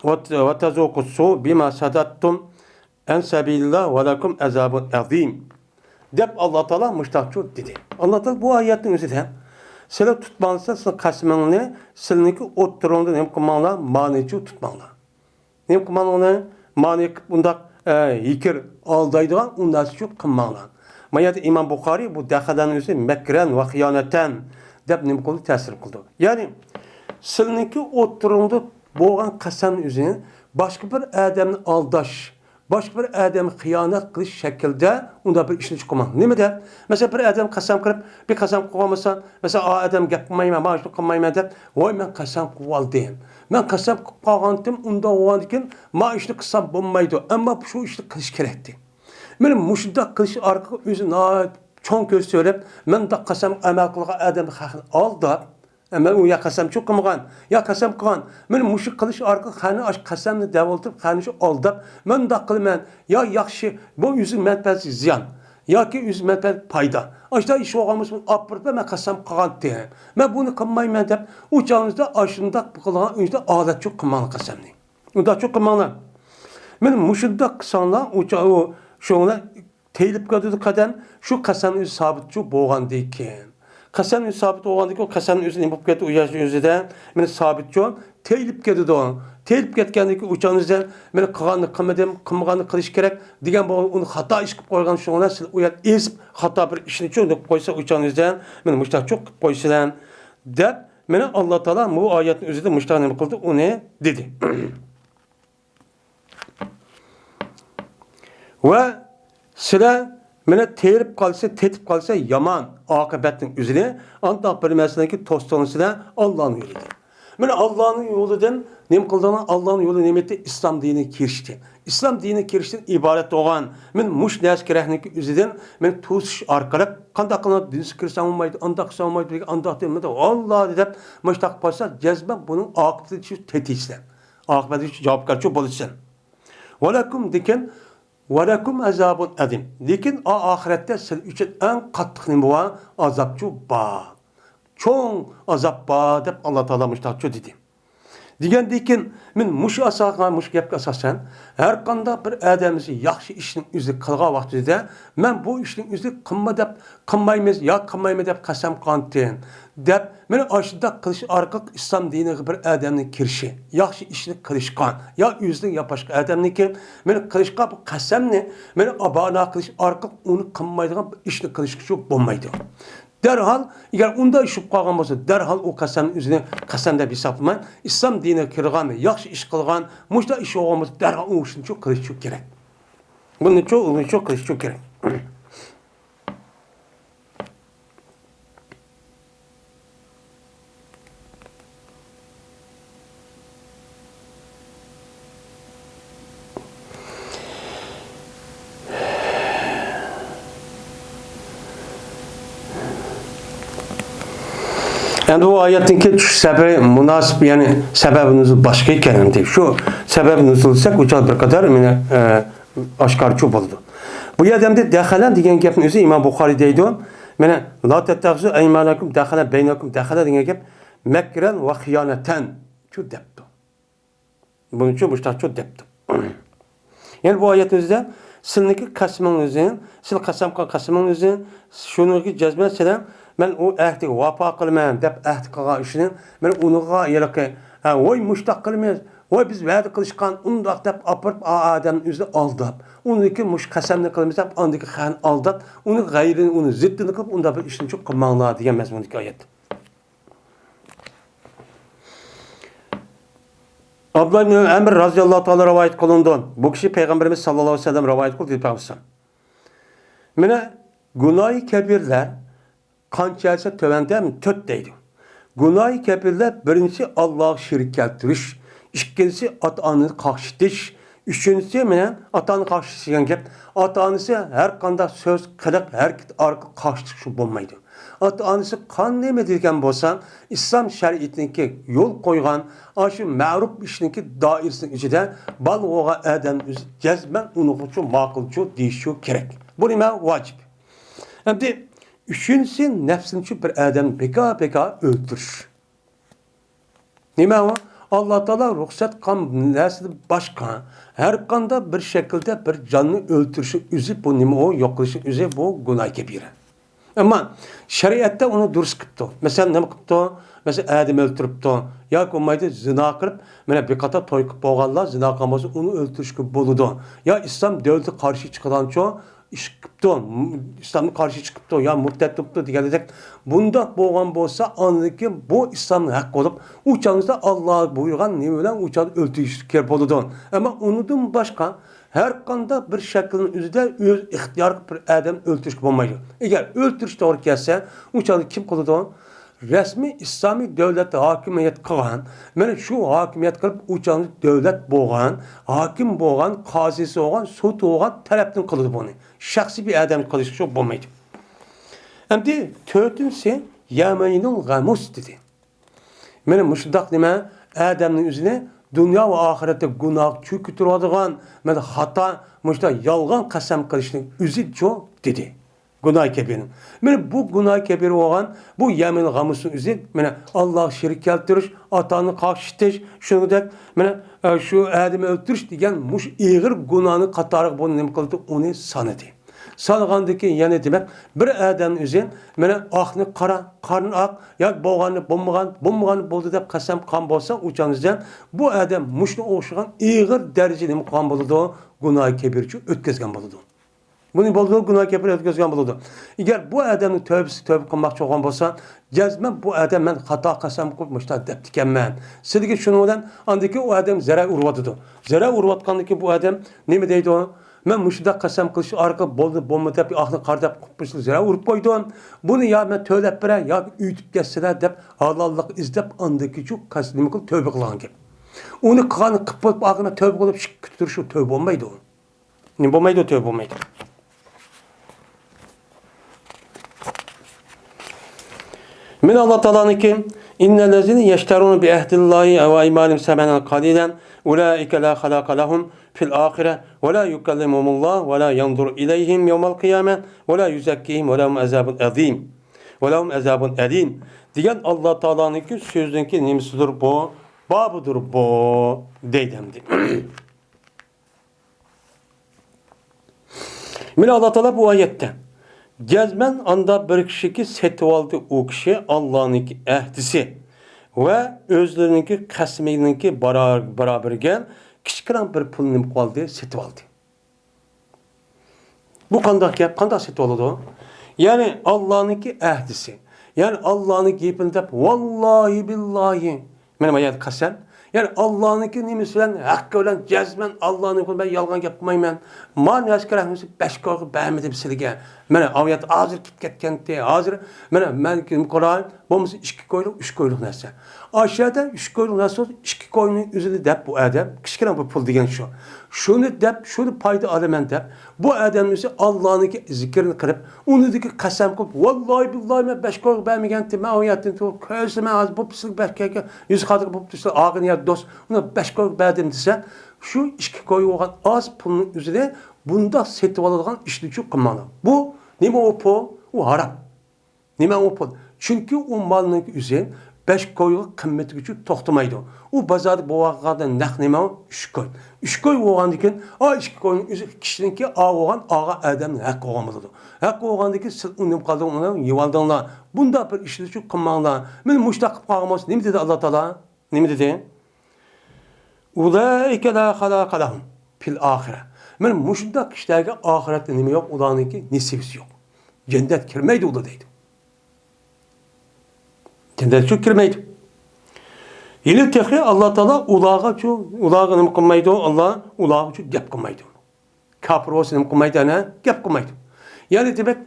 و، وتذوقوا السوء بما صددتم عن سبيل الله ولكم عذاب عظيم» دەپ، ئاللا تائالا مۇشتاقچۇ دېدى. ئاللا تائالا بۇ ئايەتنىڭ ئۆزىدە، سىلەر تۇتماڭلار سىلەر قەسىمىڭنى، سىلىنىڭكى ئوتتۇرىڭدا نېمە قىلماڭلار، مانىچۇ تۇتماڭلار. نېمە قىلماڭلار؟ مانى قىلىپ ئۇنداق، ئە، يېكىر ئالدايدىغان ئۇ نەرسىچۇ قىلماڭلار. ما يەردە ئىمام بۇخارىي بۇ دەخەلەنىڭ ئۆزى مەكرەن ۋە خىيانەتەن دەپ نېمە قىلدى؟ تەسىر قىلدى. يەنى سىلىنىڭكى ئوتتۇرىڭدا بولغان قەسەمنىڭ ئۆزى باشقا بىر ئادەمنى ئالداش، باشقا بىر ئادەمگە خىيانەت قىلىش شەكلىدە ئۇنداق بىر ئىشنى قىلماڭ. نېمە دەپ؟ مەسىلەن، بىر ئادەم قەسەم قىلىپ، بىر قەسەم قىلغان بولسا، مەسىلەن، ئا ئادەم گەپ قىلمايمەن، مانا شۇنى قىلمايمەن دەپ، ۋاي، مەن قەسەم قىلىۋالدىم. مەن قەسەم قىلىپ قالغانتىم، ئۇنداق بولغاندىكىن، ما ئىشنى قىلسام بولمايدۇ، ئەمما شۇ ئىشنى قىلىش كېرەكتى. مانا مۇشۇنداق قىلىش ئارقىلىق ئۆزى ناھايىتى چوڭ كۆز سۆرەپ، مۇنداق قەسەم ئەمەل قىلغان ئادەم خەقنى ئالداپ، مەن ئۇ يا قەسەمچۇ قىلمىغان، يا قەسەم قىلغان. مانا مۇشۇ قىلىش ئارقىلىق خەنى ئاش قەسەمنى دەۋالدۇرۇپ، خەنى شۇ ئالداپ، مۇنداق قىلىمەن، يا ياخشى، بۇ ئۆزىگە مەنپەئەتلىك زىيان. ياكى ئۆزىگە مەنپەئەتلىك پايدا. ئاشۇنداق ئىش بولغان بولسا، ئاپىرىپ، مەن قەسەم قىلغانتىم. مەن بۇنى قىلمايمەن دەپ، ئۇ چاغىڭىزدا ئاشۇنداق قىلغان ئۆزىدە ئادەتچۇ قىلماڭلار قەسەمنى. ئۇنداقچۇ قىلماڭلار. مانا مۇشۇنداق قىلساڭلار، ئۇ چا-، ئۇ شۇڭلار تېيىلىپ كېتىدۇ قەدەم، شۇ قەسەمنىڭ ئۆزى سابىتچۇ بولغاندىكىن. قەسەمنىڭ ئۆزى سابىت بولغاندىكىن، ئۇ قەسەمنىڭ ئۆزى نېمە بولۇپ كېتىدۇ؟ ئۇ ياشنىڭ ئۆزىدە، مانا سابىتچۇ، تېيىلىپ كېتىدۇ. تېيىلىپ كەتكەندىن كېيىن، ئۇ چاغنىڭ ئۆزىدە، مانا قىلغاننى قىلمىدىم، قىلمىغاننى قىلىش كېرەك دېگەن بولغان، ئۇنى خاتا ئىش قىلىپ قويغان، شۇڭا سىلەر ئۇ يەردە ئېزىپ، خاتا بىر ئىشنىچۇ قىلىپ قويسا، ئۇ چاغنىڭ ئۆزىدە، مانا مۇشۇنداقچۇ قىلىپ قويىسىلەر، دەپ، مانا ئاللا تائالا بۇ ئايەتنىڭ ئۆزىدە مۇشۇنداق نېمە قىلدى، ئۇنى دېدى. ۋە سىلەر مانا تېرىپ قالسا، تېتىپ قالسا يامان ئاقىۋەتنىڭ ئۆزىنى، ئانداق بىر مەسىلىنىڭكى توستۇڭ سىلەر ئاللانىڭ يولىدىن. مانا ئاللانىڭ يولىدىن نېمە قىلدىڭلار؟ ئاللانىڭ يولى نېمە ئىدى؟ ئىسلام دىنىگە كىرىشتى. ئىسلام دىنىگە كىرىشتىن ئىبارەت بولغان، مانا مۇشۇ نەرسە كېرەكنىڭكى ئۆزىدىن، مانا توسۇش ئارقىلىق، قانداق قىلىپ دىنسىز كىرسەڭ بولمايدۇ، ئانداق قىلساڭ بولمايدۇ، دېگەن ئانداق دېمىدى. ئاللا دەپ مۇشۇنداق قىلسا، جەزمەن بۇنىڭ ئاقىۋىتى شۇ تېتىيسىلەر. ئاقىۋەتكە جاۋابكارچۇ بولىسەن. ۋەلەكۇم، لېكىن، ۋەلەكۇم ئازابۇن ئەزىم. لېكىن ئا-، ئاخىرەتتە سىلەر ئۈچۈن ئەڭ قاتتىق نېمە بار؟ ئازابچۇ بار. چوڭ ئازاب بار دەپ ئاللا تائالا مۇشۇنداقچۇ دېدى. دېگەندىن كېيىن، مەن مۇشۇ ئاساسقا، مۇشۇ گەپكە ئاساسەن، ھەر قانداق بىر ئادەم ياخشى ئىشنىڭ ئۆزى قىلغان ۋاقتىدا، مەن بۇ ئىشنىڭ ئۆزى قىلما دەپ، قىلمايمىز يا قىلمايمەن دەپ قەسەم قىلغانتىم. دەپ، مانا ئاشۇنداق قىلىش ئارقىلىق ئىسلام دىنىغا بىر ئادەمنىڭ كىرىشى، ياخشى ئىشنى قىلىشقا، يا ئۆزىنىڭ يا باشقا ئادەمنىڭكى، مانا قىلىشقا بۇ قەسەمنى، مانا ئابانا قىلىش ئارقىلىق ئۇنى قىلمايدىغان بىر ئىشنى قىلىشقا شۇ بولمايدۇ. دەرھال، ئەگەر ئۇنداق ئىش بولۇپ قالغان بولسا، دەرھال ئۇ قەسەمنى ئۆزىنى قەسەم دەپ ھېسابلىماي، ئىسلام دىنىغا كىرغان، ياخشى ئىش قىلغان، مۇشۇنداق ئىش بولغان بولسا، دەرھال ئۇ ئىشنى شۇ قىلىشى شۇ كېرەك. بۇنىچۇ، ئۇنىچۇ قىلىشى شۇ كېرەك. ئەمدى بۇ ئايەتنىڭكى چۈشۈش سەۋەبى مۇناسىپ، يەنى سەۋەبى نۇزۇل باشقا ئىكەن. ئەمدى شۇ سەۋەبى نۇزۇل دېسەك، ئۇ چاغ بىر قەدەر مانا، ئە، ئاشكارىچۇ بولىدۇ. بۇ يەردە ئەمدى دەخەلە دېگەن گەپنىڭ ئۆزى ئىمام بۇخارىي دەيدۇ. مانا، لا تەتتەخىزۇ ئەيمانەكۇم دەخەلە بەينەكۇم، دەخەلە دېگەن گەپ مەكرەن ۋە خىيانەتەن شۇ دەپتۇ. بۇنىچۇ مۇشتاقچۇ دەپتۇ. يەنى بۇ ئايەتنىڭ ئۆزىدە سىلىنىڭكى قەسىمىڭىزنى، سىلى قەسەم قىلغان قەسىمىڭىزنى، شۇنىڭكى جەزمەن سىلەر، مەن ئۇ ئەھدىگە ۋاپا قىلىمەن دەپ ئەھدى قىلغان ئىشىنى، مەن ئۇنىڭغا ھېلىقى، ھە، ۋاي مۇشتاق قىلىمىز، ۋاي بىز ۋەدە قىلىشقان ئۇنداق دەپ ئاپىرىپ، ئا-، ئادەمنى ئۆزىنى ئالداپ، ئۇنىڭدىن كېيىن مۇشۇ قەسەمنى قىلىمىز دەپ، ئاندىكى خەقنى ئالداپ، ئۇنى غەيرىنى، ئۇنى زىددىنى قىلىپ، ئۇنداق بىر ئىشنى چوق قىلماڭلار دېگەن مەزمۇندىكى ئايەت. ئابدۇللا ئىبن ئەمر رازىياللاھۇ تائالا رىۋايەت قىلىنىدۇ. بۇ كىشى پەيغەمبىرىمىز ساللاللاھۇ ئەلەيھى ۋەسەللەم رىۋايەت قىلدى، دېدى پەيغەمبەر. مانا، گۇناھى كەبىرلەر قانچە دېسە تۆۋەندە تۆت دەيدۇ. گۇناھى كەبىرلەر بىرىنچىسى ئاللاغا شېرىك كەلتۈرۈش، ئىككىنچىسى ئاتا-ئانىنى قاقشىتىش، ئۈچىنچىسى مانا ئاتا-ئانىنى قاقشىتىش دېگەن گەپ، ئاتا-ئانىسى ھەر قانداق سۆز، قىلىق، ھەرىكەت ئارقىلىق قاقشىتىش شۇ بولمايدۇ. ئاتا-ئانىسى قان نېمە دېگەن بولسا، ئىسلام شەرىئىتىنىڭكى يول قويغان ئاشۇ مەرۇپ ئىشنىڭكى دائىرىسىنىڭ ئىچىدە بالىغا بولغان ئادەم ئۆزى جەزمەن ئۇنىڭغىچۇ ماقۇلچۇ دېيىشى كېرەك. بۇ نېمە؟ ۋاجىپ. ئەمدى ئۈچىنچىسى، نەپسىنىچۇ بىر ئادەمنى بىكار-بىكار ئۆلتۈرۈش. نېمە ئۇ؟ ئاللا تائالا رۇخسەت قىلغان نەرسىدىن باشقا ھەر قانداق بىر شەكىلدە بىر جاننى ئۆلتۈرۈشنىڭ ئۆزى، بۇ نېمە ئۇ؟ يوق قىلىشنىڭ ئۆزى، بۇ گۇناھ كەبىرە. ئەمما شەرىئەتتە ئۇنى دۇرۇس قىپتۇ. مەسىلەن، نېمە قىپتۇ؟ مەسىلەن، ئادەم ئۆلتۈرۈپتۇ. ياكى بولمايدۇ، زىنا قىلىپ، مانا بىر قاتار توي قىلىپ بولغانلار زىنا قىلغان بولسا، ئۇنى ئۆلتۈرۈشكە بولىدۇ. يا ئىسلام دۆلىتىگە قارشى چىقىدىغانچۇ ئىش قىپتۇ، ئىسلامغا قارشى چىقىپتۇ، يا مۇرتەت بوپتۇ دېگەندەك. بۇنداق بولغان بولسا، ئاندىن كېيىن بۇ ئىسلامنىڭ ھەققى بولۇپ، ئۇ چاغدا ئاللا بۇيرۇغان نېمە بىلەن ئۇ چاغدا ئۆلتۈرۈش كېرەك بولىدۇ. ئەمما ئۇنىڭدىن باشقا ھەر قانداق بىر شەكىلنىڭ ئۆزىدە ئۆز ئىختىيارى بىر ئادەم ئۆلتۈرۈشكە بولمايدۇ. ئەگەر ئۆلتۈرۈش توغرا كەلسە، ئۇ چاغدا كىم قىلىدۇ؟ رەسمىي ئىسلامىي دۆلەت ھاكىمىيەت قىلغان، مانا شۇ ھاكىمىيەت قىلىپ، ئۇ چاغدا دۆلەت بولغان، ھاكىم بولغان، قازىسى بولغان، سوتى بولغان تەرەپتىن قىلىدۇ بۇنى. شەخسىي بىر ئادەم قىلىشقا شۇ بولمايدۇ. ئەمدى تۆتىنچىسى، يەمىنۇل غەمۇس دېدى. مانا مۇشۇنداق نېمە، ئادەمنىڭ ئۆزىنى دۇنيا ۋە ئاخىرەتتە گۇناھقا چۆكۈتۈۋاتىدىغان، مانا خاتا، مۇشۇنداق يالغان قەسەم قىلىشنىڭ ئۆزىچۇ دېدى. گۇناھى كەبىرىنىڭ. مانا بۇ گۇناھى كەبىرە بولغان بۇ يەمىن غەمۇسنىڭ ئۆزى، مانا ئاللاغا شېرىك كەلتۈرۈش، ئاتا-ئانىنى قاقشىتىش، شۇنىڭدەك، مانا، ئە، شۇ ئادەمنى ئۆلتۈرۈش دېگەن مۇشۇ ئېغىر گۇناھنىڭ قاتارىغا بۇنى نېمە قىلدى؟ ئۇنى سانىدى. سانىغاندىن كېيىن يەنە دېمەك، بىر ئادەمنىڭ ئۆزى، مانا ئاقنى قارا، قارىنى ئاق، ياكى بولغاننى بولمىغان، بولمىغاننى بولدى دەپ قەسەم قىلغان بولسا، ئۇ چاغدا بۇ ئادەم مۇشۇنىڭغا ئوخشىغان ئېغىر دەرىجىدە نېمە قىلغان بولىدۇ؟ گۇناھى كەبىرىچۇ ئۆتكۈزگەن بولىدۇ. بۇنى بولىدۇ، گۇناھ كەبىرە ئۆتكۈزگەن بولىدۇ. ئەگەر بۇ ئادەمنىڭ تۆۋىسى تۆۋە قىلماقچى بولغان بولسا، جەزمەن بۇ ئادەم مەن خاتا قەسەم قىلىپ مۇشۇنداق دەپتىكەنمەن. سىلىگە شۇنىڭ بىلەن ئاندىن كېيىن ئۇ ئادەم زەرەر ئۇرۇۋاتىدۇ. زەرەر ئۇرۇۋاتقاندىن كېيىن بۇ ئادەم نېمە دەيدۇ؟ مەن مۇشۇنداق قەسەم قىلىش ئارقىلىق بولدى، بولمىدى دەپ، ئاخىرى قارا دەپ قىلىپ زەرەر ئۇرۇپ قويدۇم. بۇنى يا مەن تۆلەپ بېرەي، ياكى ئۆيتۈپ كەتسىلە دەپ ھالاللىق ئىزدەپ ئاندىن كېيىن شۇ قەس-، نېمە قىلىپ تۆۋە قىلغان گەپ. ئۇنى قىلغاننى قىلىپ بولۇپ ئاخىرى مەن تۆۋە قىلىپ شىك كۆتۈرۈش ئۇ تۆۋە بولمايدۇ. نېمە بولمايدۇ، تۆۋە بولمايدۇ. مانا ئاللا تائالانىڭكى، إن الذين يشترون بعهد الله وأيمانهم ثمنا قليلا أولئك لا خلاق لهم في الآخرة ولا يكلمهم الله ولا ينظر إليهم يوم القيامة ولا يزكيهم ولهم عذاب أليم. ولهم عذاب أليم دېگەن ئاللا تائالانىڭكى سۆزىنىڭكى نېمىسىدۇر بۇ؟ بابىدۇر بۇ دەيدۇ ئەمدى. مانا ئاللا تائالا بۇ ئايەتتە، جەزمەن ئاندا بىر كىشىكى سېتىۋالدى، ئۇ كىشى ئاللانىڭكى ئەھدىسى ۋە ئۆزلىرىنىڭكى قەسىمىنىڭكى بارا-، بارابىرىگە كىچىككىنە بىر پۇل نېمە قىلىۋالدى، سېتىۋالدى. بۇ قانداق گەپ؟ قانداق سېتىۋالىدۇ؟ يەنى ئاللانىڭكى ئەھدىسى، يەنى ئاللانىڭ گېپىنى دەپ، ۋاللاھى بىللاھى، مانا بۇ يەردە قەسەم. يەنى ئاللانىڭكى نېمىسى بىلەن، ھەققى بىلەن جەزمەن ئاللانىڭكى، مەن يالغان گەپ قىلمايمەن. مانا نەرسە كېرەك نەرسە بەش كويغا بەرمىدىم سىلىگە. مانا ئاۋۇ يەردە ھازىر كېتىپ كەتكەنتى. ھازىر مانا مەن نېمە قىلاي؟ بولمىسا ئىككى كويلۇق، ئۈچ كويلۇق نەرسە. ئاشۇ يەردە ئۈچ كويلۇق نەرسە بولسا، ئىككى كوينىڭ ئۆزىنى دەپ بۇ ئادەم، كىچىككىنە بىر پۇل دېگەن شۇ. شۇنى دەپ، شۇنى پايدا ئالىمەن دەپ، بۇ ئادەمنىڭ ئۆزى ئاللانىڭكى زىكرىنى قىلىپ، ئۇنىڭدىكى قەسەم قىلىپ، ۋاللاھى بىللاھى مەن بەش كويغا بەرمىگەنتىم، مەن ئۇ يەردىن تۇرۇپ كۆرسە مەن ھازىر بۇ پىسىلىك بەش كويغا يۈز قاتىغا بوپتۇ، سىلەر ئالغىنى يەر دوست، ئۇنى بەش كويغا بەردىم دېسە، شۇ ئىككى كوي بولغان ئاز پۇلنىڭ ئۆزىنى بۇنداق سېتىۋالىدىغان ئىشنى چۇ قىلماڭلار. بۇ نېمە ئۇ پۇل؟ ئۇ ھارام. نېمە ئۇ پۇل؟ چۈنكى ئۇ مالنىڭ ئۆزى بەش كويغا قىممىتىگىچە توختىمايدۇ. ئۇ بازاردا بولغاندا نەق نېمە ئۇ؟ ئۈچ كوي. ئۈچ كوي بولغاندىن كېيىن، ئا، ئىككى كوينىڭ ئۆزى كىشىنىڭكى ئا بولغان، ئاغا ئادەمنىڭ ھەققى بولغان بولىدۇ. ھەققى بولغاندىن كېيىن سىز ئۇنى نېمە قىلدىڭ، ئۇنى يېۋالدىڭلار. بۇنداق بىر ئىشنى شۇ قىلماڭلار. مانا مۇشۇنداق قىلىپ قالغان بولسا، نېمە دېدى ئاللا تائالا؟ نېمە دېدى؟ ئۇلائىكە لا خالاقا لەھۇم فىل ئاخىرە. مانا مۇشۇنداق كىشىلەرگە ئاخىرەتتە نېمە يوق؟ ئۇلارنىڭكى نېسىۋىسى يوق. جەننەتكە كىرمەيدۇ ئۇلار دەيدۇ. جەننەتكە كىرمەيدۇ. يەنە تېخى ئاللا تائالا ئۇلارغا شۇ، ئۇلارغا نېمە قىلمايدۇ؟ ئاللا ئۇلارغا شۇ گەپ قىلمايدۇ. كاپىر بولسا نېمە قىلمايدۇ؟ ئەنە گەپ قىلمايدۇ. يەنى دېمەك،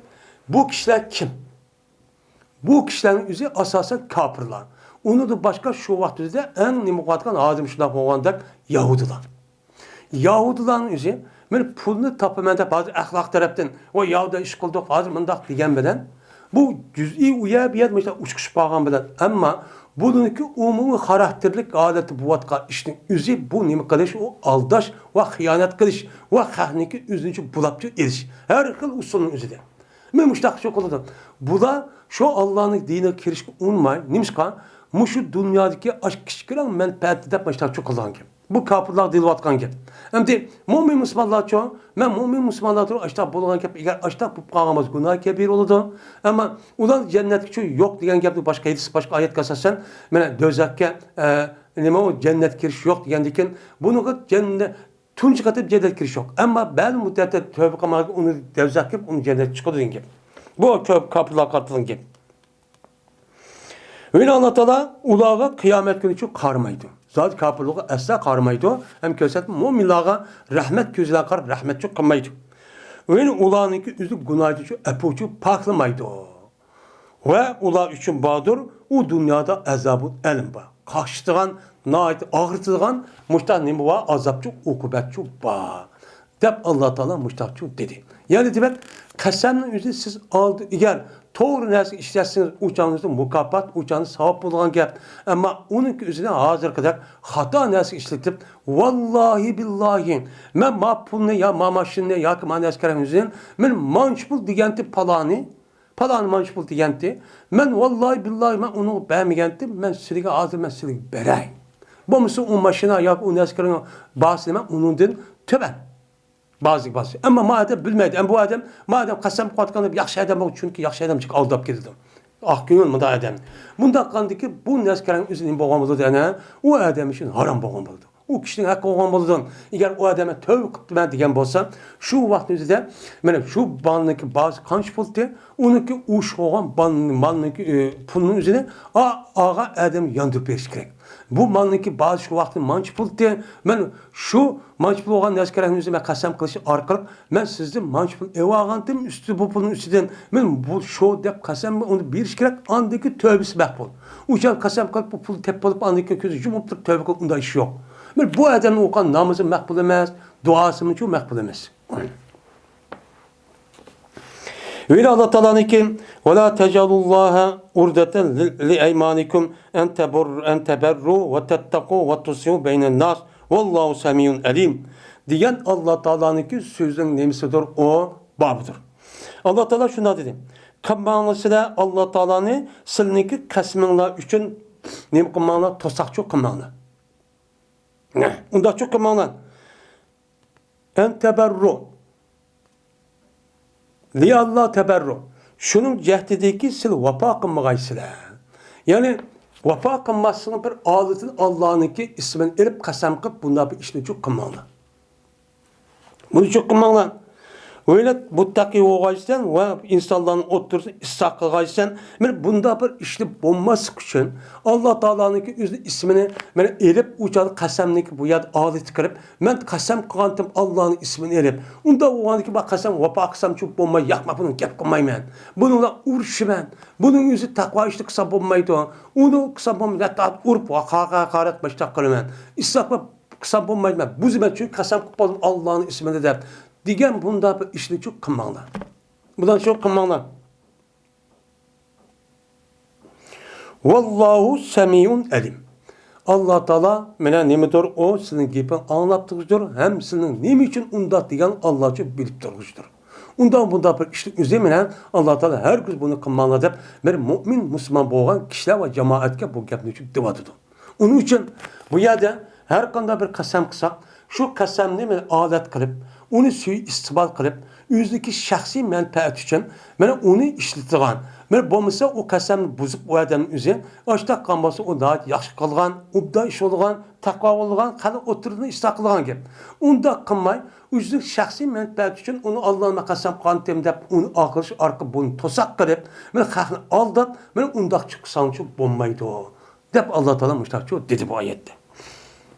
بۇ كىشىلەر كىم؟ بۇ كىشىلەرنىڭ ئۆزى ئاساسەن كاپىرلار. ئۇنىڭدىن باشقا شۇ ۋاقىت ئۆزىدە ئەڭ نېمە قىلىۋاتقان، ھازىر شۇنداق بولغاندەك يەھۇدىيلار. يەھۇدىيلارنىڭ ئۆزى، مانا پۇلنى تاپىمەن دەپ ھازىر ئەخلاق تەرەپتىن، ۋاي يەھۇدىيلار ئىش قىلدۇق، ھازىر مۇنداق دېگەن بىلەن، بۇ جۈزئىي ئۇ يەر بۇ يەر مۇشۇنداق ئۇچقۇشۇپ قالغان بىلەن، ئەمما بۇنىڭكى ئومۇمىي خاراكتېرلىك ھالەتتە بولۇۋاتقان ئىشنىڭ ئۆزى بۇ نېمە قىلىش؟ ئۇ ئالداش ۋە خىيانەت قىلىش ۋە خەقنىڭكى ئۆزىنىڭچە بۇلاپچە ئېلىش. ھەر خىل ئۇسۇلنىڭ ئۆزىدە. مەن مۇشۇنداق شۇ قىلىدۇ. بۇلار شۇ ئاللانىڭ دىنىغا كىرىشكە ئۇنىماي. نېمىشقا؟ مۇشۇ دۇنيادىكى ئاش كىچىككىنە مەنپەئەتنى دەپ ماشۇنداق قىلغان گەپ. بۇ كاپىرلارغا دېيىلىۋاتقان گەپ. ئەمدى مۆمىن مۇسۇلمانلارچۇ؟ مەن مۆمىن مۇسۇلمانلار تۇرۇپ ئاشتاق بولغان گەپ، ئەگەر ئاشتاق بولۇپ قالغان بولسا گۇناھ كەبىر بولىدۇ. ئەمما ئۇلار جەننەتكىچۇ يوق دېگەن گەپنى باشقا ھەدىس، باشقا ئايەتكە ئاساسەن، مانا دوزاخقا، ئە، نېمە ئۇ جەننەتكە كىرىش يوق دېگەندىكىن، بۇنىڭغا جەننەت تۇنجى قېتىم جەننەتكە كىرىش يوق. ئەمما بەزى مۇددەتتە تۆبە قىلمىغان ئۇنى دوزاخقا ئۇنى جەننەتكە چىقىدۇ دېگەن گەپ. بۇ كۆپ كاپىرلارغا قارىتىلغان گەپ. يەنە ئاللا تائالا ئۇلارغا قىيامەت كۈنىچۇ قارىمايدۇ. زادى كاپىرلارغا ئەسلا قارىمايدۇ. ھەم كۆرسەتمە مۆمىنلارغا رەھمەت كۆزى بىلەن قاراپ رەھمەتچۇ قىلمايدۇ. يەنە ئۇلارنىڭكى ئۆزى گۇناھىچۇ ئەپۇچۇ پاكلىمايدۇ. ۋە ئۇلار ئۈچۈن باردۇر، ئۇ دۇنيادا ئازابۇ ئەلىم بار. قاقشىتىدىغان، ناھايىتى ئاغرىتىدىغان مۇشۇنداق نېمە بار، ئازابچۇ، ئوقۇبەتچۇ بار. دەپ ئاللا تائالا مۇشۇنداقچۇ دېدى. يەنى دېمەك، قەسەمنىڭ ئۆزى سىز ئالدى، ئەگەر توغرا نەرسە ئىشلەتسىڭىز، ئۇ چاغنىڭىزدا مۇكاپات، ئۇ چاغنىڭ ساۋاب بولغان گەپ. ئەمما ئۇنىڭكى ئۆزىنى ھازىرقىدەك خاتا نەرسە ئىشلىتىپ، ۋاللاھى بىللاھى، مەن ما پۇلنى يا ما ماشىنىنى ياكى ما نەرسە كېرەك ئۆزىنى، مەن مانچە پۇل دېگەنتى پالانى، پالانى مانچە پۇل دېگەنتى. مەن ۋاللاھى بىللاھى مەن ئۇنىڭغا بەرمىگەنتىم، مەن سىلىگە ھازىر مەن سىلىگە بەرەي. بولمىسا ئۇ ماشىنا ياكى ئۇ نەرسە كېرەك باسىنى مەن ئۇنىڭدىن تۆۋەن. بازىگە باسسا. ئەمما ما ئادەم بىلمەيدۇ. ئەمما بۇ ئادەم، ما ئادەم قەسەم قىلىۋاتقان ياخشى ئادەم بولغان، چۈنكى ياخشى ئادەم جىق ئالداپ كېتىدۇ. ئاق كۆڭۈل مۇنداق ئادەم. مۇنداق قىلغاندىكى بۇ نەرسە كېرەك ئۆزى نېمە بولغان بولىدۇ، ئەنە؟ ئۇ ئادەم ئۈچۈن ھارام بولغان بولىدۇ. ئۇ كىشىنىڭ ھەققى بولغان بولىدۇ. ئەگەر ئۇ ئادەم مەن تۆۋە قىپتىمەن دېگەن بولسا، شۇ ۋاقىتنىڭ ئۆزىدە، مانا شۇ بالىنىڭكى باھاسى قانچە پۇلتى، ئۇنىڭكى ئۇش بولغان بالىنىڭ، مالنىڭكى، ئۆ، پۇلىنىڭ ئۆزىنى ئا-، ئاغا ئادەم ياندۇرۇپ بېرىش كېرەك. بۇ مالنىڭكى باھاسى شۇ ۋاقىتتا مانچە پۇلتى، مەن شۇ مانچە پۇل بولغان نەرسە كېرەكنى ئۆزى مەن قەسەم قىلىش ئارقىلىق، مەن سىزدىن مانچە پۇل ئېلىۋالغانتىم، ئۈستى بۇ پۇلنىڭ ئۈستىدىن، مەن بۇ شۇ دەپ قەسەم ئۇنى بېرىش كېرەك، ئاندىن كېيىن تۆبىسى مەقبۇل. ئۇ چاغ قەسەم قىلىپ، بۇ پۇل تېپىپ بولۇپ، ئاندىن كېيىن كۆزى يۇمۇپ تۇرۇپ تۆبە قىلىپ، ئۇنداق ئىش يوق. مانا بۇ ئادەمنىڭ ئوقۇغان نامىزى مەقبۇل ئەمەس، دۇئاسىمۇچۇ مەقبۇل ئەمەس. ۋەلا ئاللا تائالانىڭكى، ۋەلا تەجئەلۇللاھە ئۇردەتەن لىئەيمانىكۇم ئەن تەبەر-، ئەن تەبەررۇ ۋە تەتتەقۇ ۋە تۇسلىھۇ بەينەنناس ۋەللاھۇ سەمىئۇن ئەلىم دېگەن ئاللا تائالانىڭكى سۆزىنىڭ نېمىسىدۇر، ئۇ بابىدۇر. ئاللا تائالا شۇنداق دېدى. قىلماڭلار سىلەر ئاللا تائالانى سىلىنىڭكى قەسىمىڭلار ئۈچۈن نېمە قىلماڭلار، توساقچۇ قىلماڭلار. ئۇنداقچۇ قىلماڭلار. ئەن تەبەررۇ. لىئاللا تەبەررۇ. شۇنىڭ جەھىتىدىكى سىلەر ۋاپا قىلمىغايسىلەر. يەنى ۋاپا قىلماسلىقنىڭ بىر ھالىتىنى ئاللانىڭكى ئىسمىنى ئېلىپ قەسەم قىلىپ بۇنداق بىر ئىشنى قىلماڭلار. بۇنى چوقۇم ئاڭلاڭ. ئۆيلەپ مۇتتەقى بولغايسەن ۋە ئىنسانلارنىڭ ئوتتۇرىسىدا ئىسلاھ قىلغايسەن. مانا بۇنداق بىر ئىشنى بولماسلىق ئۈچۈن ئاللا تائالانىڭكى ئۆزىنىڭ ئىسمىنى مانا ئېلىپ، ئۇ چاغدا قەسەمنىڭكى بۇ يەردە ئالىتى كىرىپ، مەن قەسەم قىلغانتىم ئاللانىڭ ئىسمىنى ئېلىپ. ئۇنداق بولغاندىكىن بۇ قەسەم ۋاپا قىلسامچۇ بولماي، ياق، مەن بۇنى گەپ قىلمايمەن. بۇنىڭ بىلەن ئۇرۇشىمەن. بۇنىڭ ئۆزى تەقۋا ئىشتا قىلسا بولمايدۇ. ئۇنى قىلسا بولمايدۇ. ھەتتا ئۇرۇپ، ھاقارەت مۇشۇنداق قىلىمەن. ئىسلاھ قىلىپ قىلسام بولمايدۇ، مەن بۇزىمەن، چۈنكى قەسەم قىلىپ قالدىم ئاللانىڭ ئىسمىدا دەپ دېگەن بۇنداق بىر ئىشنىچۇ قىلماڭلار. بۇنداق شۇ قىلماڭلار. ۋاللاھۇ سەمىئۇن ئەلىم. ئاللا تائالا مانا نېمىدۇر، ئۇ سىزنىڭ گېپىڭ ئاڭلاپ تۇرغۇچىدۇر ھەم سىزنىڭ نېمە ئۈچۈن ئۇنداق دېگەن ئاللاچۇ بىلىپ تۇرغۇچىدۇر. ئۇنداق بۇنداق بىر ئىشنىڭ ئۆزى مانا ئاللا تائالا ھەرگىز بۇنى قىلماڭلار دەپ بىر مۆمىن مۇسۇلمان بولغان كىشىلەر ۋە جامائەتكە بۇ گەپنىچۇ دېۋاتىدۇ. ئۇنىڭ ئۈچۈن بۇ يەردە ھەر قانداق بىر قەسەم قىلساق، شۇ قەسەمنى مانا ئالەت قىلىپ، ئۇنى سۈيى ئىستېمال قىلىپ، ئۆزىنىڭكى شەخسىي مەنپەئەت ئۈچۈن مانا ئۇنى ئىشلىتىدىغان، مانا بولمىسا ئۇ قەسەمنى بۇزۇپ ئۇ ئادەمنىڭ ئۆزى ئاشتاق قىلغان بولسا ئۇ ناھايىتى ياخشى قىلغان، ئوبدان ئىش بولغان، تەقۋا بولغان، خەلق ئوتتۇرىسىدا ئىسلاھ قىلغان گەپ. ئۇنداق قىلماي، ئۆزىنىڭ شەخسىي مەنپەئەت ئۈچۈن ئۇنى ئاللانى مەن قەسەم قىلغانتىم دەپ ئۇنى ئاقىرىش ئارقىلىق بۇنى توساق قىلىپ، مانا خەقنى ئالداپ، مانا ئۇنداق چىقساڭچۇ بولمايدۇ. دەپ ئاللا تائالا مۇشۇنداقچۇ دېدى بۇ ئايەتتە.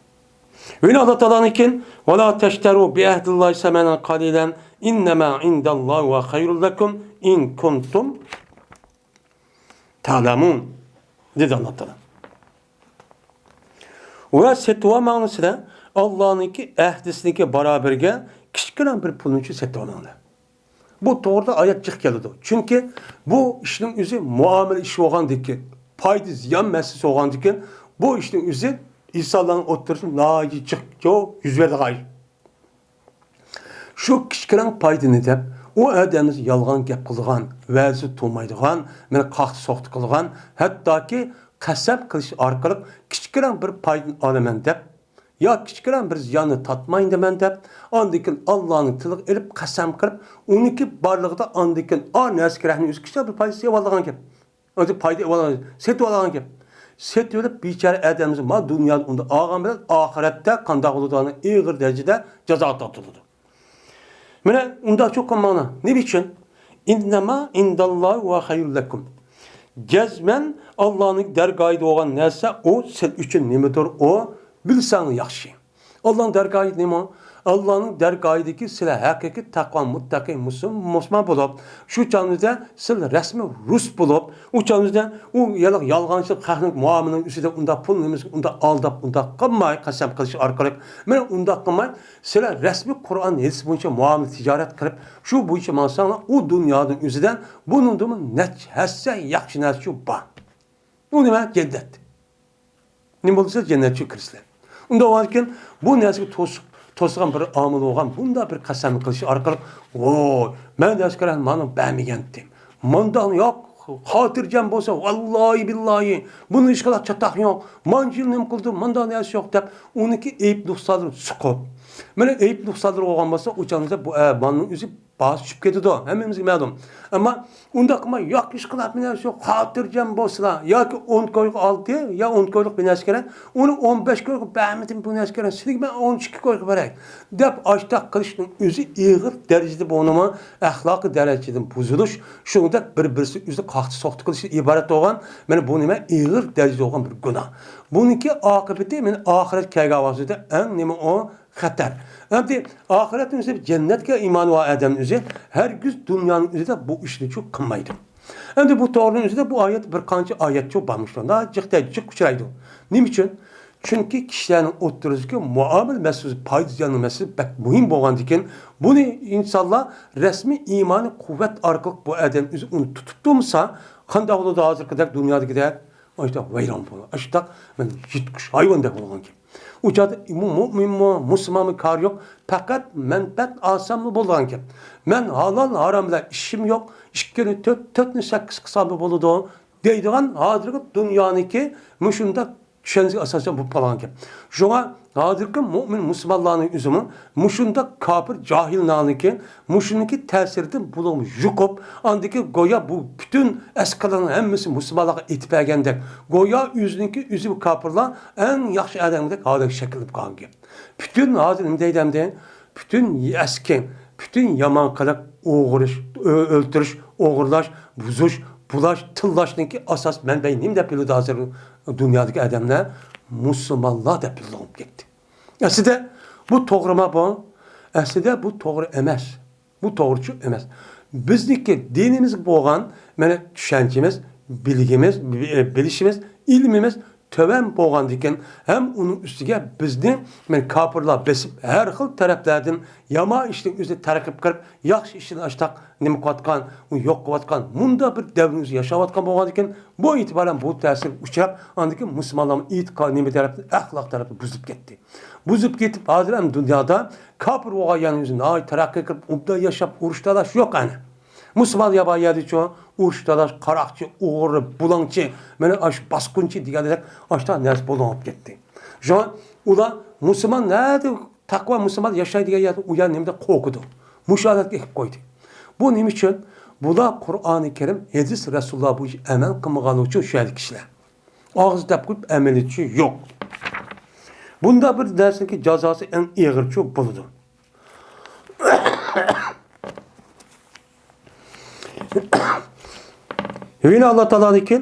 يەنە ئاللا تائالانىڭكى، ۋەلا تەشتەرۇ بىئەھدىللاھى سەمەنەن قەلىلەن ئىننەما ئىندەللاھى ھۇۋە خەيرۇن لەكۇم ئىن كۇنتۇم تەئلەمۇن، دېدى ئاللا تائالا. ۋە سېتىۋالماڭلار سىلەر ئاللانىڭكى ئەھدىسىنىڭكى باراۋىرىگە كىچىككىنە بىر پۇلنىچۇ سېتىۋالماڭلار. بۇ توغرىدا ئايەت جىق كېلىدۇ. چۈنكى بۇ ئىشنىڭ ئۆزى مۇئامىلە ئىشى بولغاندىكىن، پايدا زىيان مەسىلىسى بولغاندىكىن، بۇ ئىشنىڭ ئۆزى ئىنسانلارنىڭ ئوتتۇرىسىدا ناھايىتى جىق يۈز بېرىدىغان ئىش. شۇ كىچىككىنە پايدىنى دەپ، ئۇ ئادەمنى يالغان گەپ قىلىدىغان، ۋەزى تۇرمايدىغان، مانا قاقتى سوقتى قىلىدىغان، ھەتتاكى قەسەم قىلىش ئارقىلىق كىچىككىنە بىر پايدىنى ئالىمەن دەپ، يا كىچىككىنە بىر زىياننى تارتمايمەن دەپ، ئاندىن كېيىن ئاللانى تىلغا ئېلىپ قەسەم قىلىپ، ئۇنىڭكى بارلىقىدا ئاندىن كېيىن ئا نەرسىگە رەھمىنى ئۆزى كىچىككىنە بىر پايدا سېتىۋالىدىغان گەپ. ئۆزى پايدا ئېلىۋالغان، سېتىۋالغان گەپ. سېتىۋېلىپ بىچارە ئادەمنى ما دۇنيادا ئۇندا ئالغان بىلەن ئاخىرەتتە قانداق بولىدىغانلىقى ئېغىر دەرىجىدە جازاغا تارتىلىدۇ. مانا ئۇنداقچۇ قىلماڭلار. نېمە ئۈچۈن؟ ئىننەما ئىنداللاھى ۋە خەيرۇللەكۇم. جەزمەن ئاللانىڭ دەرگاھىدا بولغان نەرسە ئۇ سىز ئۈچۈن نېمىدۇر ئۇ بىلسەڭ ياخشى. ئاللانىڭ دەرگاھى نېمە؟ ئاللانىڭ دەرگاھىدىكى سىلەر ھەقىقىي تەقۋا مۇتتەقى مۇسۇل-، مۇسۇلمان بولۇپ، شۇ چاغىڭىزدا سىلەر رەسمىي رۇس بولۇپ، ئۇ چاغىڭىزدا ئۇ يالا-، يالغانچىلىق خەقنىڭ مۇئامىلىنىڭ ئۈستىدە ئۇنداق پۇل نېمىسى ئۇنداق ئالداپ ئۇنداق قىلماي قەسەم قىلىش ئارقىلىق، مانا ئۇنداق قىلماي سىلەر رەسمىي قۇرئان ھەدىس بويىچە مۇئامىلە تىجارەت قىلىپ، شۇ بويىچە ماڭساڭلار، ئۇ دۇنيانىڭ ئۆزىدە بۇنىڭدىنمۇ نەچچە ھەسسە ياخشى نەرسە بار. ئۇ نېمە؟ جەننەت. نېمە بولسا جەننەتكە كىرىسىلەر. ئۇنداق بولغاندىكىن بۇ نەرسىگە توسۇق، توسىدىغان بىر ئامىل بولغان، بۇنداق بىر قەسەم قىلىش ئارقىلىق، ۋوي، مەن نەرسە كېرەك، مانا بەرمىگەنتىم. مانداق ياق، خاتىرجەم بولسا، ۋاللاھى بىللاھى، بۇنىڭ ھېچقانداق چاتاق يوق، مانچە يىل نېمە قىلدى، مانداق نەرسە يوق دەپ، ئۇنىڭكى ئەيىب نۇقسانلىرىنى سۇقۇپ، مانا ئەيىب نۇقسانلىرى بولغان بولسا، ئۇ چاغدا بۇ، ئە، مالنىڭ ئۆزى باھاسى چۈشۈپ كېتىدۇ، ھەممىمىزگە مەلۇم. ئەمما ئۇنداق قىلماي، ياق، ئىشقىلىپ مېنىڭ شۇ خاتىرجەم بولسىلا، ياكى ئون كويغا ئالدى، يا ئون كويلۇق بىر نەرسە كېرەك، ئۇنى ئون بەش كويغا بەرمىدىم، بۇ نەرسە كېرەك، سېنىڭگە مەن ئون ئىككى كويغا بېرەي، دەپ ئاشتاق قىلىشنىڭ ئۆزى ئېغىر دەرىجىدە بولۇنما، ئەخلاقىي دەرىجىدىن بۇزۇلۇش، شۇنىڭدەك بىر-بىرسى ئۆزىنى قاقتى-سوقتى قىلىشتىن ئىبارەت بولغان، مانا بۇ نېمە؟ ئېغىر دەرىجىدە بولغان بىر گۇناھ. بۇنىڭكى ئاقىۋىتى مانا ئاخىرەت كەلگەن ۋاقتىدا ئەڭ نېمە ئۇ؟ خەتەر. ئەمدى ئاخىرەتنىڭ ئۆزى جەننەتكە ئىمانى بار ئادەمنىڭ ئۆزى ھەرگىز دۇنيانىڭ ئۆزىدە بۇ ئىشنى چۇ قىلمايدۇ. ئەمدى بۇ توغرىنىڭ ئۆزىدە بۇ ئايەت بىر قانچە ئايەتچۇ بارمىشتۇ. جىق تەجىق ئۇچرايدۇ. نېمە ئۈچۈن؟ چۈنكى كىشىلەرنىڭ ئوتتۇرىسىدىكى مۇئامىلە مەسىلىسى، پايدا زىياننىڭ مەسىلىسى بەك مۇھىم بولغاندىكىن، بۇنى ئىنسانلار رەسمىي ئىمانىي قۇۋۋەت ئارقىلىق بۇ ئادەم ئۆزى ئۇنى تۇتۇپ تۇرمىسا، قانداق بولىدۇ ھازىرقىدەك دۇنيادىكىدەك؟ ئاشتاق ۋەيران بولغان. ئاشتاق مەن يىرتقۇچ ھايۋاندەك بولغانكەن. ئۇ چاغدا مۇ-، مۇئمىنمۇ، مۇسۇلمانمۇ كارى يوق. پەقەت مەنپەئەت ئالساملا بولىدىغانكەن. مەن ھالال، ھارام بىلەن ئىشىم يوق. ئىككىنى تۆت، تۆتنى سەككىز قىلساملا بولىدۇ دەيدىغان ھازىرقى دۇنيانىڭكى مۇشۇنداق چۈشەنچىگە ئاساسەن بولۇپ قالغانكەن. شۇڭا ھازىرقى مۇئمىن مۇسۇلمانلارنىڭ ئۆزىمۇ مۇشۇنداق كاپىر جاھىلنىڭكى مۇشۇنىڭكى تەسىرىدىن بۇلىغىمۇ يۇقۇپ، ئاندىكى گويا بۇ پۈتۈن ئەسكەرلەرنىڭ ھەممىسى مۇسۇلمانلارغا ئېتىپ بەرگەندەك، گويا ئۆزىنىڭكى ئۆزى بۇ كاپىرلار ئەڭ ياخشى ئادەمدەك ھالەتكە شەكىللىنىپ قالغان گەپ. پۈتۈن ھازىر نېمە دەيدۇ ئەمدى؟ پۈتۈن ئەسكى، پۈتۈن يامان قىلىق، ئوغرىش، ئۆ-، ئۆلتۈرۈش، ئوغرىلاش، بۇزۇش، بۇلاش، تىللاشنىڭكى ئاساس مەنبەي نېمە دەپ بىلىدۇ ھازىر دۇنيادىكى ئادەملەر؟ مۇسۇلمانلار دەپ بىلىدىغان بولۇپ كەتتى. ئەسلىدە بۇ توغرىما بۇ؟ ئەسلىدە بۇ توغرا ئەمەس. بۇ توغرىچۇ ئەمەس. بىزنىڭكى دىنىمىزگە بولغان، مانا، چۈشەنچىمىز، بىلگىمىز، بى-، بىلىشىمىز، ئىلمىمىز تۆۋەن بولغاندىكىن ھەم ئۇنىڭ ئۈستىگە بىزنى، مانا، كاپىرلار بېسىپ، ھەر خىل تەرەپلەردىن يامان ئىشنىڭ ئۆزىنى تەرغىب قىلىپ، ياخشى ئىشنى ئاشتاق نېمە قىلىۋاتقان، ئۇ يوق قىلىۋاتقان، مۇنداق بىر دەۋرنىڭ ئۆزىدە ياشاۋاتقان بولغاندىكىن، بۇ ئېتىبارەن بۇ تەسىرگە ئۇچراپ، ئاندىن كېيىن مۇسۇلمانلارمۇ ئېتىقاد نېمە تەرەپتىن، ئەخلاق تەرەپتىن بۇزۇلۇپ كەتتى. بۇزۇپ كېتىپ، ھازىر ھەم دۇنيادا كاپىر بولغان يەرنىڭ ئۆزى ناھايىتى تەرەققىي قىلىپ، ئوبدان ياشاپ، ئۇرۇش تالاش يوق ئەنە. مۇسۇلمان يا بار يەردىچۇ ئۇرۇش تالاش، قاراقچى، ئوغرى، بۇلاڭچى، مانا ئاشۇ باسقۇنچى دېگەندەك ئاشۇنداق نەرسە بولۇپ كەتتى. شۇڭا ئۇلار مۇسۇلمان نەدە تەقۋا مۇسۇلمان ياشايدىغان يەردە ئۇ يەر نېمىدە قورقىدۇ. مۇشۇ ھالەتكە ئېلىپ قويدى. بۇ نېمە ئۈچۈن؟ بۇلار قۇرئانى كەرىم، ھەدىس رەسۇلۇللا بويىچە ئەمەل قىلمىغانلىقى ئۈچۈن شۇ يەردىكى كىشىلەر. ئاغزى دەپ قويۇپ ئەمەلىيىتى يوق. بۇنداق بىر نەرسىنىڭكى جازاسى ئەڭ ئېغىرچۇ بولىدۇ. يەنە ئاللا تائالادىكى،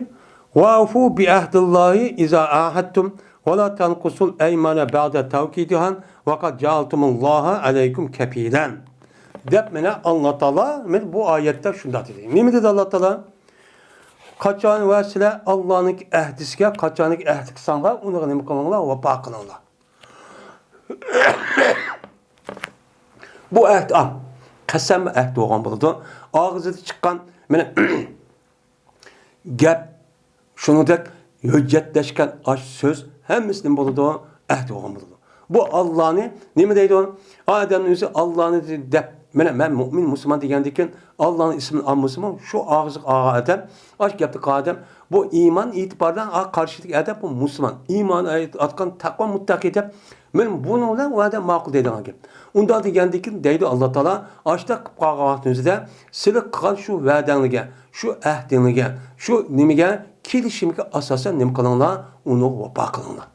«ۋەئۇفۇ بىئەھدىللاھى ئىزا ئاھەدتۇم، ۋەلا تەنقۇسۇل ئەيمانە بەئدە تەۋكىدىھا، ۋەقەد جەئەلتۇمۇللاھە ئەلەيكۇم كەپىلەن» دەپ، مانا ئاللا تائالا مانا بۇ ئايەتتە شۇنداق دېدى. نېمە دېدى ئاللا تائالا؟ قاچان ۋە سىلەر ئاللانىڭ ئەھدىسىگە، قاچانكى ئەھدى قىلساڭلار، ئۇنىڭغا نېمە قىلىڭلار؟ ۋاپا قىلىڭلار. بۇ ئەھد، ئا، قەسەم ئەھد بولغان بولىدۇ. ئاغزىدا چىققان، مانا، گەپ، شۇنىڭدەك ھۆججەتلەشكەن ئاش سۆز ھەممىسى نېمە بولىدۇ؟ ئەھد بولغان بولىدۇ. بۇ ئاللانى نېمە دەيدۇ؟ ئادەمنىڭ ئۆزى ئاللانى دەپ مانا مەن مۇئمىن، مۇسۇلمان دېگەندىن كېيىن، ئاللانىڭ ئىسمىنى ئالمىسىمۇ، شۇ ئاغزىغا ئالغان ئادەم، ئاشۇ گەپنى قىلغان ئادەم، بۇ ئىمان ئېتىبارىدا، ئا، قارشىدىكى ئادەم، بۇ مۇسۇلمان، ئىمان ئاتقان تەقۋا مۇتتەقى دەپ، مانا بۇنىڭ بىلەن ئۇ ئادەم ماقۇل دەيدىغان گەپ. ئۇنداق دېگەندىن كېيىن دەيدۇ ئاللا تائالا، ئاشۇنداق قىلىپ قالغان ۋاقتىڭىزدا، سىلەر قىلغان شۇ ۋەدەڭلىگە، شۇ ئەھدىڭلىگە، شۇ نېمىگە، كېلىشىمگە ئاساسەن نېمە قىلىڭلار؟ ئۇنىڭغا ۋاپا قىلىڭلار.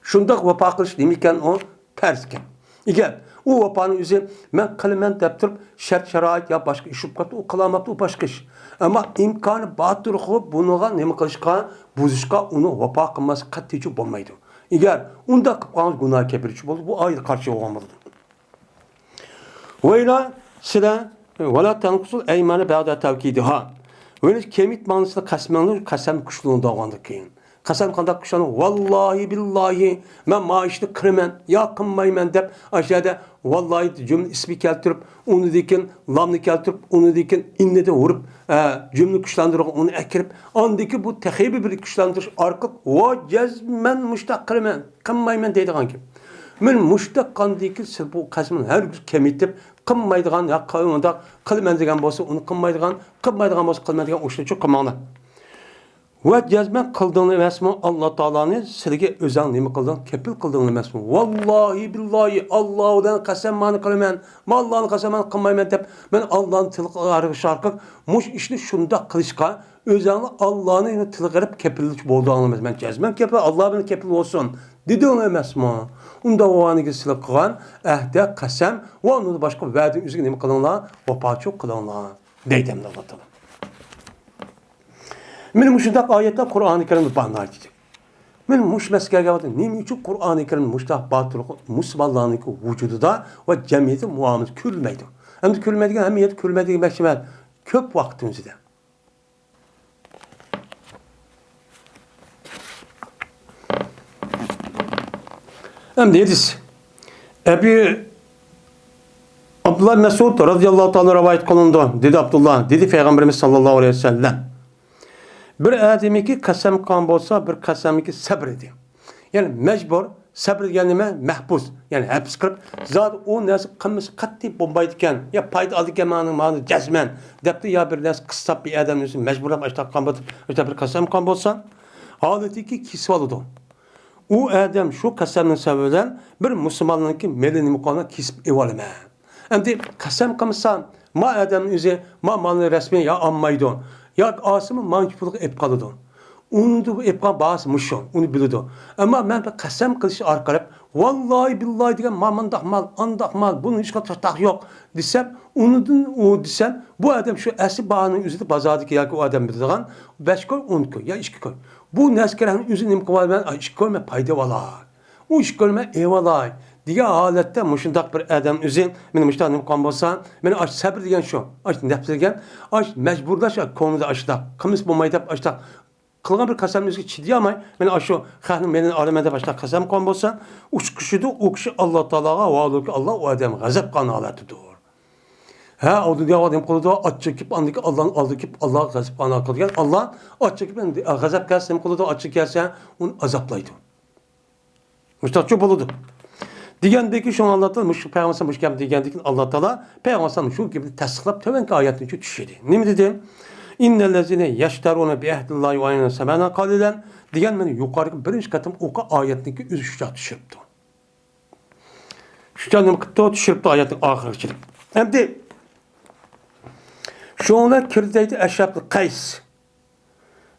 شۇنداق ۋاپا قىلىش نېمىكەن ئۇ؟ پەرزكەن. ئەگەر ئۇ ۋاپانىڭ ئۆزى مەن قىلىمەن دەپ تۇرۇپ، شەرت-شارائىت يا باشقا ئىش بولۇپ قاپتۇ، ئۇ قىلالماپتۇ، ئۇ باشقا ئىش. ئەمما ئىمكانى بار تۇرۇقى بۇنىڭغا نېمە قىلىشقا، بۇزۇشقا، ئۇنى ۋاپا قىلماسلىق قەتئىيچە بولمايدۇ. ئەگەر ئۇنداق قىلىپ قالغان گۇناھ كەبىرىچە بولىدۇ، بۇ ئايرى قارشى بولغان بولىدۇ. ۋەيلا سىلە، ۋەلا تەنقۇسۇل ئەيمانە بەئدە تەۋكىدىھا. ۋەيلا كېمىتمەڭلار سىلە قەسەمنى، قەسەم كۈچلىنىدىغاندىن كېيىن. قەسەم قانداق كۈچلىنىدۇ؟ ۋاللاھى بىللاھى، مەن ما ئىشنى قىلىمەن يا قىلمايمەن دەپ، ئاشۇ يەردە ۋاللاھى جۈملە ئىسمى كەلتۈرۈپ، ئۇنىڭدىن كېيىن لامنى كەلتۈرۈپ، ئۇنىڭدىن كېيىن ئىننىدىن ئۇرۇپ، ئە، جۈملە كۈچلەندۈرگەن ئۇنى ئەكىرىپ، ئاندىن كېيىن بۇ تېخى بىر كۈچلەندۈرۈش ئارقىلىق، ۋا جەزمەن مۇشۇنداق قىلىمەن، قىلمايمەن دەيدىغان گەپ. مەن مۇشۇنداق قاندىكى سىز بۇ قەسمىنى ھەرگىز كېمىتىپ، قىلمايدىغان يا قىل-، مۇنداق قىلىمەن دېگەن بولسا ئۇنى قىلمايدىغان، قىلمايدىغان بولسا قىلىمەن دېگەن ئۇ ئىشنى قىلماڭلار. ۋە جەزمەن قىلدىڭلار ئەمەسمۇ؟ ئاللا تائالانى سىلىگە ئۆزەڭ نېمە قىلدىڭ؟ كېپىل قىلدىڭلار ئەمەسمۇ؟ ۋاللاھى بىللاھى، ئاللا بىلەن قەسەم مانا قىلىمەن، مەن ئاللانى قەسەم مانا قىلمايمەن دەپ، مەن ئاللانى تىلغا ئارغا شارقىپ، مۇشۇ ئىشنى شۇنداق قىلىشقا ئۆزەڭلار ئاللانى تىلغا ئېلىپ كېپىللىك بولدۇڭلار ئەمەس. مەن جەزمەن كېپىل، ئاللا بىلەن كېپىل بولسۇن دېدىڭلار ئەمەسمۇ؟ ئۇنداق بولغاندىكىن سىلەر قىلغان ئەھدە، قەسەم ۋە ئۇندىن باشقا ۋەدىنى ئۆزىگە نېمە قىلىڭلار؟ ۋاپاچى قىلىڭلار دەيدۇ ئەمدى ئاللا تائالا. مانا مۇشۇنداق ئايەتلەر قۇرئانى كەرىمدە بار ناھايىتى. مانا مۇشۇ مەسىلىگە كەلگەن ۋاقىتتا نېمە ئۈچۈن قۇرئانى كەرىم مۇشۇنداق باتۇرلۇق مۇسۇلمانلارنىڭكى ۋۇجۇدىدا ۋە جەمئىيەتتە مۇئامىلىدە كۆرۈلمەيدۇ؟ ئەمدى كۆرۈلمەيدىغان، ھەممە يەردە كۆرۈلمەيدۇ دېمەكچى ئەمەس. كۆپ ۋاقىت ئۆزىدە. ئەمدى ھەدىس. ئەبى ئابدۇللا مەسئۇد رازىياللاھۇ تائالا رىۋايەت قىلىنىدۇ. دېدى ئابدۇللا، دېدى پەيغەمبىرىمىز ساللاللاھۇ ئەلەيھى ۋەسەللەم. بىر ئادەمنىڭكى قەسەم قىلغان بولسا، بىر قەسەمنىڭكى سەبرى دېدى. يەنى مەجبۇر، سەبر دېگەن نېمە؟ مەھبۇس، يەنى ھەپس قىلىپ، زادى ئۇ نەرسە قىلمىسا قەتئىي بولمايدىكەن، يا پايدا ئالىدىكەن مانا، مانا جەزمەن دەپتۇ، يا بىر نەرسە قىستاپ بىر ئادەمنى ئۆزى مەجبۇرلاپ ئاشتاق قىلغان بولۇپ، ئاشتاق بىر قەسەم قىلغان بولسا، ھالىتىكى كېسىۋالىدۇ. ئۇ ئادەم شۇ قەسەمنىڭ سەۋەبى بىلەن بىر مۇسۇلماننىڭكى مېلىنى مۇقانى كېسىپ ئېلىۋالىمەن. ئەمدى قەسەم قىلمىسا، ما ئادەمنىڭ ئۆزى ما مالنى رەسمىي يا ئالمايدۇ، ياكى ئالسىمۇ مانچە پۇلغا ئېلىپ قالىدۇ. ئۇنىڭدا ئېلىپ قالغان باھاسى مۇشۇ، ئۇنى بىلىدۇ. ئەمما مەن بىر قەسەم قىلىش ئارقىلىق، ۋاللاھى بىللاھى دېگەن ما مۇنداق مال، ئانداق مال، بۇنىڭ ھېچقانداق تاقى يوق دېسەم، ئۇنىڭدىن ئۇ دېسەم، بۇ ئادەم شۇ ئەسلى باھانىڭ ئۆزىدە بازاردىكى ياكى ئۇ ئادەم بىلىدىغان بەش كوي، ئون كوي يا ئىككى كوي. بۇ نەرسە كېرەكنىڭ ئۆزىنى نېمە قىلىۋالىمەن؟ ئىككى كوي مەن پايدا ئالاي. ئۇ ئىش كۆرمەي ئېۋالاي دېگەن ھالەتتە مۇشۇنداق بىر ئادەم ئۆزى مېنى مۇشۇنداق نېمە قىلغان بولسا، مېنى ئاش سەبر دېگەن شۇ، ئاش نەپس دېگەن، ئاش مەجبۇرلاش كۆڭلىدە ئاشتاق قىلمىسا بولماي دەپ ئاشتاق قىلغان بىر قەسەمنى ئۆزىگە چىدىيالماي، مېنى ئاشۇ خەقنىڭ مېلىنى ئالىمەن دەپ ئاشتاق قەسەم قىلغان بولسا، ئۇ كىشىدۇ، ئۇ كىشى ئاللا تائالاغا ۋالىكى ئاللا ئۇ ئادەم غەزەپ قىلغان ھالەتتىدۇر. ھە، ئۇ دۇنياغا نېمە قىلىدۇ؟ ئاچچىقىپ، ئاندىكى ئاللانىڭ ئالدىغا كېلىپ، ئاللاغا غەزەپ قىلغان ھالەتتە. ئاللا ئاچچىقىپ، غەزەپ كەلسە نېمە قىلىدۇ؟ ئاچچىقى كەلسە ئۇنى ئازابلايدۇ. مۇشۇنداقچۇ بولىدۇ. دېگەندىكى شۇڭا ئاللا تائالا مۇشۇ پەيغەمبەر مۇشۇ گەپنى دېگەندىكىن ئاللا تائالا پەيغەمبەر شۇ گېپىنى تەستىقلاپ تۆۋەنكى ئايەتنى چۈشۈردى. نېمە دېدى؟ ئىننەللەزىنە يەشتەرۇنە بىئەھدىللاھى ۋە ئەيمانىھىم سەمەنەن قەلىلەن دېگەن مانا يۇقىرىقى بىرىنچى قېتىم ئوقۇغان ئايەتنىڭكى ئۆزى شۇنداق چۈشۈرۈپتۇ. شۇنداق نېمە قىپتۇ؟ چۈشۈرۈپتۇ ئايەتنىڭ ئاخىرىغىچىلىك. ئەمدى شۇڭا كىردەيدى ئەشەبتۇ قەيس.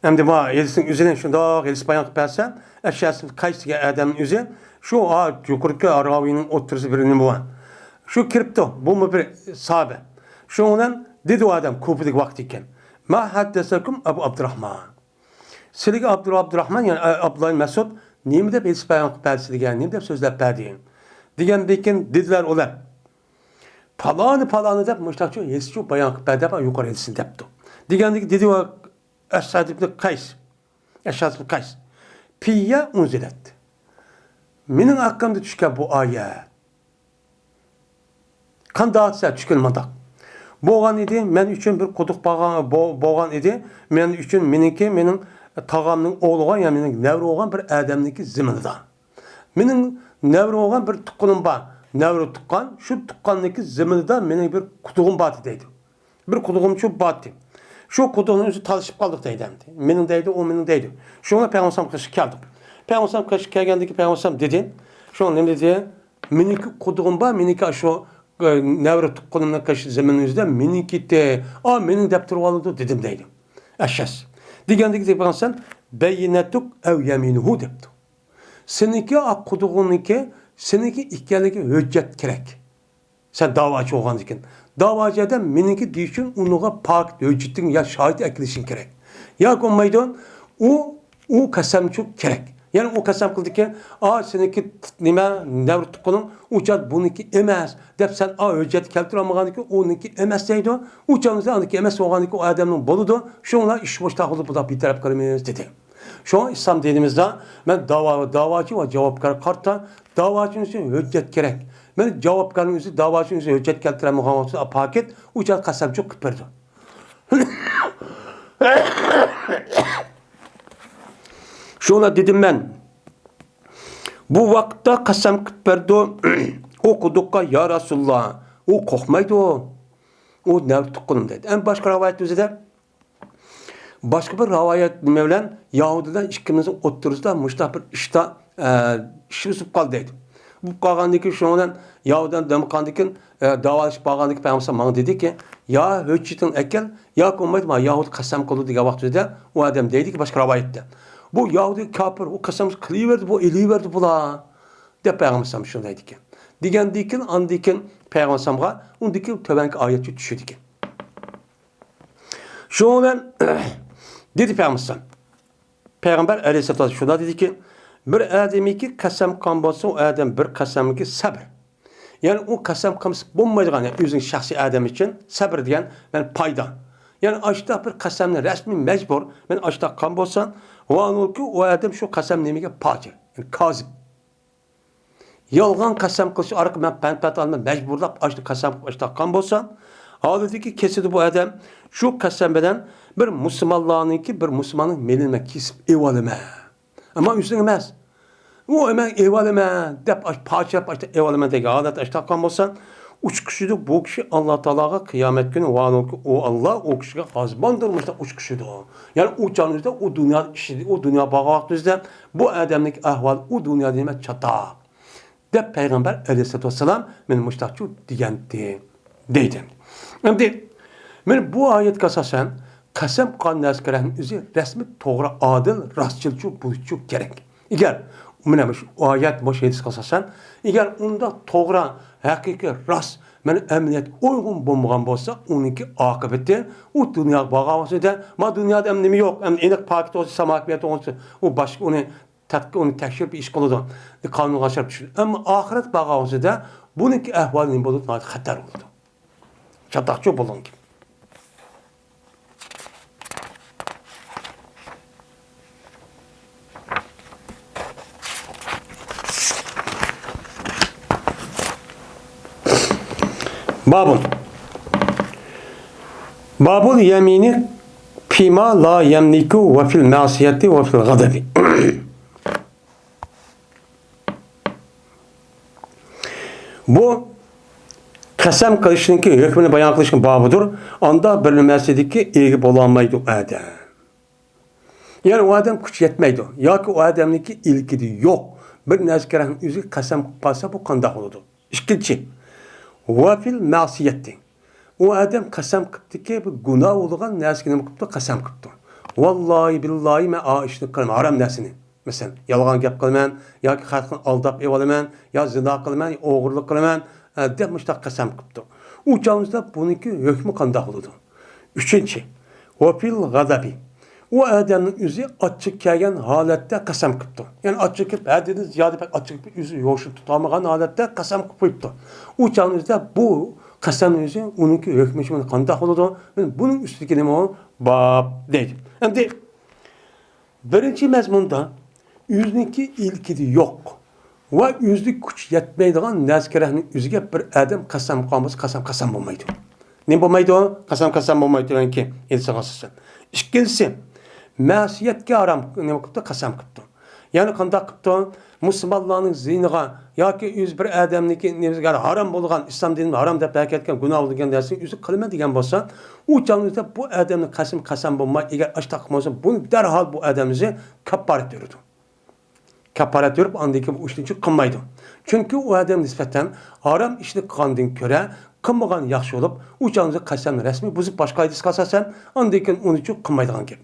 ئەمدى ما ھېلىسىنىڭ ئۆزىنى شۇنداق ھېلىسى بايان قىلىپ بەرسە، ئەشەس قەيس دېگەن ئادەمنىڭ ئۆزى شۇ ھا يۇقىرىقى راۋىنىڭ ئوتتۇرىسى بىر نېمە بار. شۇ كىرىپتۇ، بۇمۇ بىر ساھابە. شۇنىڭ بىلەن دېدى ئۇ ئادەم كۇفىدىكى ۋاقىت ئىكەن. ما ھەددەسەكۇم ئەبۇ ئابدۇراھمان. سىلىگە ئابدۇر-، ئابدۇراھمان، يەنى ئە-، ئابدۇللا مەسئۇد نېمە دەپ ھېلىسى بايان قىلىپ بەردى سىلىگە، نېمە دەپ سۆزلەپ بەردى؟ دېگەندىن كېيىن دېدىلەر ئۇلار. پالانى، پالانى دەپ مۇشۇنداقچۇ ھېلىسىچۇ بايان قىلىپ بەردى دەپ يۇقىرى ھېلىسىنى دەپتۇ. دېگەندىن كېيىن دېدى ئۇ ئەشئەس ئىبنى قەيس. ئەشئەس ئىبنى قەيس. فىييە ئۇنزىلەت. مېنىڭ ھەققىمدە چۈشكەن بۇ ئايەت. قانداق دېسە چۈشكىنى مۇنداق. بولغان ئىدى، مەن ئۈچۈن بىر قۇدۇق بولغان، بو-، بولغان ئىدى، مەن ئۈچۈن مېنىڭكى، مېنىڭ تاغامنىڭ ئوغلىغا، يا مېنىڭ نەۋرە بولغان بىر ئادەمنىڭكى زېمىنىدا. مېنىڭ نەۋرە بولغان بىر تۇغقىنىم بار. نەۋرە تۇغقان، شۇ تۇغقاننىڭكى زېمىنىدا مېنىڭ بىر قۇدۇغۇم بار دەيدۇ. بىر قۇدۇغۇمچۇ بارتى. شۇ قۇدۇغىنىڭ ئۆزى تالىشىپ قالدۇق دەيدۇ ئەمدى. مېنىڭ دەيدۇ، ئۇ مېنىڭ دەيدۇ. شۇڭا پەيغەمبەر قېشىغا كەلدۇق. پەيغەمبەر قېشىغا كەلگەندىكى پەيغەمبەر دېدى. شۇڭا نېمە دېدى؟ مېنىڭكى قۇدۇغۇم بار، مېنىڭكى شۇ، ئە، نەۋرە تۇغقىنىمنىڭ قېشى زېمىننىڭ ئۆزىدە مېنىڭكى تە-، ئا، مېنىڭ دەپ تۇرۇۋالىدۇ دېدىم دەيدۇ. ئەشەس. دېگەندىكى پەيغەمبەر بەييىنەتۇك ئەۋ يەمىنۇھۇ دەپتۇ. سېنىڭكى ئا قۇدۇغۇڭنىڭكى سېنىڭكى ئىكەنلىكى ھۆججەت كېرەك. سەن داۋاچى بولغاندىكىن. داۋاچى ئادەم مېنىڭكى دېيىش ئۈچۈن ئۇنىڭغا پاكىت ھۆججىتىڭ يا شاھىت ئەكېلىشىڭ كېرەك. ياكى بولمايدۇ، ئۇ، ئۇ قەسەمچۇ كېرەك. يەنى ئۇ قەسەم قىلدىكى، ئا، سېنىڭكى نېمە، نەۋرە تۇغقىنىڭ ئۇ چاغ بۇنىڭكى ئەمەس، دەپ سەن ئا ھۆججەت كەلتۈرەلمىغاندىكىن ئۇنىڭكى ئەمەس دەيدۇ. ئۇ چاغدا ئۇنىڭكى ئەمەس بولغاندىكىن ئۇ ئادەمنىڭ بولىدۇ. شۇڭلار ئىش مۇشتاق بولۇپ بۇنداق بىتەرەپ قىلىمىز دېدى. شۇڭا ئىسلام دىنىمىزدا مەن داۋا، داۋاچى ۋە جاۋابكار قارتا، داۋاچىنىڭ ئۈستىگە ھۆججەت كېرەك. مەن جاۋابكارنىڭ ئۆزى داۋاچىنىڭ ئۆزى ھۆججەت كەلتۈرەلمىگەن ۋاقتىدا پاكىت ئۇ چاغ قەسەمچۇ قىلىپ بېرىدۇ. شۇڭا دېدىم مەن. بۇ ۋاقىتتا قەسەم قىلىپ بەردۇ. ئۇ قۇدۇققا، يا رەسۇلاللا، ئۇ قورقمايدۇ. ئۇ نەۋرە تۇغقىنىم دەيدۇ. ئەمما باشقا رىۋايەت ئۆزىدە باشقا بىر رىۋايەت نېمە بىلەن يەھۇدىيلار ئىككىمىزنىڭ ئوتتۇرىسىدا مۇشۇنداق بىر ئىشتا، ئە، ئىش بولۇپ قالدى دەيدۇ. بولۇپ قالغاندىن كېيىن شۇنىڭ بىلەن يەھۇدىيلار دەم قالغاندىن كېيىن، ئە، داۋالىشىپ قالغاندىن كېيىن پەيغەمبەر ماڭا دېدىكى، يا ھۆججىتىڭ ئەكەل، ياكى بولمايدۇ مانا يەھۇدىي قەسەم قىلدى دېگەن ۋاقتىدا ئۇ ئادەم دەيدىكى باشقا رىۋايەتتە. بۇ يەھۇدىي كاپىر، ئۇ قەسەم قىلىۋەردى، بۇ ئېلىۋەردى بۇلار. دەپ پەيغەمبەر ئەلەيھىسسالام شۇنداق دەيدىكەن. دېگەندىن كېيىن، ئاندىن كېيىن پەيغەمبەر ئەلەيھىسسالامغا ئۇندىن كېيىن تۆۋەنكى ئايەتچە چۈشىدىكەن. شۇنىڭ بىلەن دېدى پەيغەمبەر ئەلەيھىسسالام. پەيغەمبەر ئەلەيھىسسالام شۇنداق دېدىكى، بىر ئادەمگە قەسەم قىلغان بولسا، ئۇ ئادەم بىر قەسەمگە سەبر. يەنى ئۇ قەسەم قىلمىسا بولمايدىغان، يەنى ئۆزىنىڭ شەخسىي ئادەم ئۈچۈن سەبر دېگەن، يەنى پايدا. يەنى ئاشۇنداق بىر قەسەمنى رەسمىي مەجبۇر، مەن ئاشۇنداق قىلغان بولسام، ۋاھالەنكى ئۇ ئادەم شۇ قەسەم نېمىگە پاجىر، يەنى كازىب. يالغان قەسەم قىلىش ئارقىلىق مەن مەنپەئەت ئالماي مەجبۇرلاپ ئاشۇنداق قەسەم قىلىپ ئاشۇنداق قىلغان بولسام، ھالىتىكى كېسىدە بۇ ئادەم شۇ قەسەم بىلەن بىر مۇسۇلمانلارنىڭكى، بىر مۇسۇلماننىڭ مېلىنى مەن كېسىپ ئېلىۋالىمەن. ئەمما ئۆزۈڭ ئەمەس. ئۇ مەن ئېلىۋالىمەن دەپ، ئاش-، پاچىلاپ ئاشۇنداق ئېلىۋالىمەن دېگەن ھالەتتە ئاشۇنداق قىلغان بولسا، ئۇچقۇچىدۇ بۇ كىشى ئاللا تائالاغا قىيامەت كۈنى ۋاھالەنكى ئۇ ئاللا ئۇ كىشىگە غازىباندۇر مۇشۇنداق ئۇچقۇچىدۇ. يەنى ئۇ چاغنىڭ ئۆزىدە ئۇ دۇنيا ئىشى، ئۇ دۇنيا بارغان ۋاقتىمىزدا بۇ ئادەمنىڭ ئەھۋالى ئۇ دۇنيادا نېمە چاتاق. دەپ پەيغەمبەر ئەلەيھىسسالاتۇ ۋەسسالام مېنى مۇشتاقچۇ دېگەنتى دەيدۇ. ئەمدى مانا بۇ ئايەتكە ئاساسەن قەسەم قىلغان نەرسىگە رەھمىتى ئۆزى رەسمىي توغرا، ئادىل، راستچىلچۇ بولۇشچۇ كېرەك. ئەگەر مانا مۇشۇ ئايەت، مۇشۇ ھەدىسكە ئاساسەن، ئەگەر ئۇنداق توغرا، ھەقىقىي، راست، مانا ئەمەلىيەتكە ئۇيغۇن بولمىغان بولسا، ئۇنىڭكى ئاقىۋىتى ئۇ دۇنياغا بارغان ۋاقتىدا، ما دۇنيادا ئەمدى نېمە يوق، ئەمدى ئېنىق پاكىت بولسا، ساماكى بولسا، ئۇ باشقا ئۇنى تەتقىق ئۇنى تەكشۈرۈپ ئىش قىلىدۇ. قانۇنغا ئاشۇرۇپ چۈشىدۇ. ئەمما ئاخىرەت بارغان ۋاقتىدا بۇنىڭكى ئەھۋالى نېمە بولىدۇ؟ ناھايىتى خەتەر بولىدۇ. چاتاقچۇ بولۇڭ. بابۇن. بابۇل يەمىنى فىما لا يەملىكۇ ۋە فىل مەسىيەتى ۋە فىل غەدەبى. بۇ قەسەم قىلىشنىڭكى ھۆكمىنى بايان قىلىشنىڭ بابىدۇر. ئاندا بىر نەرسىدىكى ئىگە بولالمايدۇ ئادەم. يەنى ئۇ ئادەم كۈچ يەتمەيدۇ. ياكى ئۇ ئادەمنىڭكى ئىلكىدە يوق. بىر نەرسە كېرەكنىڭ ئۆزىگە قەسەم قىلىپ قالسا، بۇ قانداق بولىدۇ؟ ئىككىنچى، ۋەفىل مەسىيەتتىن. ئۇ ئادەم قەسەم قىپتىكى، بىر گۇناھ بولىدىغان نەرسىگە نېمە قىپتۇ؟ قەسەم قىپتۇ. ۋاللاھى، بىللاھى، مەن ئا ئىشنى قىلىمەن، ھارام نەرسىنى. مەسىلەن، يالغان گەپ قىلىمەن، ياكى خەلقنى ئالداپ ئېلىۋالىمەن، يا زىنا قىلىمەن، يا ئوغرىلىق قىلىمەن، ئە، دەپ مۇشۇنداق قەسەم قىپتۇ. ئۇ چاغىمىزدا بۇنىڭكى ھۆكمى قانداق بولىدۇ؟ ئۈچىنچى، ۋەفىل غەدەبى. ئۇ ئادەمنىڭ ئۆزى ئاچچىقى كەلگەن ھالەتتە قەسەم قىپتۇ. يەنى ئاچچىقى كېلىپ، ھەددىدىن زىيادە بەك ئاچچىقى كېلىپ، ئۆزى ھوشىنى تۇتالمىغان ھالەتتە قەسەم قىلىپ قويۇپتۇ. ئۇ چاغنىڭ ئۆزىدە بۇ قەسەمنىڭ ئۆزى، ئۇنىڭكى ھۆكمى شۇ قانداق بولىدۇ؟ مانا بۇنىڭ ئۈستىدىكى نېمە ئۇ؟ باب دەيدۇ. ئەمدى بىرىنچى مەزمۇندا ئۆزىنىڭكى ئىلكىدە يوق ۋە ئۆزىگە كۈچ يەتمەيدىغان نەرسە كېرەكنىڭ ئۆزىگە بىر ئادەم قەسەم قىلغان بولسا، قەسەم قەسەم بولمايدۇ. نېمە بولمايدۇ؟ قەسەم قەسەم بولمايدۇ، چۈنكى ھەدىسىگە ئاساسەن. ئىككىنچىسى، مەسىيەتكە ھارام نېمە قىپتۇ؟ قەسەم قىپتۇ. يەنە قانداق قىپتۇ؟ مۇسۇلمانلارنىڭ زىنىغا ياكى ئۆزى بىر ئادەمنىڭكى نېمىسىگە ھارام بولغان، ئىسلام دىنىمىز ھارام دەپ ھەرىكەتكە گۇناھ دېگەن نەرسىنى ئۆزى قىلىمەن دېگەن بولسا، ئۇ چاغنىڭ ئۆزىدە بۇ ئادەمنىڭ قەسىمى قەسەم بولماي، ئەگەر ئاشتاق قىلمىسا، بۇنى دەرھال بۇ ئادەم ئۆزى كاپپارەت بېرىدۇ. كاپپارەت بېرىپ، ئاندىن كېيىن بۇ ئىشنى چۈ قىلمايدۇ. چۈنكى ئۇ ئادەم نىسبەتەن ھارام ئىشنى قىلغاندىن كۆرە قىلمىغان ياخشى بولۇپ، ئۇ چاغنىڭ قەسەمنى رەسمىي بۇزۇپ، باشقا ھەدىسكە ئاساسەن، ئاندىن كېيىن ئۇنى چۈ قىلمايدىغان گەپ.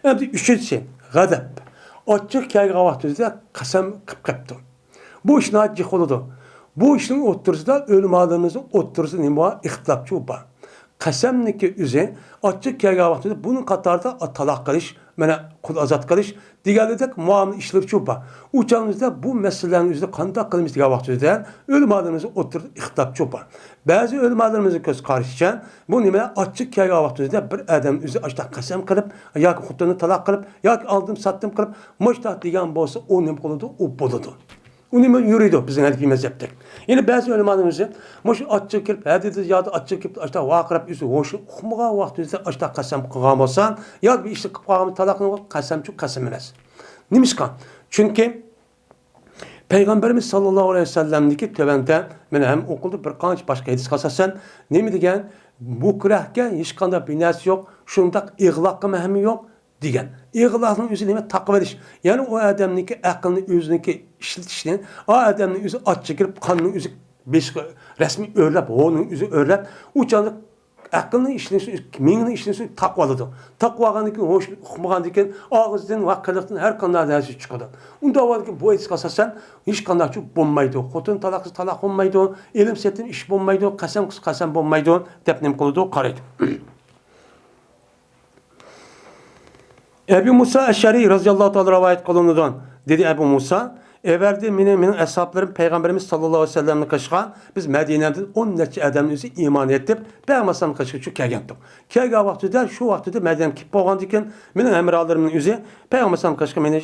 ئەمدى ئۈچىنچىسى، غەزەپ. ئاچچىق كەلگەن ۋاقتىمىزدا قەسەم قىپ قېپتۇ. بۇ ئىش ناھايىتى جىق بولىدۇ. بۇ ئىشنىڭ ئوتتۇرىسىدا، ئۆلىمالىرىمىزنىڭ ئوتتۇرىسىدا نېمە بار؟ ئىختىلاپچۇ بار. قەسەمنىكى ئۆزى ئاچچىق كەلگەن ۋاقتىدا بۇنىڭ قاتارىدا تالاق قىلىش، مانا قۇل ئازاد قىلىش دېگەنلىكتەك مۇئامىلە ئىشلىرىچۇ بار. ئۇ چاغىمىزدا بۇ مەسىلىلەرنىڭ ئۆزىدە قانداق قىلىمىز دېگەن ۋاقتىدا ئۆلىمالىرىمىز ئوتتۇرىدا ئىختىلاپچۇ بار. بەزى ئۆلىمالىرىمىزنىڭ كۆز قارىشىچە، بۇ نېمە ئاچچىق كەلگەن ۋاقتىدا بىر ئادەم ئۆزى ئاشتاق قەسەم قىلىپ، ياكى خوتۇنىنى تالاق قىلىپ، ياكى ئالدىم ساتتىم قىلىپ، مۇشتاق دېگەن بولسا، ئۇ نېمە قىلىدۇ؟ ئۇ بولىدۇ. ئۇنى مەن يۈرىدۇ بىزنىڭ ھەنىپىي مەزھەپتە. يەنە بەزى ئۆلىمالىرىمىز مۇشۇ ئاچچىق كىرىپ، ھەدىدە يادا ئاچچىق كىرىپ، ئاشتا ۋارقىراپ، ئۆزى ھوشىنى ئۇقمىغان ۋاقتىدا ئاشتا قەسەم قىلغان بولسا، يادا بىر ئىشنى قىلىپ قالغان، تالاقنى قەسەمچۇ قەسەم ئەمەس. نېمىشقا؟ چۈنكى پەيغەمبىرىمىز ساللاللاھۇ ئەلەيھى ۋەسەللەمدىكى تۆۋەندە مانا ھەم ئوقۇلدى بىر قانچە باشقا ھەدىسكە ئاساسەن، نېمە دېگەن؟ مۇكرەھكە ھېچقانداق بىنەسى يوق، شۇنداق ئىغلاققىمۇ ھەممە يوق، دېگەن. ئىغلاقنىڭ ئۆزى نېمە؟ تاقىۋېلىش. يەنى ئۇ ئادەمنىڭكى ئەقلىنى ئۆزىنىڭكى ئىشلىتىشنى، ئۇ ئادەمنىڭ ئۆزى ئاچچىق كىرىپ، قاننىڭ ئۆزى بېشىغا رەسمىي ئۆرلەپ، ھونىڭ ئۆزى ئۆرلەپ، ئۇ چاغدا ئەقلىنىڭ ئىشلىشى، مېڭىنىڭ ئىشلىشى تاقىۋالىدۇ. تاقىۋالغاندىن كېيىن، ھوش ئۇقمىغاندىن كېيىن، ئاغزىدىن ۋە قىلىقتىن ھەر قانداق نەرسە چىقىدۇ. ئۇنداق بولغاندىن كېيىن، بۇ ھەدىسكە ئاساسەن، ھېچقانداق چۈ بولمايدۇ. خوتۇن تالاقسىز تالاق بولمايدۇ، ئېلىم سېتىم ئىش بولمايدۇ، قەسەم قىلسا قەسەم بولمايدۇ، دەپ نېمە قىلىدۇ؟ قارايدۇ. ئەبۇ مۇسا ئەشئەرى رەزىياللاھۇ تائالا رىۋايەت قىلىنىدۇ. دېدى ئەبۇ مۇسا، ئەۋەتتى مېنى مېنىڭ ئەسھابلىرىم پەيغەمبىرىمىز ساللاللاھۇ ئەلەيھى ۋەسەللەمنىڭ قېشىغا، بىز مەدىنەدىن ئون نەچچە ئادەمنىڭ ئۆزى ئىمان ئېيتىپ، پەيغەمبەر ئەلەيھىسسالام قېشىغا چۈ كەلگەنتۇق. كەلگەن ۋاقتىدا، شۇ ۋاقتىدا مەدىنەگە كېلىپ بولغاندىن كېيىن، مېنىڭ ھەمراھلىرىمنىڭ ئۆزى پەيغەمبەر ئەلەيھىسسالام قېشىغا مېنى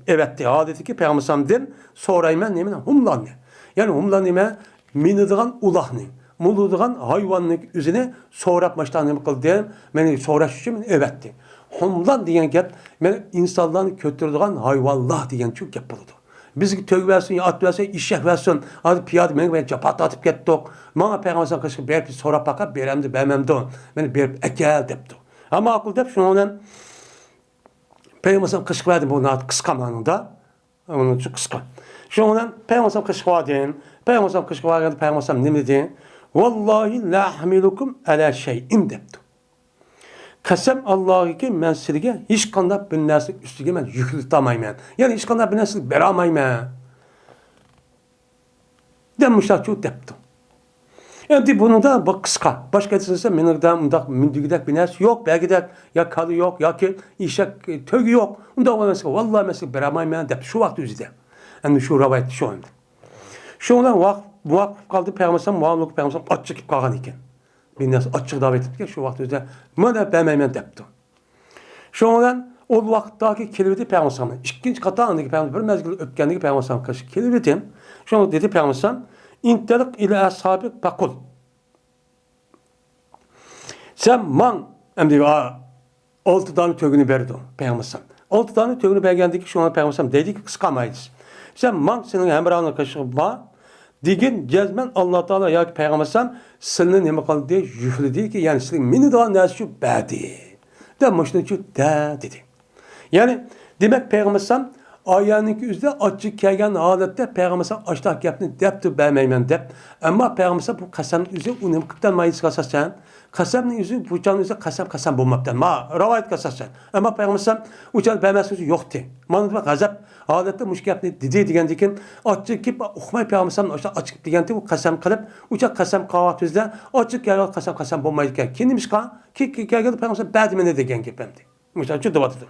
ئەۋەتتى. ھالىتىكى پەيغەمبەر ئەلەيھىسسالامدىن سورايمەن نېمىنى؟ ھۇملاننى. يەنى ھۇملان نېمە؟ مىنىدىغان ئۇلاغنى، مولىدىغان ھايۋاننىڭ ئۆزىنى سوراپ، ماشتا نېمە قىلدى؟ مېنى سوراش ئۈچۈن مېنى ئەۋەتتى. ھۇملان دېگەن گەپ، مېنى ئىنسانلارنى كۆتۈرىدىغان ھايۋانلار دېگەن شۇ گەپ بولىدۇ. بىزگە تۆگە بەرسۇن، يا ئات بەرسۇن، ئېشەك بەرسۇن، ھازىر پىيادە مېڭىپ جاپا تارتىپ كەتتۇق. ماڭا پەيغەمبەر قېشىغا بېرىپ سوراپ باقاپ، بېرەمدۇ، بەرمەمدۇ؟ مېنى بېرىپ ئەكەل دەپتۇ. ھە، ماقۇل دەپ، شۇنىڭ بىلەن پەيغەمبەر قېشىغا بەردى، بۇ ناھايىتى قىسقا مانىدا. ئۇنىڭ ئۈچۈن قىسقا. شۇنىڭ بىلەن پەيغەمبەر قېشىغا باردىم. پەيغەمبەر قېشىغا بارغاندا پەيغەمبەر نېمە دېدى؟ ۋاللاھى لا ئەھمىلۇكۇم ئەلا شەيئىن دەپتۇ. قەسەم ئاللاھكى، مەن سىلىگە ھېچقانداق بىر نەرسىنى ئۈستىگە مەن يۈكلىتەلمەيمەن. يەنى ھېچقانداق بىر نەرسىنى بېرەلمەيمەن. دەم مۇشۇنداقچۇ دەپتۇ. ئەمدى بۇنىڭدا بۇ قىسقا. باشقا ئېيتسا، مېنىڭدە ئۇنداق مىندىگۈدەك بىر نەرسە يوق، بەگىدەك يا كالا يوق، ياكى ئېشەك، تۆگە يوق. ئۇنداق بولمىسا، ۋاللا مەن سىزگە بېرەلمەيمەن دەپتۇ شۇ ۋاقىت ئۆزىدە. ئەمدى شۇ رىۋايەت شۇ ئەمدى. شۇنىڭ بىلەن ۋاق-، ۋاقىپ قالدى، پەيغەمبەر مۇئامىلىكى پەيغەمبەر ئاچچىق كېلىپ قالغان ئىكەن. بىر نەرسە ئاچچىق دەپ ئېيتىپتىكەن، شۇ ۋاقىت ئۆزىدە مانا بەرمەيمەن دەپتۇ. شۇنىڭ بىلەن ئۇ ۋاقىتتاكى كېلىۋىدى پەيغەمبەر ئەلەيھىسسالام. ئىككىنچى قېتىم ئاندىن كېيىن پەيغەمبەر بىر مەزگىل ئۆتكەندىن كېيىن پەيغەمبەر ئەلەيھىسسالام كېلىۋىدى. شۇڭا دېدى پەيغەمبەر ئەلەيھىسسالام، ئىنتەلىق ئىلە ئەسھابىك پەقۇل. سەن ماڭ، ئەمدى، ئا، ئالتە دانە تۆگىنى بەردى پەيغەمبەر ئەلەيھىسسالام. ئالتە دانە تۆگىنى بەرگەندىن كېيىن شۇڭا پەيغەمبەر ئەلەيھىسسالام دەيدىكى، قىسقا مايدىسى. سەن ماڭ، سېنىڭ ھەمراھىڭنىڭ قېشىغا بار. دېگىن، جەزمەن ئاللا تائالا ياكى پەيغەمبەر ئەلەيھىسسالام سىلىنى نېمە قىلدى؟ يۈكلىدىكى، يەنى سىلىگە مىنىدىغان نەرسە شۇ بەردى. دە مۇشۇنى چۈ دە دېدى. يەنى، دېمەك، پەيغەمبەر ئەلەيھىسسالام ئايەننىڭكى ئۆزىدە ئاچچىق كەلگەن ھالەتتە پەيغەمبەر ئەلەيھىسسالام ئاشتاق گەپنى دەپتۇ، بەرمەيمەن دەپ. ئەمما پەيغەمبەر ئەلەيھىسسالام بۇ قەسەمنىڭ ئۆزى ئۇ نېمە قىپتۇ مايدىسىغا ئاساسەن؟ قەسەمنىڭ ئۆزى، بۇ چاغنىڭ ئۆزى قەسەم، قەسەم بولماپتۇ. ما، رىۋايەتكە ئاساسەن. ئەمما پەيغەمبەر ئەلەيھىسسالام ئۇ چاغدا بەرمەسلىك يوقتى. مانا بۇ غەزەپ ھالەتتە مۇشۇ گەپنى دېدى دېگەندىن كېيىن، ئاچچىق كېلىپ، ئۇقماي پەيغەمبەر ئەلەيھىسسالام ئاشۇ ئاچچىق دېگەنتى، ئۇ قەسەم قىلىپ، ئۇ چاغ قەسەم قىلغان ۋاقتىمىزدا ئاچچىق كەلگەن قەسەم، قەسەم بولمايدىكەن. كېيىن نېمىشقا؟ كېيىن، كېيىن كەلگەندە پەيغەمبەر ئەلەيھىسسالام بەردى مانا دېگەن گەپ ئەمدى. مۇشۇنچە دەۋاتىدۇ.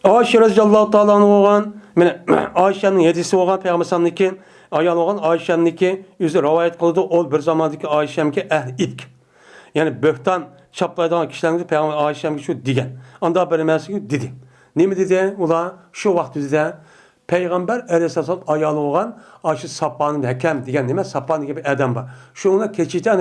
ئائىشە رەزىياللاھۇ تائالا ئەنھا بولغان، مانا، ئائىشەنىڭ ھەدىسى بولغان، پەيغەمبەر ئەلەيھىسسالامنىڭكى ئايالى بولغان ئائىشەنىڭكى ئۆزى رىۋايەت قىلىدۇ. ئۇ بىر زاماندىكى ئائىشەمكى ئەھلى ئىپك. يەنى بۆھتان چاپلايدىغان كىشىلەرنىڭ پەيغەمبەر ئائىشەمگە شۇ دېگەن. ئاندا بىر نېمەسىگە دېدى. نېمە دېدى؟ ئۇلار شۇ ۋاقىت ئۆزىدە پەيغەمبەر ئەلەيھىسسالام ئايالى بولغان ئاشۇ ساپان ھەكەم دېگەن نېمە؟ ساپان دېگەن بىر ئادەم بار. شۇنىڭ كېچىچە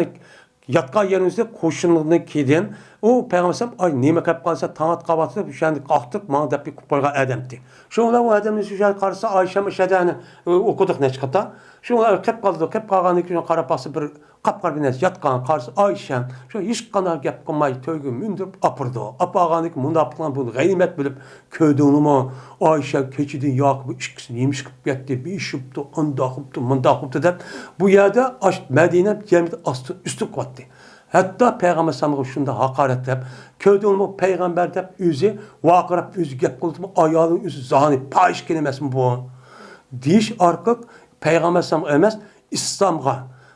ياتقان يېرىمىزدە قوشۇنلىرىنىڭكىدىن ئۇ پەيغەمبەر ئەلەيھىسسالام، ئاي، نېمە قىلىپ قالسا، تاڭ ئاتقان ۋاقتىدا شۇ يەردىن قاقتۇرۇپ ماڭ دەپ قويغان ئادەمتى. شۇنىڭ بىلەن ئۇ ئادەمنى شۇ يەرگە قارىسا، ئائىشەم ئىشەدەنى ئوقۇدۇق نەچچە قېتىم. شۇنىڭ بىلەن قېلىپ قالىدۇ. قېلىپ قالغاندىن كېيىن قاراپ باقسا، بىر قاپقارا بىر نەرسە ياتقان، قارىسا ئائىشەم شۇ ھېچقانداق گەپ قىلماي تۆگە مىندۈرۈپ ئاپىرىدۇ. ئاپارغاندىن كېيىن مۇناپىقلار بۇنى غەنىيمەت بىلىپ، كۆردۈڭلىمۇ، ئائىشە كېچىدىن ياقى بۇ ئىككىسى نېمە ئىش قىلىپ كەتتى، بىر ئىش قىپتۇ، ئانداق قىپتۇ، مۇنداق قىپتۇ دەپ، بۇ يەردە ئاش مەدىنە جەمئىيىتى ئاستىن ئۈستۈن قىلاتتى. ھەتتا پەيغەمبەر ئەلەيھىسسالامغا شۇنداق ھاقارەتلەپ، كۆردۈڭمۇ پەيغەمبەر دەپ ئۆزى ۋارقىراپ، ئۆزى گەپ قىلدىمۇ، ئايالىنىڭ ئۆزى زانى، پاھىش كېلىمەسمۇ بۇ؟ دېيىش ئارقىلىق پەيغەمبەر ئەلەيھىسسالامغا ئەمەس، ئىسلامغا،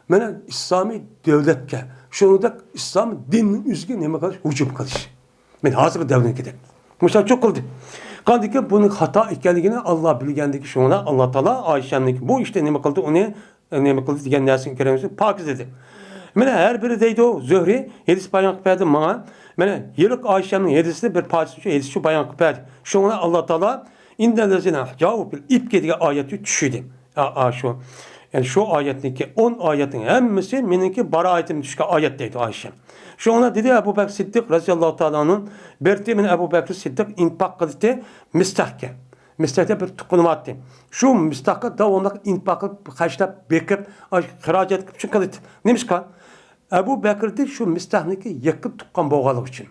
مانا ئىسلامىي دۆلەتكە، شۇنىڭدەك ئىسلام دىنىنىڭ ئۆزىگە نېمە قىلىش؟ ھۇجۇم قىلىش. مانا ھازىرقى دەۋرنىڭكىدەك. مۇشۇنداق قىلدى. قاندىكى بۇنىڭ خاتا ئىكەنلىكىنى ئاللا بىلگەندىكى، شۇڭا ئاللا تائالا ئائىشەمنىڭكى بۇ ئىشتا نېمە قىلدى، ئۇنى نېمە قىلدى دېگەن نەرسىنى كۆرەمىز، پاكىز دېدى. مانا ھەر بىرى دەيدۇ، زۆھرى ھەدىس بايان قىلىپ بەردى ماڭا. مانا ھېلىقى ئائىشەمنىڭ ھەدىسىنى بىر پارچىسى شۇ ھەدىس شۇ بايان قىلىپ بەردى. شۇڭا ئاللا تائالا ئىننەللەزىنە جاۋۇ بىل ئىپكى دېگەن ئايەتنى چۈشۈردى. ئا، ئا، شۇ. يەنى شۇ ئايەتنىڭكى، ئون ئايەتنىڭ ھەممىسى مېنىڭكى بارايىتىمدە چۈشكەن ئايەت دەيدۇ ئائىشە. شۇڭا دېدى ئەبۇ بەكرى سىددىق رەزىياللاھۇ تائالا ئەنھۇ، بىر دېتى مانا ئەبۇ بەكرى سىددىق ئىنپاق قىلدى مىستاھكە. مىستاھتا بىر تۇغقىنى بارتى. شۇ مىستاھقا داۋاملىق ئىنپاق قىلىپ، خەجلەپ، بېقىپ، ئاش-، خىراجەت قىلىپ شۇ قىلدى. نېمىشقا؟ ئەبۇ بەكرىدى شۇ مىستاھنىڭكى يېقىن تۇغقان بولغانلىقى ئۈچۈن.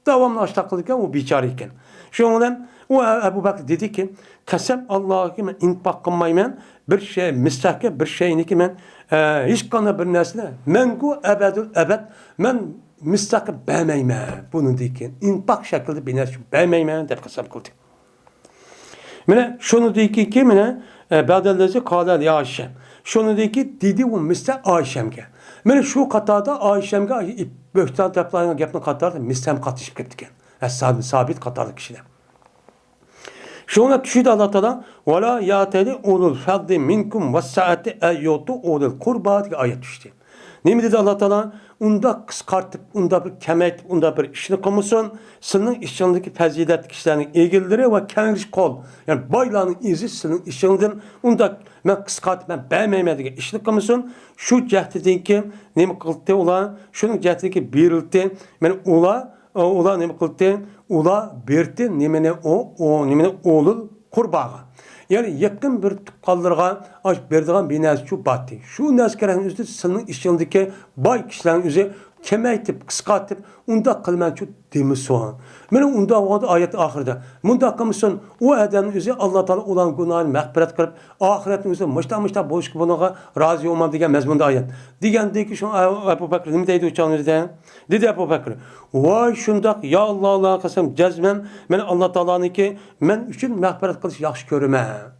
داۋاملىق ئاشۇنداق قىلىدىكەن، ئۇ بىچارە ئىكەن. شۇنىڭ بىلەن ئۇ ئە-، ئەبۇ بەكرى دېدىكى، قەسەم ئاللاھكى، مەن ئىنپاق قىلمايمەن، بىر شەي، مىستاھكە بىر شەينىكى مەن، ئە، ھېچقانداق بىر نەرسىنى مەڭگۈ ئەبەدۇل ئەبەد مەن مىستاھكە بەرمەيمەن. بۇنىڭدىن كېيىن ئىنپاق شەكلىدە بىر نەرسە بەرمەيمەن دەپ قەسەم قىلدى. مانا شۇنىڭدىكى، مانا، ئە، بەدەللەزى قالە لى ئائىشە. شۇنىڭدىكى دېدى ئۇ مىستاھ ئائىشەمگە. مانا شۇ قاتاردا ئائىشەمگە بۆھتان تەپلەيدىغان گەپنىڭ قاتارىدا مىستاھ قاتنىشىپ كەپتىكەن. ئەسھابى سابىت قاتارلىق كىشىلەر. شۇڭا چۈشىدە ئاللا تائالا، ۋەلا يەئتەلى ئۇلۇل فەزلى مىنكۇم ۋەسسەئەتى ئەن يۇئتۇ ئۇلىل قۇربا دېگەن ئايەت چۈشتى. نېمە دېدى ئاللا تائالا؟ ئۇنداق قىسقارتىپ، ئۇنداق بىر كېمەيتىپ، ئۇنداق بىر ئىشنى قىلمىسۇن. سېنىڭ ئىچىڭدىكى پەزىلەتلىك كىشىلەرنىڭ ئىگىلىرى ۋە كەڭرىش قول، يەنى بايلارنىڭ ئىزى سېنىڭ ئىچىڭدىن ئۇنداق مەن قىسقارتىپ، مەن بەرمەيمەن دېگەن ئىشنى قىلمىسۇن. شۇ جەھەتتىن كېيىن نېمە قىلدى ئۇلار؟ شۇنىڭ جەھەتتىن كېيىن بېرىلدى. مانا ئۇلار ئۇلار نېمە قىلدى؟ ئۇلار بېرىتتى نېمىنى ئۇ، ئۇ نېمىنى ئۇلۇل قۇرباغا. يەنى يېقىن بىر تۇغقانلىرىغا ئاش بېرىدىغان بىر نەرسە شۇ باتتى. شۇ نەرسە كېرەكنىڭ ئۆزى سېنىڭ ئىچىڭدىكى باي كىشىلەرنىڭ ئۆزى كېمەيتىپ، قىسقارتىپ، ئۇنداق قىلىمەن شۇ دېمىسۇن. مانا ئۇنداق بولغاندا ئايەت ئاخىرىدا مۇنداق قىلمىسۇن. ئۇ ئادەمنىڭ ئۆزى ئاللا تائالا ئۇلارنىڭ گۇناھىنى مەغپىرەت قىلىپ، ئاخىرەتنىڭ ئۆزىدە مۇشتاق، مۇشتاق بولۇشقا بۇنىڭغا رازى بولمام دېگەن مەزمۇندا ئايەت. دېگەندىن كېيىن شۇ ئەبۇ بەكرى نېمە دەيدۇ ئۇچاڭ ئۆزىدە؟ دېدى ئەبۇ بەكرى، ۋاي شۇنداق، يا ئاللا، ئاللاغا قەسەم، جەزمەن مەن ئاللا تائالانىڭكى مەن ئۈچۈن مەغپىرەت قىلىش ياخشى كۆرىمەن،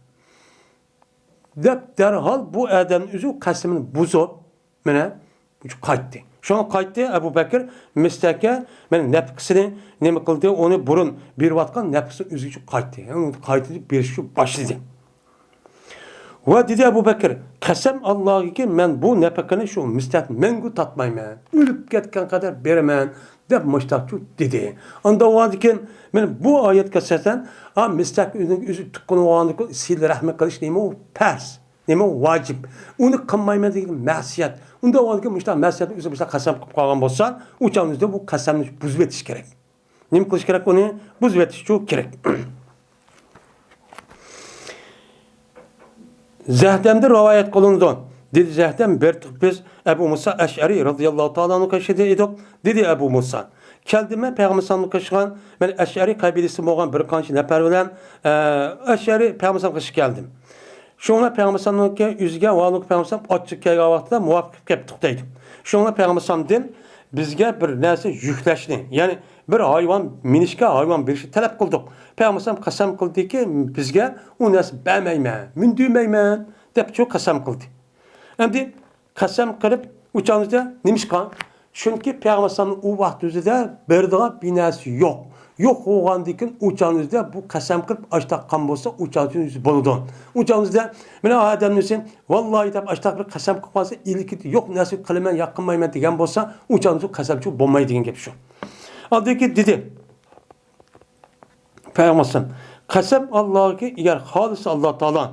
دەپ دەرھال بۇ ئادەم ئۆزى قەسىمىنى بۇزۇپ، مانا قايتتى. شۇڭا قايتتى ئەبۇ بەكرى مىستەككە، مانا نەپقىسىنى نېمە قىلدى، ئۇنى بۇرۇن بېرىۋاتقان نەپقىسىنى ئۆزىگە قايتتى. يەنى قايتىدىن بېرىشكە باشلىدى. ۋە دېدى ئەبۇ بەكرى، قەسەم ئاللاھكى، مەن بۇ نەپىقىنى شۇ مىستەك مەڭگۈ تارتمايمەن، ئۆلۈپ كەتكەن قەدەر بېرىمەن، دەپ مۇشتاقچۇ دېدى. ئاندىن ئۇنىڭدىن كېيىن مانا بۇ ئايەتكە ئاساسەن، ئا، مىستەك ئۆزىنىڭ ئۆزى تۇغقىنى بولغاندىن كېيىن سىلە رەھمى قىلىش نېمە ئۇ پەرز، نېمە ئۇ ۋاجىپ. ئۇنى قىلمايمەن دېگەن مەسىيەت. ئۇنداق بولغاندىن كېيىن مۇشتاق مەسىيەتنى ئۆزى مۇشتاق قەسەم قىلىپ قالغان بولسا، ئۇ چاغنىڭ ئۆزىدە بۇ قەسەمنى بۇزۇۋېتىش كېرەك. نېمە قىلىش كېرەك ئۇنى؟ بۇزۇۋېتىشچۇ كېرەك. زەھدەمدىن رىۋايەت قىلىنىدۇ. دېدى زەھدەم، بىر تۇغ بىز ئەبۇ مۇسا ئەشئەرى رازىياللاھۇ تائالا ئەنھۇ قېشىدا ئىدۇق. دېدى ئەبۇ مۇسا، كەلدىم مەن پەيغەمبەر ئەلەيھىسسالامنىڭ قېشىغا، مەن ئەشئەرى قەبىلىسى بولغان بىر قانچە نەپەر بىلەن، ئە، ئەشئەرى پەيغەمبەر ئەلەيھىسسالامنىڭ قېشىغا كەلدىم. شۇڭا پەيغەمبەر ئەلەيھىسسالامنىڭكى ئۆزىگە ۋە ئۇنىڭ پەيغەمبەر ئەلەيھىسسالام ئاچچىق كەلگەن ۋاقىتتا مۇۋاپىق كەپ توختايدۇ. شۇڭا پەيغەمبەر ئەلەيھىسسالامدىن بىزگە بىر نەرسە يۈكلەشنى، يەنى بىر ھايۋان مىنىشكە ھايۋان بېرىشنى تەلەپ قىلدۇق. پەيغەمبەر ئەلەيھىسسالام قەسەم قىلدىكى، بىزگە ئۇ نەرسە بەرمەيمەن، مىندۈرمەيمەن، دەپ شۇ قەسەم قىلدى. ئەمدى قەسەم قىلىپ ئۇچامىزدا نېمىشقا؟ چۈنكى پەيغەمبەر ئەلەيھىسسالامنىڭ ئۇ ۋاقىت ئۆزىدە بېرىدىغان بىر نەرسە يوق. يوق بولغاندىن كېيىن ئۇچامىزدا بۇ قەسەم قىلىپ ئاشتاق قىلغان بولسا ئۇچامىزدا بولىدۇ. ئۇچامىزدا مانا ئادەمنىڭ ئۆزى ۋاللاھى دەپ ئاشتاق بىر قەسەم قىلىپ قالسا، ئىلكىدە يوق نەرسە قىلىمەن يا قىلمايمەن دېگەن بولسا، ئۇچامىزدا قەسەمچۇ بولمايدۇ دېگەن گەپ شۇ. ئاندىن كېيىن دېدى پەيغەمبەر ئەلەيھىسسالام، قەسەم ئاللاھكى، ئەگەر خالىسا ئاللا تائالا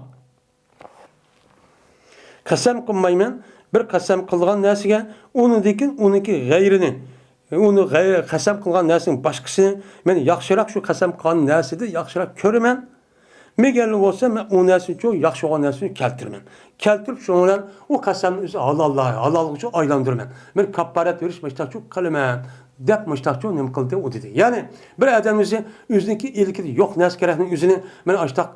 قەسەم قىلمايمەن، بىر قەسەم قىلغان نەرسىگە، ئۇنىڭدىن كېيىن ئۇنىڭكى غەيرىنى، ئۇنى غەي-، قەسەم قىلغان نەرسىنىڭ باشقىسىنى مەن ياخشىراق، شۇ قەسەم قىلغان نەرسىدىن ياخشىراق كۆرىمەن. مېگەرلىك بولسا، مەن ئۇ نەرسىنىچۇ ياخشى بولغان نەرسىنى كەلتۈرىمەن. كەلتۈرۈپ، شۇنىڭ بىلەن ئۇ قەسەمنى ئۆزى ھالال، ھالالغىچۇ ئايلاندۇرىمەن. مەن كاپپارەت بېرىش مۇشتاقچۇ قىلىمەن، دەپ مۇشتاقچۇ نېمە قىلدى ئۇ دېدى. يەنى بىر ئادەم ئۆزى ئۆزىنىڭكى ئىلكىدە يوق نەرسە كېرەكنىڭ ئۆزىنى مەن ئاشتاق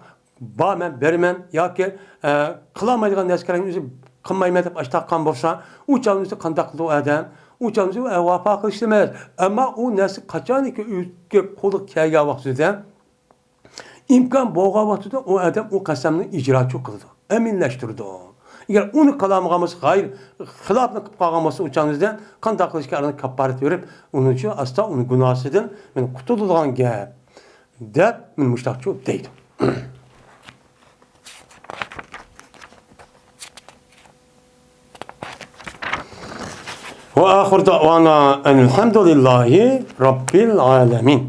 بار، مەن بېرىمەن ياكى، ئە، قىلالمايدىغان نەرسە كېرەكنىڭ ئۆزى قىلمايمەن دەپ ئاشتاق قىلغان بولسا، ئۇ چاغنىڭ ئۆزى قانداق قىلىدۇ ئۇ ئادەم؟ ئۇ چاغنىڭ ئۆزى، ئە، ۋاپا قىلىش ئەمەس. ئەمما ئۇ نەرسە قاچانكى ئۆزىگە قولىغا كەلگەن ۋاقتىدا، ئىمكان بولغان ۋاقتىدا ئۇ ئادەم ئۇ قەسەمنى ئىجراچۇ قىلىدۇ، ئەمەلىيلەشتۈرىدۇ. ئەگەر ئۇنى قىلالمىغان بولسا، غەير خىلاپنى قىلىپ قالغان بولسا، ئۇ چاغنىڭ ئۆزىدە قانداق قىلىشكە ئارىنى كاپپارەت بېرىپ، ئۇنىڭ ئۈچۈن ئاستا ئۇنىڭ گۇناھىسىدىن مەن قۇتۇلىدىغان گەپ، دەپ مەن مۇشتاقچۇ دەيدۇ. وآخر دعوانا أن الحمد لله رب العالمين.